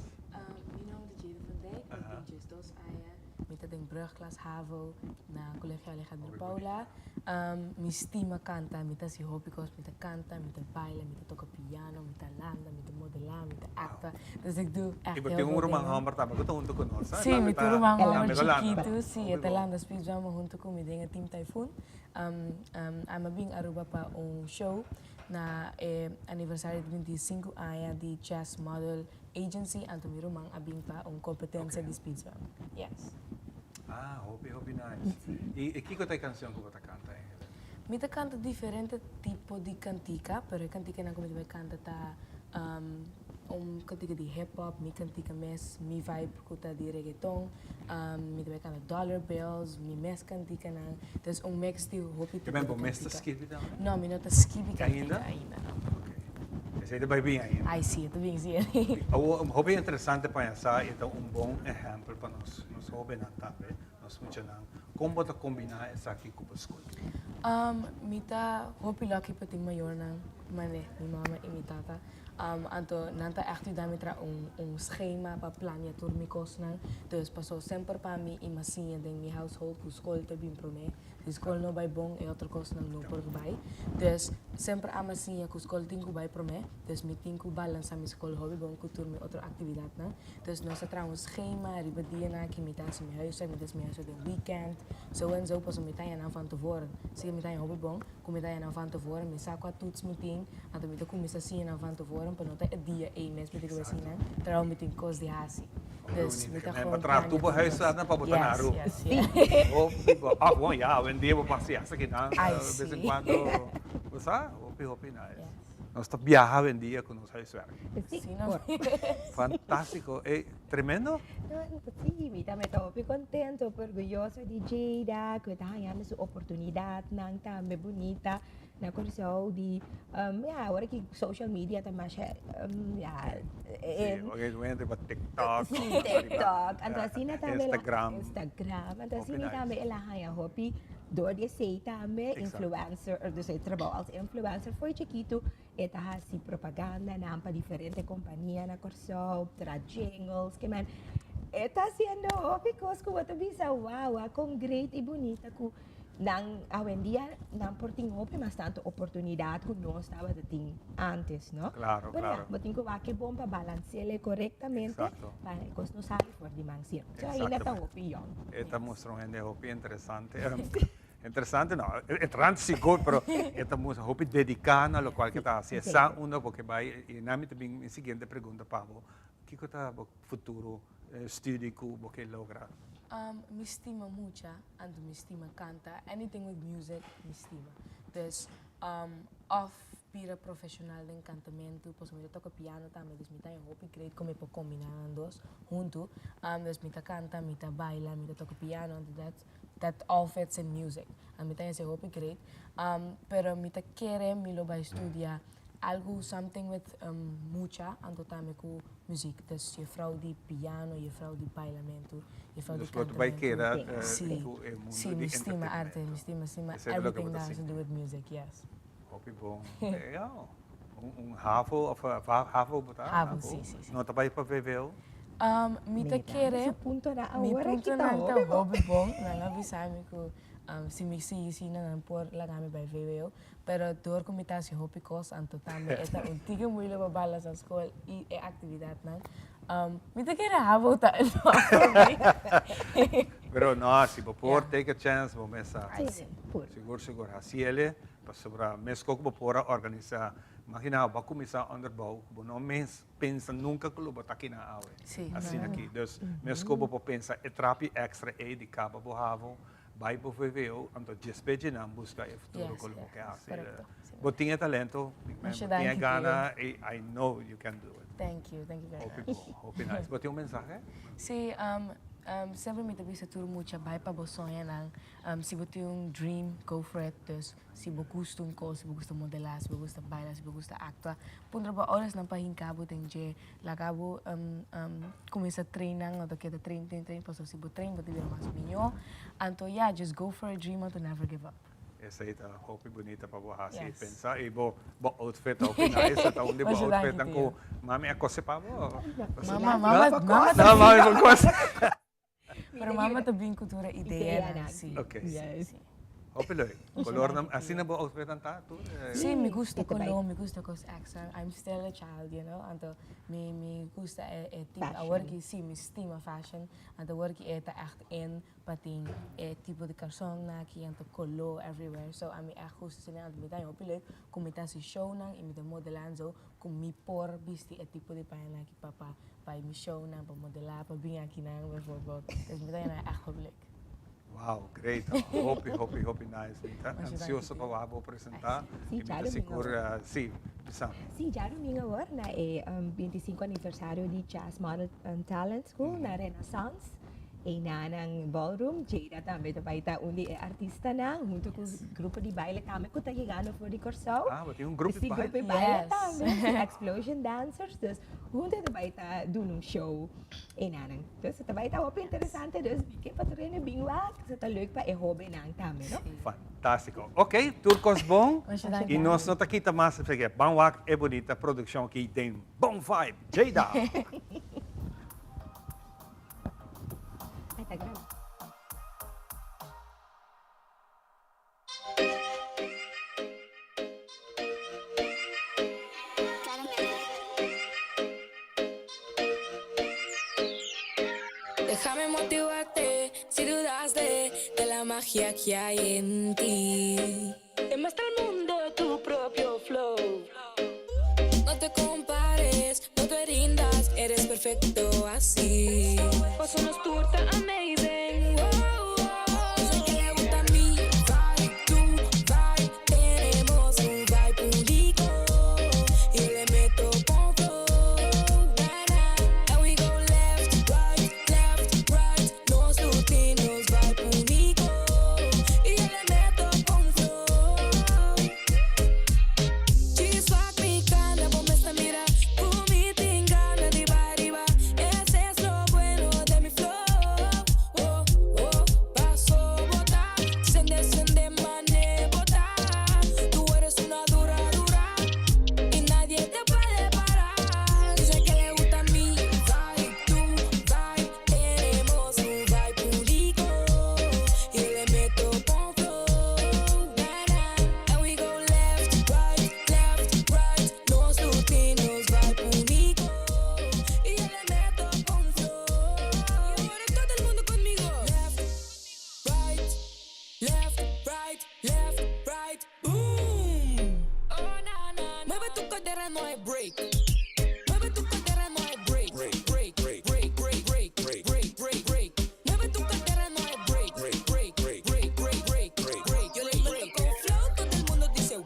[SPEAKER 5] Mi nomber ta Jada van Dijk, mi tin diesdos aña. Mi ta den brugklas havo na Colegio Alejandro Paula. Mi stima kanta, mi ta hasi hopi kos, mi ta kanta, mi ta baila, mi ta toka piano, mi ta landa, mi ta modelá, mi ta aktua. Dus ik doe echt
[SPEAKER 3] I bo
[SPEAKER 5] heel
[SPEAKER 3] tin un
[SPEAKER 5] veel
[SPEAKER 3] ruman
[SPEAKER 5] dingen.
[SPEAKER 3] hòmber tambe ku ta huntu ku nos,
[SPEAKER 5] Sí, mi tin un ruman hòmber chikitu, sí,
[SPEAKER 3] Hopi
[SPEAKER 5] e ta
[SPEAKER 3] bon.
[SPEAKER 5] landa speedzwemmen huntu ku mi den e Team Typhoon. Ami a bin Aruba pa un show na e aniversario di 25 aña di Chess Model Agency, anto mi ruman a bin pa un competencia di speedzwemmen. Yes.
[SPEAKER 3] Ah, hopi, hopi nice. I e kiko ta e cancion ku bo ta canta eigenlijk?
[SPEAKER 5] Mi ta canta diferente tipo di cantica, pero e canticanan ku mi ta bai canta ta un cantica di hip hop, mi cantica mes, mi vibe ku ta di reggaeton, mi ta bai canta dollar bills, mi mes canticanan. Dus un mix di hopi tipo
[SPEAKER 3] Bo
[SPEAKER 5] di
[SPEAKER 3] mes ta
[SPEAKER 5] cantica.
[SPEAKER 3] skibi tambe?
[SPEAKER 5] No, mi no ta skibi cantica
[SPEAKER 3] Ainda?
[SPEAKER 5] ainda, no.
[SPEAKER 3] Esei ta bai bin ainda.
[SPEAKER 5] Ai si, e ta bin si.
[SPEAKER 3] Awor, hopi interesante pa sa i ta un bon ehèmpel pa nos, nos hóbennan tambe, nos muchanan. Kon bo ta kombiná esaki ku bo skol?
[SPEAKER 5] Mi ta hopi lucky pa tin mayornan manera mi mama i mi tata. Anto nan ta ègt yuda mi traha un un schema pa plania tur mi kosnan. Dus paso semper pa mi i masiña den mi household ku skol ta bin promé. Si skol no bai bon e otro kosnan no por bai. Dus semper a masiña ku skol tin ku bai promé. Dus mi tin ku balansa mi skol hopi bon ku tur mi otro aktividatnan. Dus nos ta traha un schema riba dianan ki mi ta hasi mi huiswerk, mi ta hasi mi huiswerk den weekend, so en so pasobra mi ta haña nan van tevoren. Si mi ta haña hopi bon ku mi ta haña nan van tevoren, mi sa kua toets mi tin, anto mi ta kuminsá siña nan van tevoren pa no ta e dia ei mes mi tin ku bai siña nan, terwijl mi tin kos di hasi. Dus mi ta
[SPEAKER 3] Pa
[SPEAKER 5] gewoon
[SPEAKER 3] traha
[SPEAKER 5] plania
[SPEAKER 3] tur bo
[SPEAKER 5] tur
[SPEAKER 3] huis
[SPEAKER 5] kos.
[SPEAKER 3] na pa bo ta na
[SPEAKER 5] Yes,
[SPEAKER 3] Aruba.
[SPEAKER 5] yes, yes.
[SPEAKER 3] Hopi bo, ah bon ya, awendia bo por hasi asakinan
[SPEAKER 5] Ai
[SPEAKER 3] bes en
[SPEAKER 5] si.
[SPEAKER 3] cuando, bo sa? Hopi hopi nice. Nos ta biaha awendia ku nos huiswerk.
[SPEAKER 15] Sí,
[SPEAKER 5] Sí, no?
[SPEAKER 15] por.
[SPEAKER 3] Fantástico. Ey, tremendo.
[SPEAKER 15] No, sí, mi tambe ta hopi contento, hopi orguyoso di Jada, ku e ta hañando su oportunidadnan tambe bunita na Kòrsou di, ya, awor aki social media ta masha, ya,
[SPEAKER 3] Sí, porque ku hende riba TikTok.
[SPEAKER 15] Sí, TikTok. Anto asina tambe el a,
[SPEAKER 3] Instagram.
[SPEAKER 15] Instagram. Anto
[SPEAKER 3] Hopi
[SPEAKER 15] asina
[SPEAKER 3] nice.
[SPEAKER 15] tambe el a haña hopi dor di esei tambe
[SPEAKER 3] Exacto.
[SPEAKER 15] influencer, dus e trabou als influencer fo'i chikitu e ta hasi propagandanan pa diferente kompania na Kòrsou, traha jingles, ke men e ta hasiendo hopi kos ku bo ta bisa wow, wak kon great i bunita ku nan awendia nan por tin hopi mas tantu oportunidat ku nos tabata tin antes, no?
[SPEAKER 3] Claro,
[SPEAKER 15] Pero ya,
[SPEAKER 3] claro.
[SPEAKER 15] bo tin ku wak e bon pa balanse'le korektamente
[SPEAKER 3] Exacto.
[SPEAKER 15] pa e kos no sali for di man sier. So ainda ta
[SPEAKER 3] Exactamente.
[SPEAKER 15] hopi yòn.
[SPEAKER 3] E ta mustra un hende hopi interesante. Interesante, no, entrante sigur, pero e ta mustra hopi dediká na lokual ke ta hasi. E sa unda bo ke bai i na mi ta bin mi siguiente pregunta pa bo, kiko ta bo futuro studi ku bo ke logra?
[SPEAKER 5] Mi stima mucha, anto mi stima kanta, anything with music mi stima. Dus òf bira profeshonal den kantamentu, pasobra mi ta toka piano tambe, dus mi ta haña hopi great kon mi por kombiná nan dos huntu. Dus mi ta kanta, mi ta baila, mi ta toka piano, anto dat That all fits in music. A mi ta hasi hopi great. Pero mi ta kere mi lo bai studia algu something with mucha anto tambe ku muziek. Dus juffrouw di piano, juffrouw di bailamentu, juffrouw di
[SPEAKER 3] Dus bo ta bai keda
[SPEAKER 5] kantamento.
[SPEAKER 3] ku e mundu
[SPEAKER 5] Si,
[SPEAKER 3] di
[SPEAKER 5] mi stima arte,
[SPEAKER 3] entretenimento.
[SPEAKER 5] mi stima stima
[SPEAKER 3] Esei ta loke bo
[SPEAKER 5] everything
[SPEAKER 3] ta
[SPEAKER 5] that has to
[SPEAKER 3] sinti.
[SPEAKER 5] do with music, yes.
[SPEAKER 3] Hopi bon. Ja, un havo of havo bo ta?
[SPEAKER 5] Havo, si, si, si.
[SPEAKER 3] No ta bai pa VWO?
[SPEAKER 5] Mi ta kere,
[SPEAKER 15] Su puntonan
[SPEAKER 5] mi
[SPEAKER 15] awor aki ta
[SPEAKER 5] puntonan ta
[SPEAKER 15] hopi bon.
[SPEAKER 5] hopi bon. Nan a bisa mi ku si mi sigui asina nan por laga mi bai VWO. Pero dor ku mi ta hasi hopi kos anto tambe e ta un tiki moeilijk pa balansa skol i e aktividatnan. Mi ta kere havo ta enough pa mi.
[SPEAKER 3] Pero no, si bo por take a chance bo mes sa.
[SPEAKER 15] Si, por.
[SPEAKER 3] Sigur sigur hasiele pasobra mes kos ku bo por a organisa. Imagina bo a kuminsá onderbouw ku bo no mes pensa nunka ku lo bo ta kina awe.
[SPEAKER 5] Sí.
[SPEAKER 3] Asina aki. Dus mes ku bo por pensa e trapi extra ei di kaba bo havo, bai bo VWO, anto djes p'e djenan buska e futuro ku lo bo ke hasi. Bo tin e talento, bo tin e gana i I know you can do it.
[SPEAKER 5] Thank you, thank you very much.
[SPEAKER 3] Hopi bon, hopi nice. Bo tin un mensahe?
[SPEAKER 5] Sí, semper mi ta bisa tur mucha bai pa bo soñonan. Si bo tin un dream, go for it. Dus Si bo gusta un kos, si bo gusta modelá, si bo gusta baila, si bo gusta aktua, puntra bo oudersnan pa hinká bo den dje. Laga bo kuminsá train nan, no ta keda train, train, train, pasobra si bo train bo ta bira mas mihó. Anto ya, just go for a dream anto never give up.
[SPEAKER 3] Esei ta hopi bunita pa bo hasi i pensa. I bo outfit ta hopi nice, ta un di bo outfitnan ku mami a kose pa bo?
[SPEAKER 5] Mama, mama, mama ta
[SPEAKER 3] Mami por kose.
[SPEAKER 5] Pero mama ta bin cu tur e ideanan, si.
[SPEAKER 3] Ok. Hopi leuk. Colornan, asina bo outfitnan ta tur?
[SPEAKER 5] Si, mi gusta color, mi gusta cos extra. I'm still a child, you know. Anto mi mi gusta e e tipo, awor ki si, mi stima fashion. Anto awor ki e ta echt in pa tin e tipo di carsonnan aki, anto color everywhere. So ami echt gusta esei. Anto mi ta haña hopi leuk cu mi ta haci shownan y mi ta modela en zo cu mi por bisti e tipo di pañanan aki pa pa bai mi shownan, pa modelá, pa bin akinan bijvoorbeeld. Dus mi ta haña nan ègt hopi leuk.
[SPEAKER 3] Wow, great. Hopi, hopi, hopi nice. Mi ta ansioso pa wak bo presentá.
[SPEAKER 15] Si,
[SPEAKER 3] I mi ta
[SPEAKER 15] djadumingu
[SPEAKER 3] sigur,
[SPEAKER 15] awor.
[SPEAKER 3] si, bisa mi.
[SPEAKER 15] Si, djadumingu awor na e 25 aniversario di Jazz Model Talent School na Renaissance. Einanan ballroom, Jada tambe ta bai ta un di e artistanan hunto ku grupo di baile tambe ku ta yegando for di Kòrsou.
[SPEAKER 3] Ah, bo tin un grupo di
[SPEAKER 15] Sí,
[SPEAKER 3] baile?
[SPEAKER 15] grupo di baile
[SPEAKER 5] Yes.
[SPEAKER 15] tambe, sí, Explosion Dancers. Dus hunto ta bai ta duna un show einanan. Dus ta bai ta hopi interesante, dus mi ke pa tur hende bin wak, so ta leuk pa e hobennan tambe, no?
[SPEAKER 3] Fantástiko. Ok, tur kos bon.
[SPEAKER 5] Masha danki.
[SPEAKER 3] I nos no ta kita mas, ban wak e bunita produkshon aki den Bon Vibe. Jada!
[SPEAKER 19] Déjame motivarte si dudaste de la magia que hay en ti. Demuestra al mundo tu propio flow. No te compares, no te rindas, eres perfecto así. Paso nos turta amazing. Sé que le gusta mi vibe, tu vibe. Tenemos un vibe único. Y yo le meto con flow. And we go left, right, left, right. Nos rutina vibe único. Y yo le meto con flow. Chiswak mi cana, bo mester mira. Cu mi tin gana di riba. Ese es lo bueno.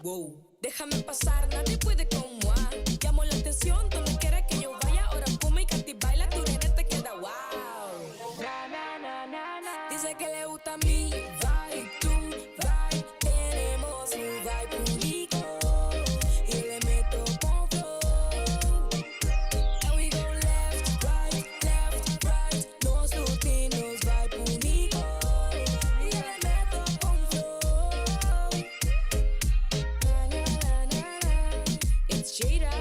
[SPEAKER 19] Wow. Déjame pasar, nadie puede con moi. Llamo la atención donde quiera que yo vaya. Ora cu mi canta y baila, tur hende ta keda wow. Dice que le gusta mi vibe, tu vibe. Tenemos un vibe único. Y le meto con flow. And we go left, right, left, right. Nos tin nos vibe único. Y le meto con flow. Na, na, na, na, na. It's Jada.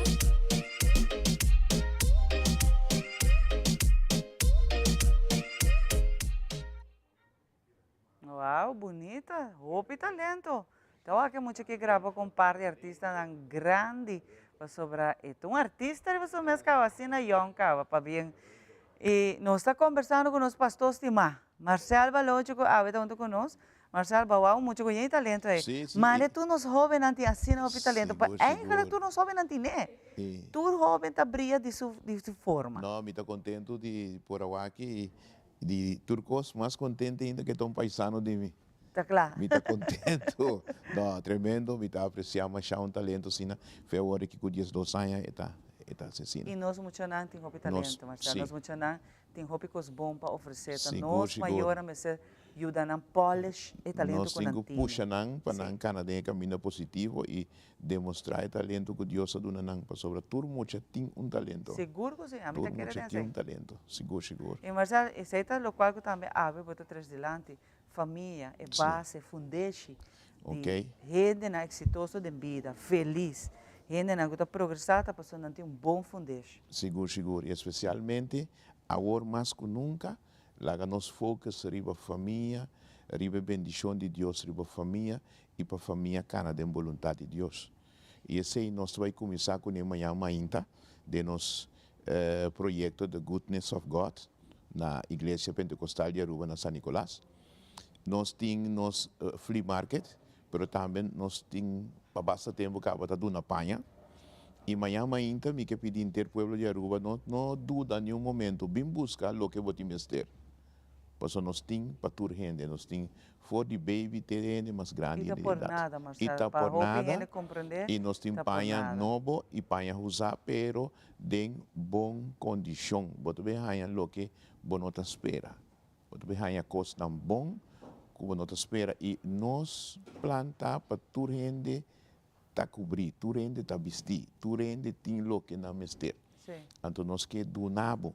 [SPEAKER 2] Wow, bunita, hopi talento. Ta wak e mucha ke graba ku un par di artistanan grandi pasobra e ta un artista riba su mes kaba asina yòn kaba pabien. I nos ta kombersando ku nos pastor stimá, Marcel Balocho ku awe ta huntu ku nos. Marcel, ba wou mucha ku yen talento ei.
[SPEAKER 20] Sí, sí.
[SPEAKER 2] Mane tur nos hóbennan tin asina hopi talento, pa
[SPEAKER 20] Sigur,
[SPEAKER 2] eigenlijk
[SPEAKER 20] sigur.
[SPEAKER 2] tur nos hóbennan tin'é.
[SPEAKER 20] Sí.
[SPEAKER 2] Tur hóben ta bria di su di su forma.
[SPEAKER 20] No, mi ta kontentu di por awaki i di tur kos mas kontente ainda ke ta un paisano di mi.
[SPEAKER 2] Ta kla.
[SPEAKER 20] Mi ta kontentu. No, tremendo, mi ta apresiá mashá un talento asina. Fe awor aki ku diesdos aña e ta e ta hasi asina.
[SPEAKER 2] I nos muchanan tin hopi
[SPEAKER 20] Nos,
[SPEAKER 2] talento, Marcel.
[SPEAKER 20] sí.
[SPEAKER 2] Nos muchanan tin hopi kos bon pa ofresé. Ta
[SPEAKER 20] Sigur,
[SPEAKER 2] nos
[SPEAKER 20] sigur.
[SPEAKER 2] mayornan mester yuda nan polish e talento
[SPEAKER 20] Nos
[SPEAKER 2] ku
[SPEAKER 20] tin
[SPEAKER 2] nan
[SPEAKER 20] ku
[SPEAKER 2] tene.
[SPEAKER 20] pusha nan pa nan kana den e kaminda positivo i demostrá e talento ku Dios a duna nan, pasobra tur mucha tin un talento.
[SPEAKER 2] Sigur ku si, ami
[SPEAKER 20] Tur
[SPEAKER 2] ta kere
[SPEAKER 20] mucha
[SPEAKER 2] den
[SPEAKER 20] tin
[SPEAKER 2] esei.
[SPEAKER 20] un talento, sigur, sigur.
[SPEAKER 2] I Marcel, esei ta lokual ku tambe awe bo ta tres dilanti, famia, e
[SPEAKER 20] Sí.
[SPEAKER 2] base, fundeshi di
[SPEAKER 20] Ok.
[SPEAKER 2] hendenan eksitoso den bida, felis, hendenan ku ta progresá ta pasobra nan tin un bon fundeshi.
[SPEAKER 20] Sigur, sigur. I espesialmente awor mas ku nunka, Laga nos focus riba famia, riba e bendicion di Dios riba famia y pa famia cana den boluntad di Dios. Y esey nos ta bay cuminsa cune mañan mainta den nos proyecto The Goodness of God na Iglesia Pentecostal di Aruba na San Nicolas. Nos tin nos flea market, pero tambe nos tin pa basta tempo caba ta duna paña. Y mañan mainta mi ke pidi henter pueblo di Aruba no no duda ni un momento, bin busca loke bo tin mester. Pasobra nos tin pa tur hende, nos tin for di baby te hende mas grandi
[SPEAKER 2] Y ta
[SPEAKER 20] di
[SPEAKER 2] por
[SPEAKER 20] edad.
[SPEAKER 2] nada,
[SPEAKER 20] Y
[SPEAKER 2] Marcel,
[SPEAKER 20] ta
[SPEAKER 2] pa
[SPEAKER 20] por
[SPEAKER 2] hopi
[SPEAKER 20] nada
[SPEAKER 2] hende comprende,
[SPEAKER 20] y nos tin
[SPEAKER 2] ta por
[SPEAKER 20] paña
[SPEAKER 2] nada.
[SPEAKER 20] nobo y paña usa pero den bon condicion. Bo ta bay haña loke bo no ta spera. Bo ta bay haña kosnan bon ku bo no ta spera i nos plan ta pa tur hende ta kubrí, tur hende ta bistí, tur hende tin loke nan mester. Anto nos ke duna bo,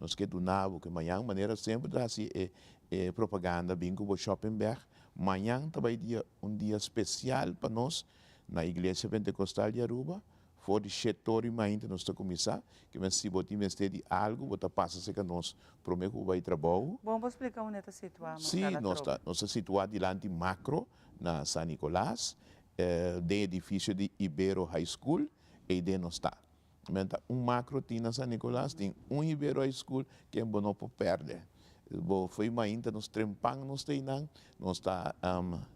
[SPEAKER 20] nos ke duna bo ke mañan manera semper ta hasi e e propaganda bin ku bo shopping bag, mañan ta bay dia un dia spesial pa nos na Iglesia Pentecostal di Aruba For di shet tor i mainta nos ta kuminsá, ke men si bo tin mester di algu bo ta pasa serka nos promé ku bo bai trabou.
[SPEAKER 2] Bon bo splika unda ta situá
[SPEAKER 20] Sí,
[SPEAKER 2] Marcela
[SPEAKER 20] nos ta
[SPEAKER 2] Troop.
[SPEAKER 20] nos ta situá dilanti Makro na San Nicolas, den edifisio di Ibero High School, eiden nos ta. Men ta un Makro tin na San Nicolas, tin un Ibero High School ken bo no por pèrdè. Bo fo'i mainta nos trempan nos ta einan, nos ta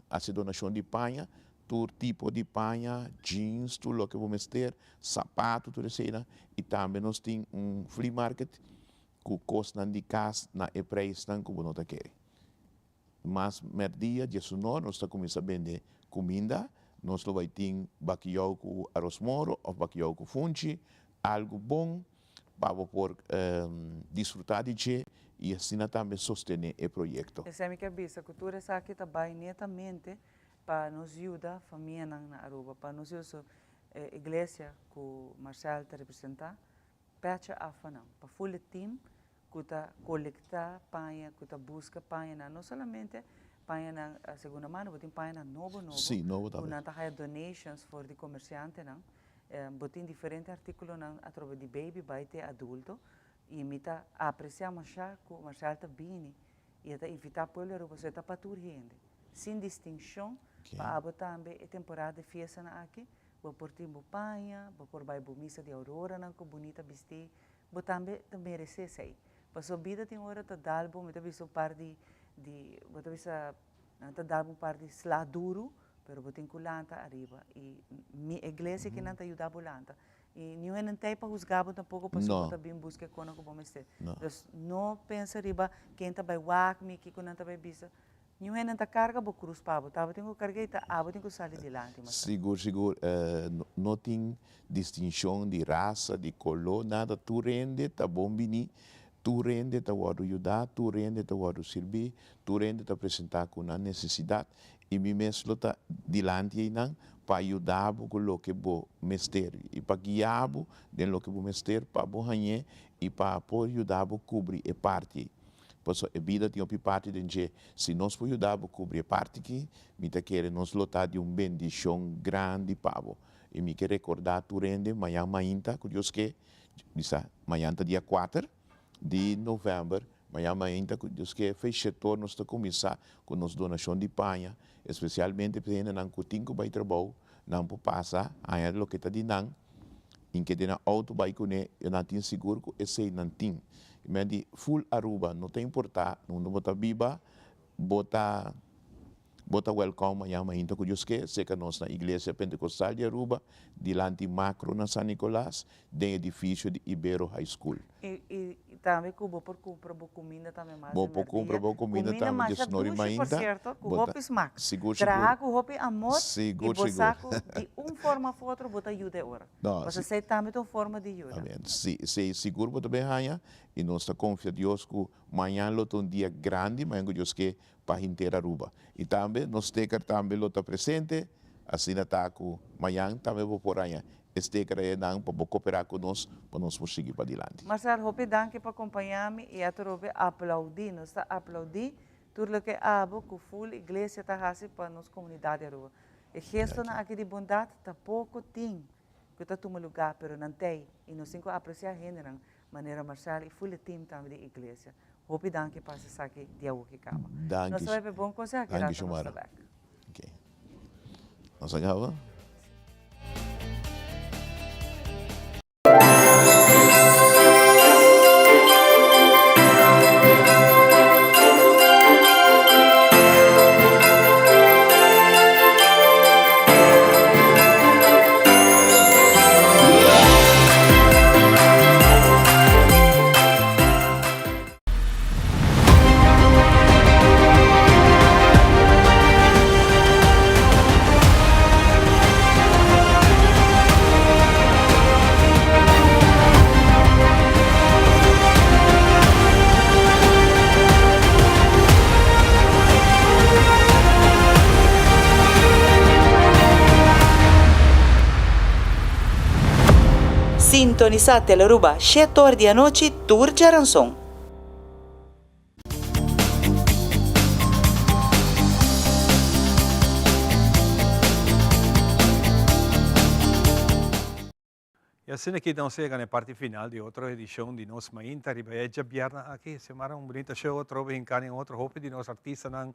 [SPEAKER 20] hasi donashon di paña Tur tipo di paña, jeans, tur loke bo mester, sapato, tur eseinan. I tambe nos tin un flea market ku kosnan di kas na e preisnan ku bo no ta kere. Mas mèrdia, diesunor, nos ta kuminsá bende kuminda. Nos lo bai tin bakiyou ku aros moro òf bakiyou ku funchi, algu bon pa bo por disfrutá di dje i asina tambe sostené e proyekto.
[SPEAKER 2] Esei mi ke bisa ku tur esaki ta bai netamente Pa nos yuda famianan na Aruba, pa nos yuda su iglesia cu Marcel ta representa, pecha af pa nan, pa full e team cu ta colecta paña, cu ta busca pañanan, no solamente pañanan segunda mano, bo tin pañanan nobo nobo,
[SPEAKER 20] Sí, nobo
[SPEAKER 2] cu
[SPEAKER 20] tambe.
[SPEAKER 2] nan ta haya donations for di comerciantenan, bo tin diferente articulonan atrobe di baby bay te adulto, y mi ta aprecia masha cu Marcel ta bini y e ta invita pueblo di Aruba, so e ta pa tur hende. Sin distincion, pa abo tambe e temporada di fiestanan aki, bo por tin bo paña, bo por bai bo misa di auroranan cu bunita bisti, bo tambe ta merece esey. Pasobra bida tin ora ta dal bo, mi ta bisa un par di, di, bo ta bisa, nan ta dal bo un par di sla duru, pero bo tin cu lanta ariba. Y mi iglesia kinan ta yuda bo lanta. Y niun hende no ta ey pa huzga bo tampoco pasobra bo ta bin busca e conan cu bo mester. Dus no pensa riba ken ta bai wak mi, kico nan ta bai bisa. Niun hende no ta karga bo krus pa bo, ta abo tin ku karg'é i ta abo tin ku sali dilanti.
[SPEAKER 20] Sigur, sigur. No tin distinshon di rasa, di koló, nada. Tur hende ta bon biní, tur hende ta wòrdu yudá, tur hende ta wòrdu sirbí, tur hende ta presentá ku nan nesesidat i mi mes lo ta dilanti einan pa yuda bo ku loke bo mester i pa guia bo den loke bo mester pa bo hañ'é i pa por yuda bo kubri e parti ei. Pasobra e bida tin hopi parti den dje. Si nos por yuda bo kubri e parti aki, mi ta kere nos lo ta di un bendishon grandi pa bo. I mi ke rekordá tur hende mañan mainta ku Dios ke, bisa, mañan ta dia kuater di novèmber, mañan mainta ku Dios ke feishetor nos ta kuminsá ku nos donashon di paña, espesialmente pa e hendenan ku tin ku bai trabou, nan por pasa haña loke ta di nan, i ke den nan outo bai kuné, i nan tin sigur ku esei nan tin. I men di ful Aruba, no ta importá unda bo ta biba, bo ta. Bo ta wèlkòm mañan mainta ku Dios ke, serka nos na Iglesia Pentekostal di Aruba, dilanti Makro na San Nicolas, den edifisio di Ibero High School.
[SPEAKER 2] I i tambe ku bo por kumpra bo kuminda tambe mas
[SPEAKER 20] Bo
[SPEAKER 2] den
[SPEAKER 20] por kumpra
[SPEAKER 2] merdia.
[SPEAKER 20] bo kuminda
[SPEAKER 2] Kuminda
[SPEAKER 20] tambe
[SPEAKER 2] masha
[SPEAKER 20] diesnori
[SPEAKER 2] dushi por
[SPEAKER 20] mainta.
[SPEAKER 2] sierto, ku
[SPEAKER 20] Bo ta
[SPEAKER 2] hopi smak.
[SPEAKER 20] sigur sigur.
[SPEAKER 2] Traha ku hopi amor i
[SPEAKER 20] Sigur
[SPEAKER 2] bo sa
[SPEAKER 20] sigur.
[SPEAKER 2] ku di un forma of otro bo ta yuda e ora.
[SPEAKER 20] No,
[SPEAKER 2] Pasobra
[SPEAKER 20] si.
[SPEAKER 2] esei tambe ta un forma di yuda.
[SPEAKER 20] Amen. Si, si, sigur bo ta bin haña i nos ta konfia Dios ku mañan lo ta un dia grandi, mañan ku Dios ke pa henter Aruba. Y tambe nos sticker tambe lo ta presente, asina ta cu mañan tambe bo por haña e sticker ayenan pa bo coopera cu nos pa nos por sigui padilanti.
[SPEAKER 2] Marcel, hopi danki pa compaña mi y atrobe aplaudi, nos ta aplaudi tur loke abo cu full iglesia ta haci pa nos comunidad di Aruba. E gestonan aki di bondad ta poco tin cu ta tuma lugar pero nan t'ey y nos tin cu aprecia hendenan manera Marcel y full e team tambe di iglesia. Hopi danki pa esaki di awoki kaba.
[SPEAKER 20] Danki.
[SPEAKER 2] Nos ta bai pa e bon conseho aki
[SPEAKER 20] Danki
[SPEAKER 2] rato nos ta
[SPEAKER 20] Xiomara.
[SPEAKER 2] bek.
[SPEAKER 20] Ok. Nos a kaba?
[SPEAKER 2] Sintonisa Telearuba shete or di anochi tur djaranson.
[SPEAKER 3] Y asina aki nos yega na e parti final di otro edicion di nos Mainta riba e djabièrnè aki. Semana un bunita show atrobe hinká den otro hopi di nos artistanan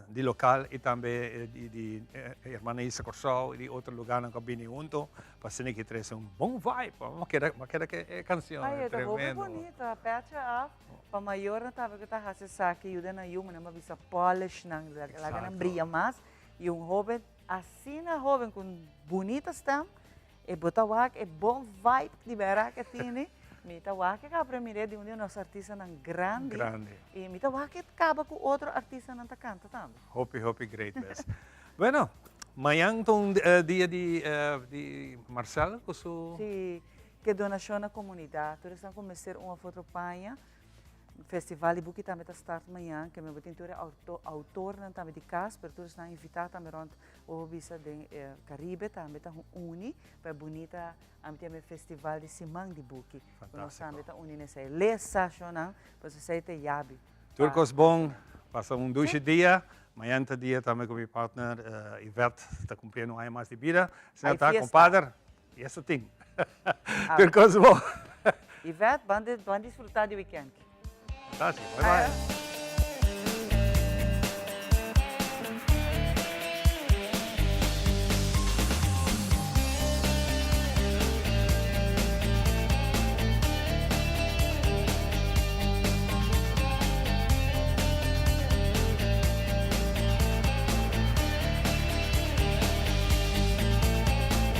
[SPEAKER 3] di local y tambe di Hermana Isa Kòrsou y di otro lugarnan ku a bini hunto pa asina aki trese un bon vibe. Bo keda bo keda ku e cancion,
[SPEAKER 2] Ay, e ta hopi
[SPEAKER 3] tremendo.
[SPEAKER 2] bunita. Pecha af pa mayornan tambe ku ta hasi esaki yuda nan yu, nan a bisa polish nan, laga nan bria mas. Y un hoben asina hoben ku un bunita stem. E bo ta wak e bon vibe di bera ke tini. Mi ta wak e kapre mire di un di nos artistanan grandi.
[SPEAKER 3] Grandi.
[SPEAKER 2] I mi ta wak e kaba ku otro artistanan ta kanta tambe.
[SPEAKER 3] Hopi hopi great mes. Bueno, mañan ta un dia di di Marcel ku su.
[SPEAKER 2] Si, ke donashon na komunidat. Tur esnan ku mester un of otro paña. Festival di buki tambe ta start mañan, ke mi bo tin tur e autornan tambe di kas, pero tur esnan invitá tambe rònt Bo por bisa den e Caribe tambe ta uni pa e bunita ami ta yama e festival di siman di buki. Ku nos tambe ta uni na esei. Lesa shownan pasobra esei ta e yabi.
[SPEAKER 3] Tur kos bon, pasa un dushi dia. Mañan ta dia tambe ku mi partner Yvette ta kumpliendo un aña mas di bida. Asina ta compadre, fiesta tin. Tur kos bon.
[SPEAKER 2] Yvette, ban disfruta di weekend.
[SPEAKER 3] Fantastico, bye bye.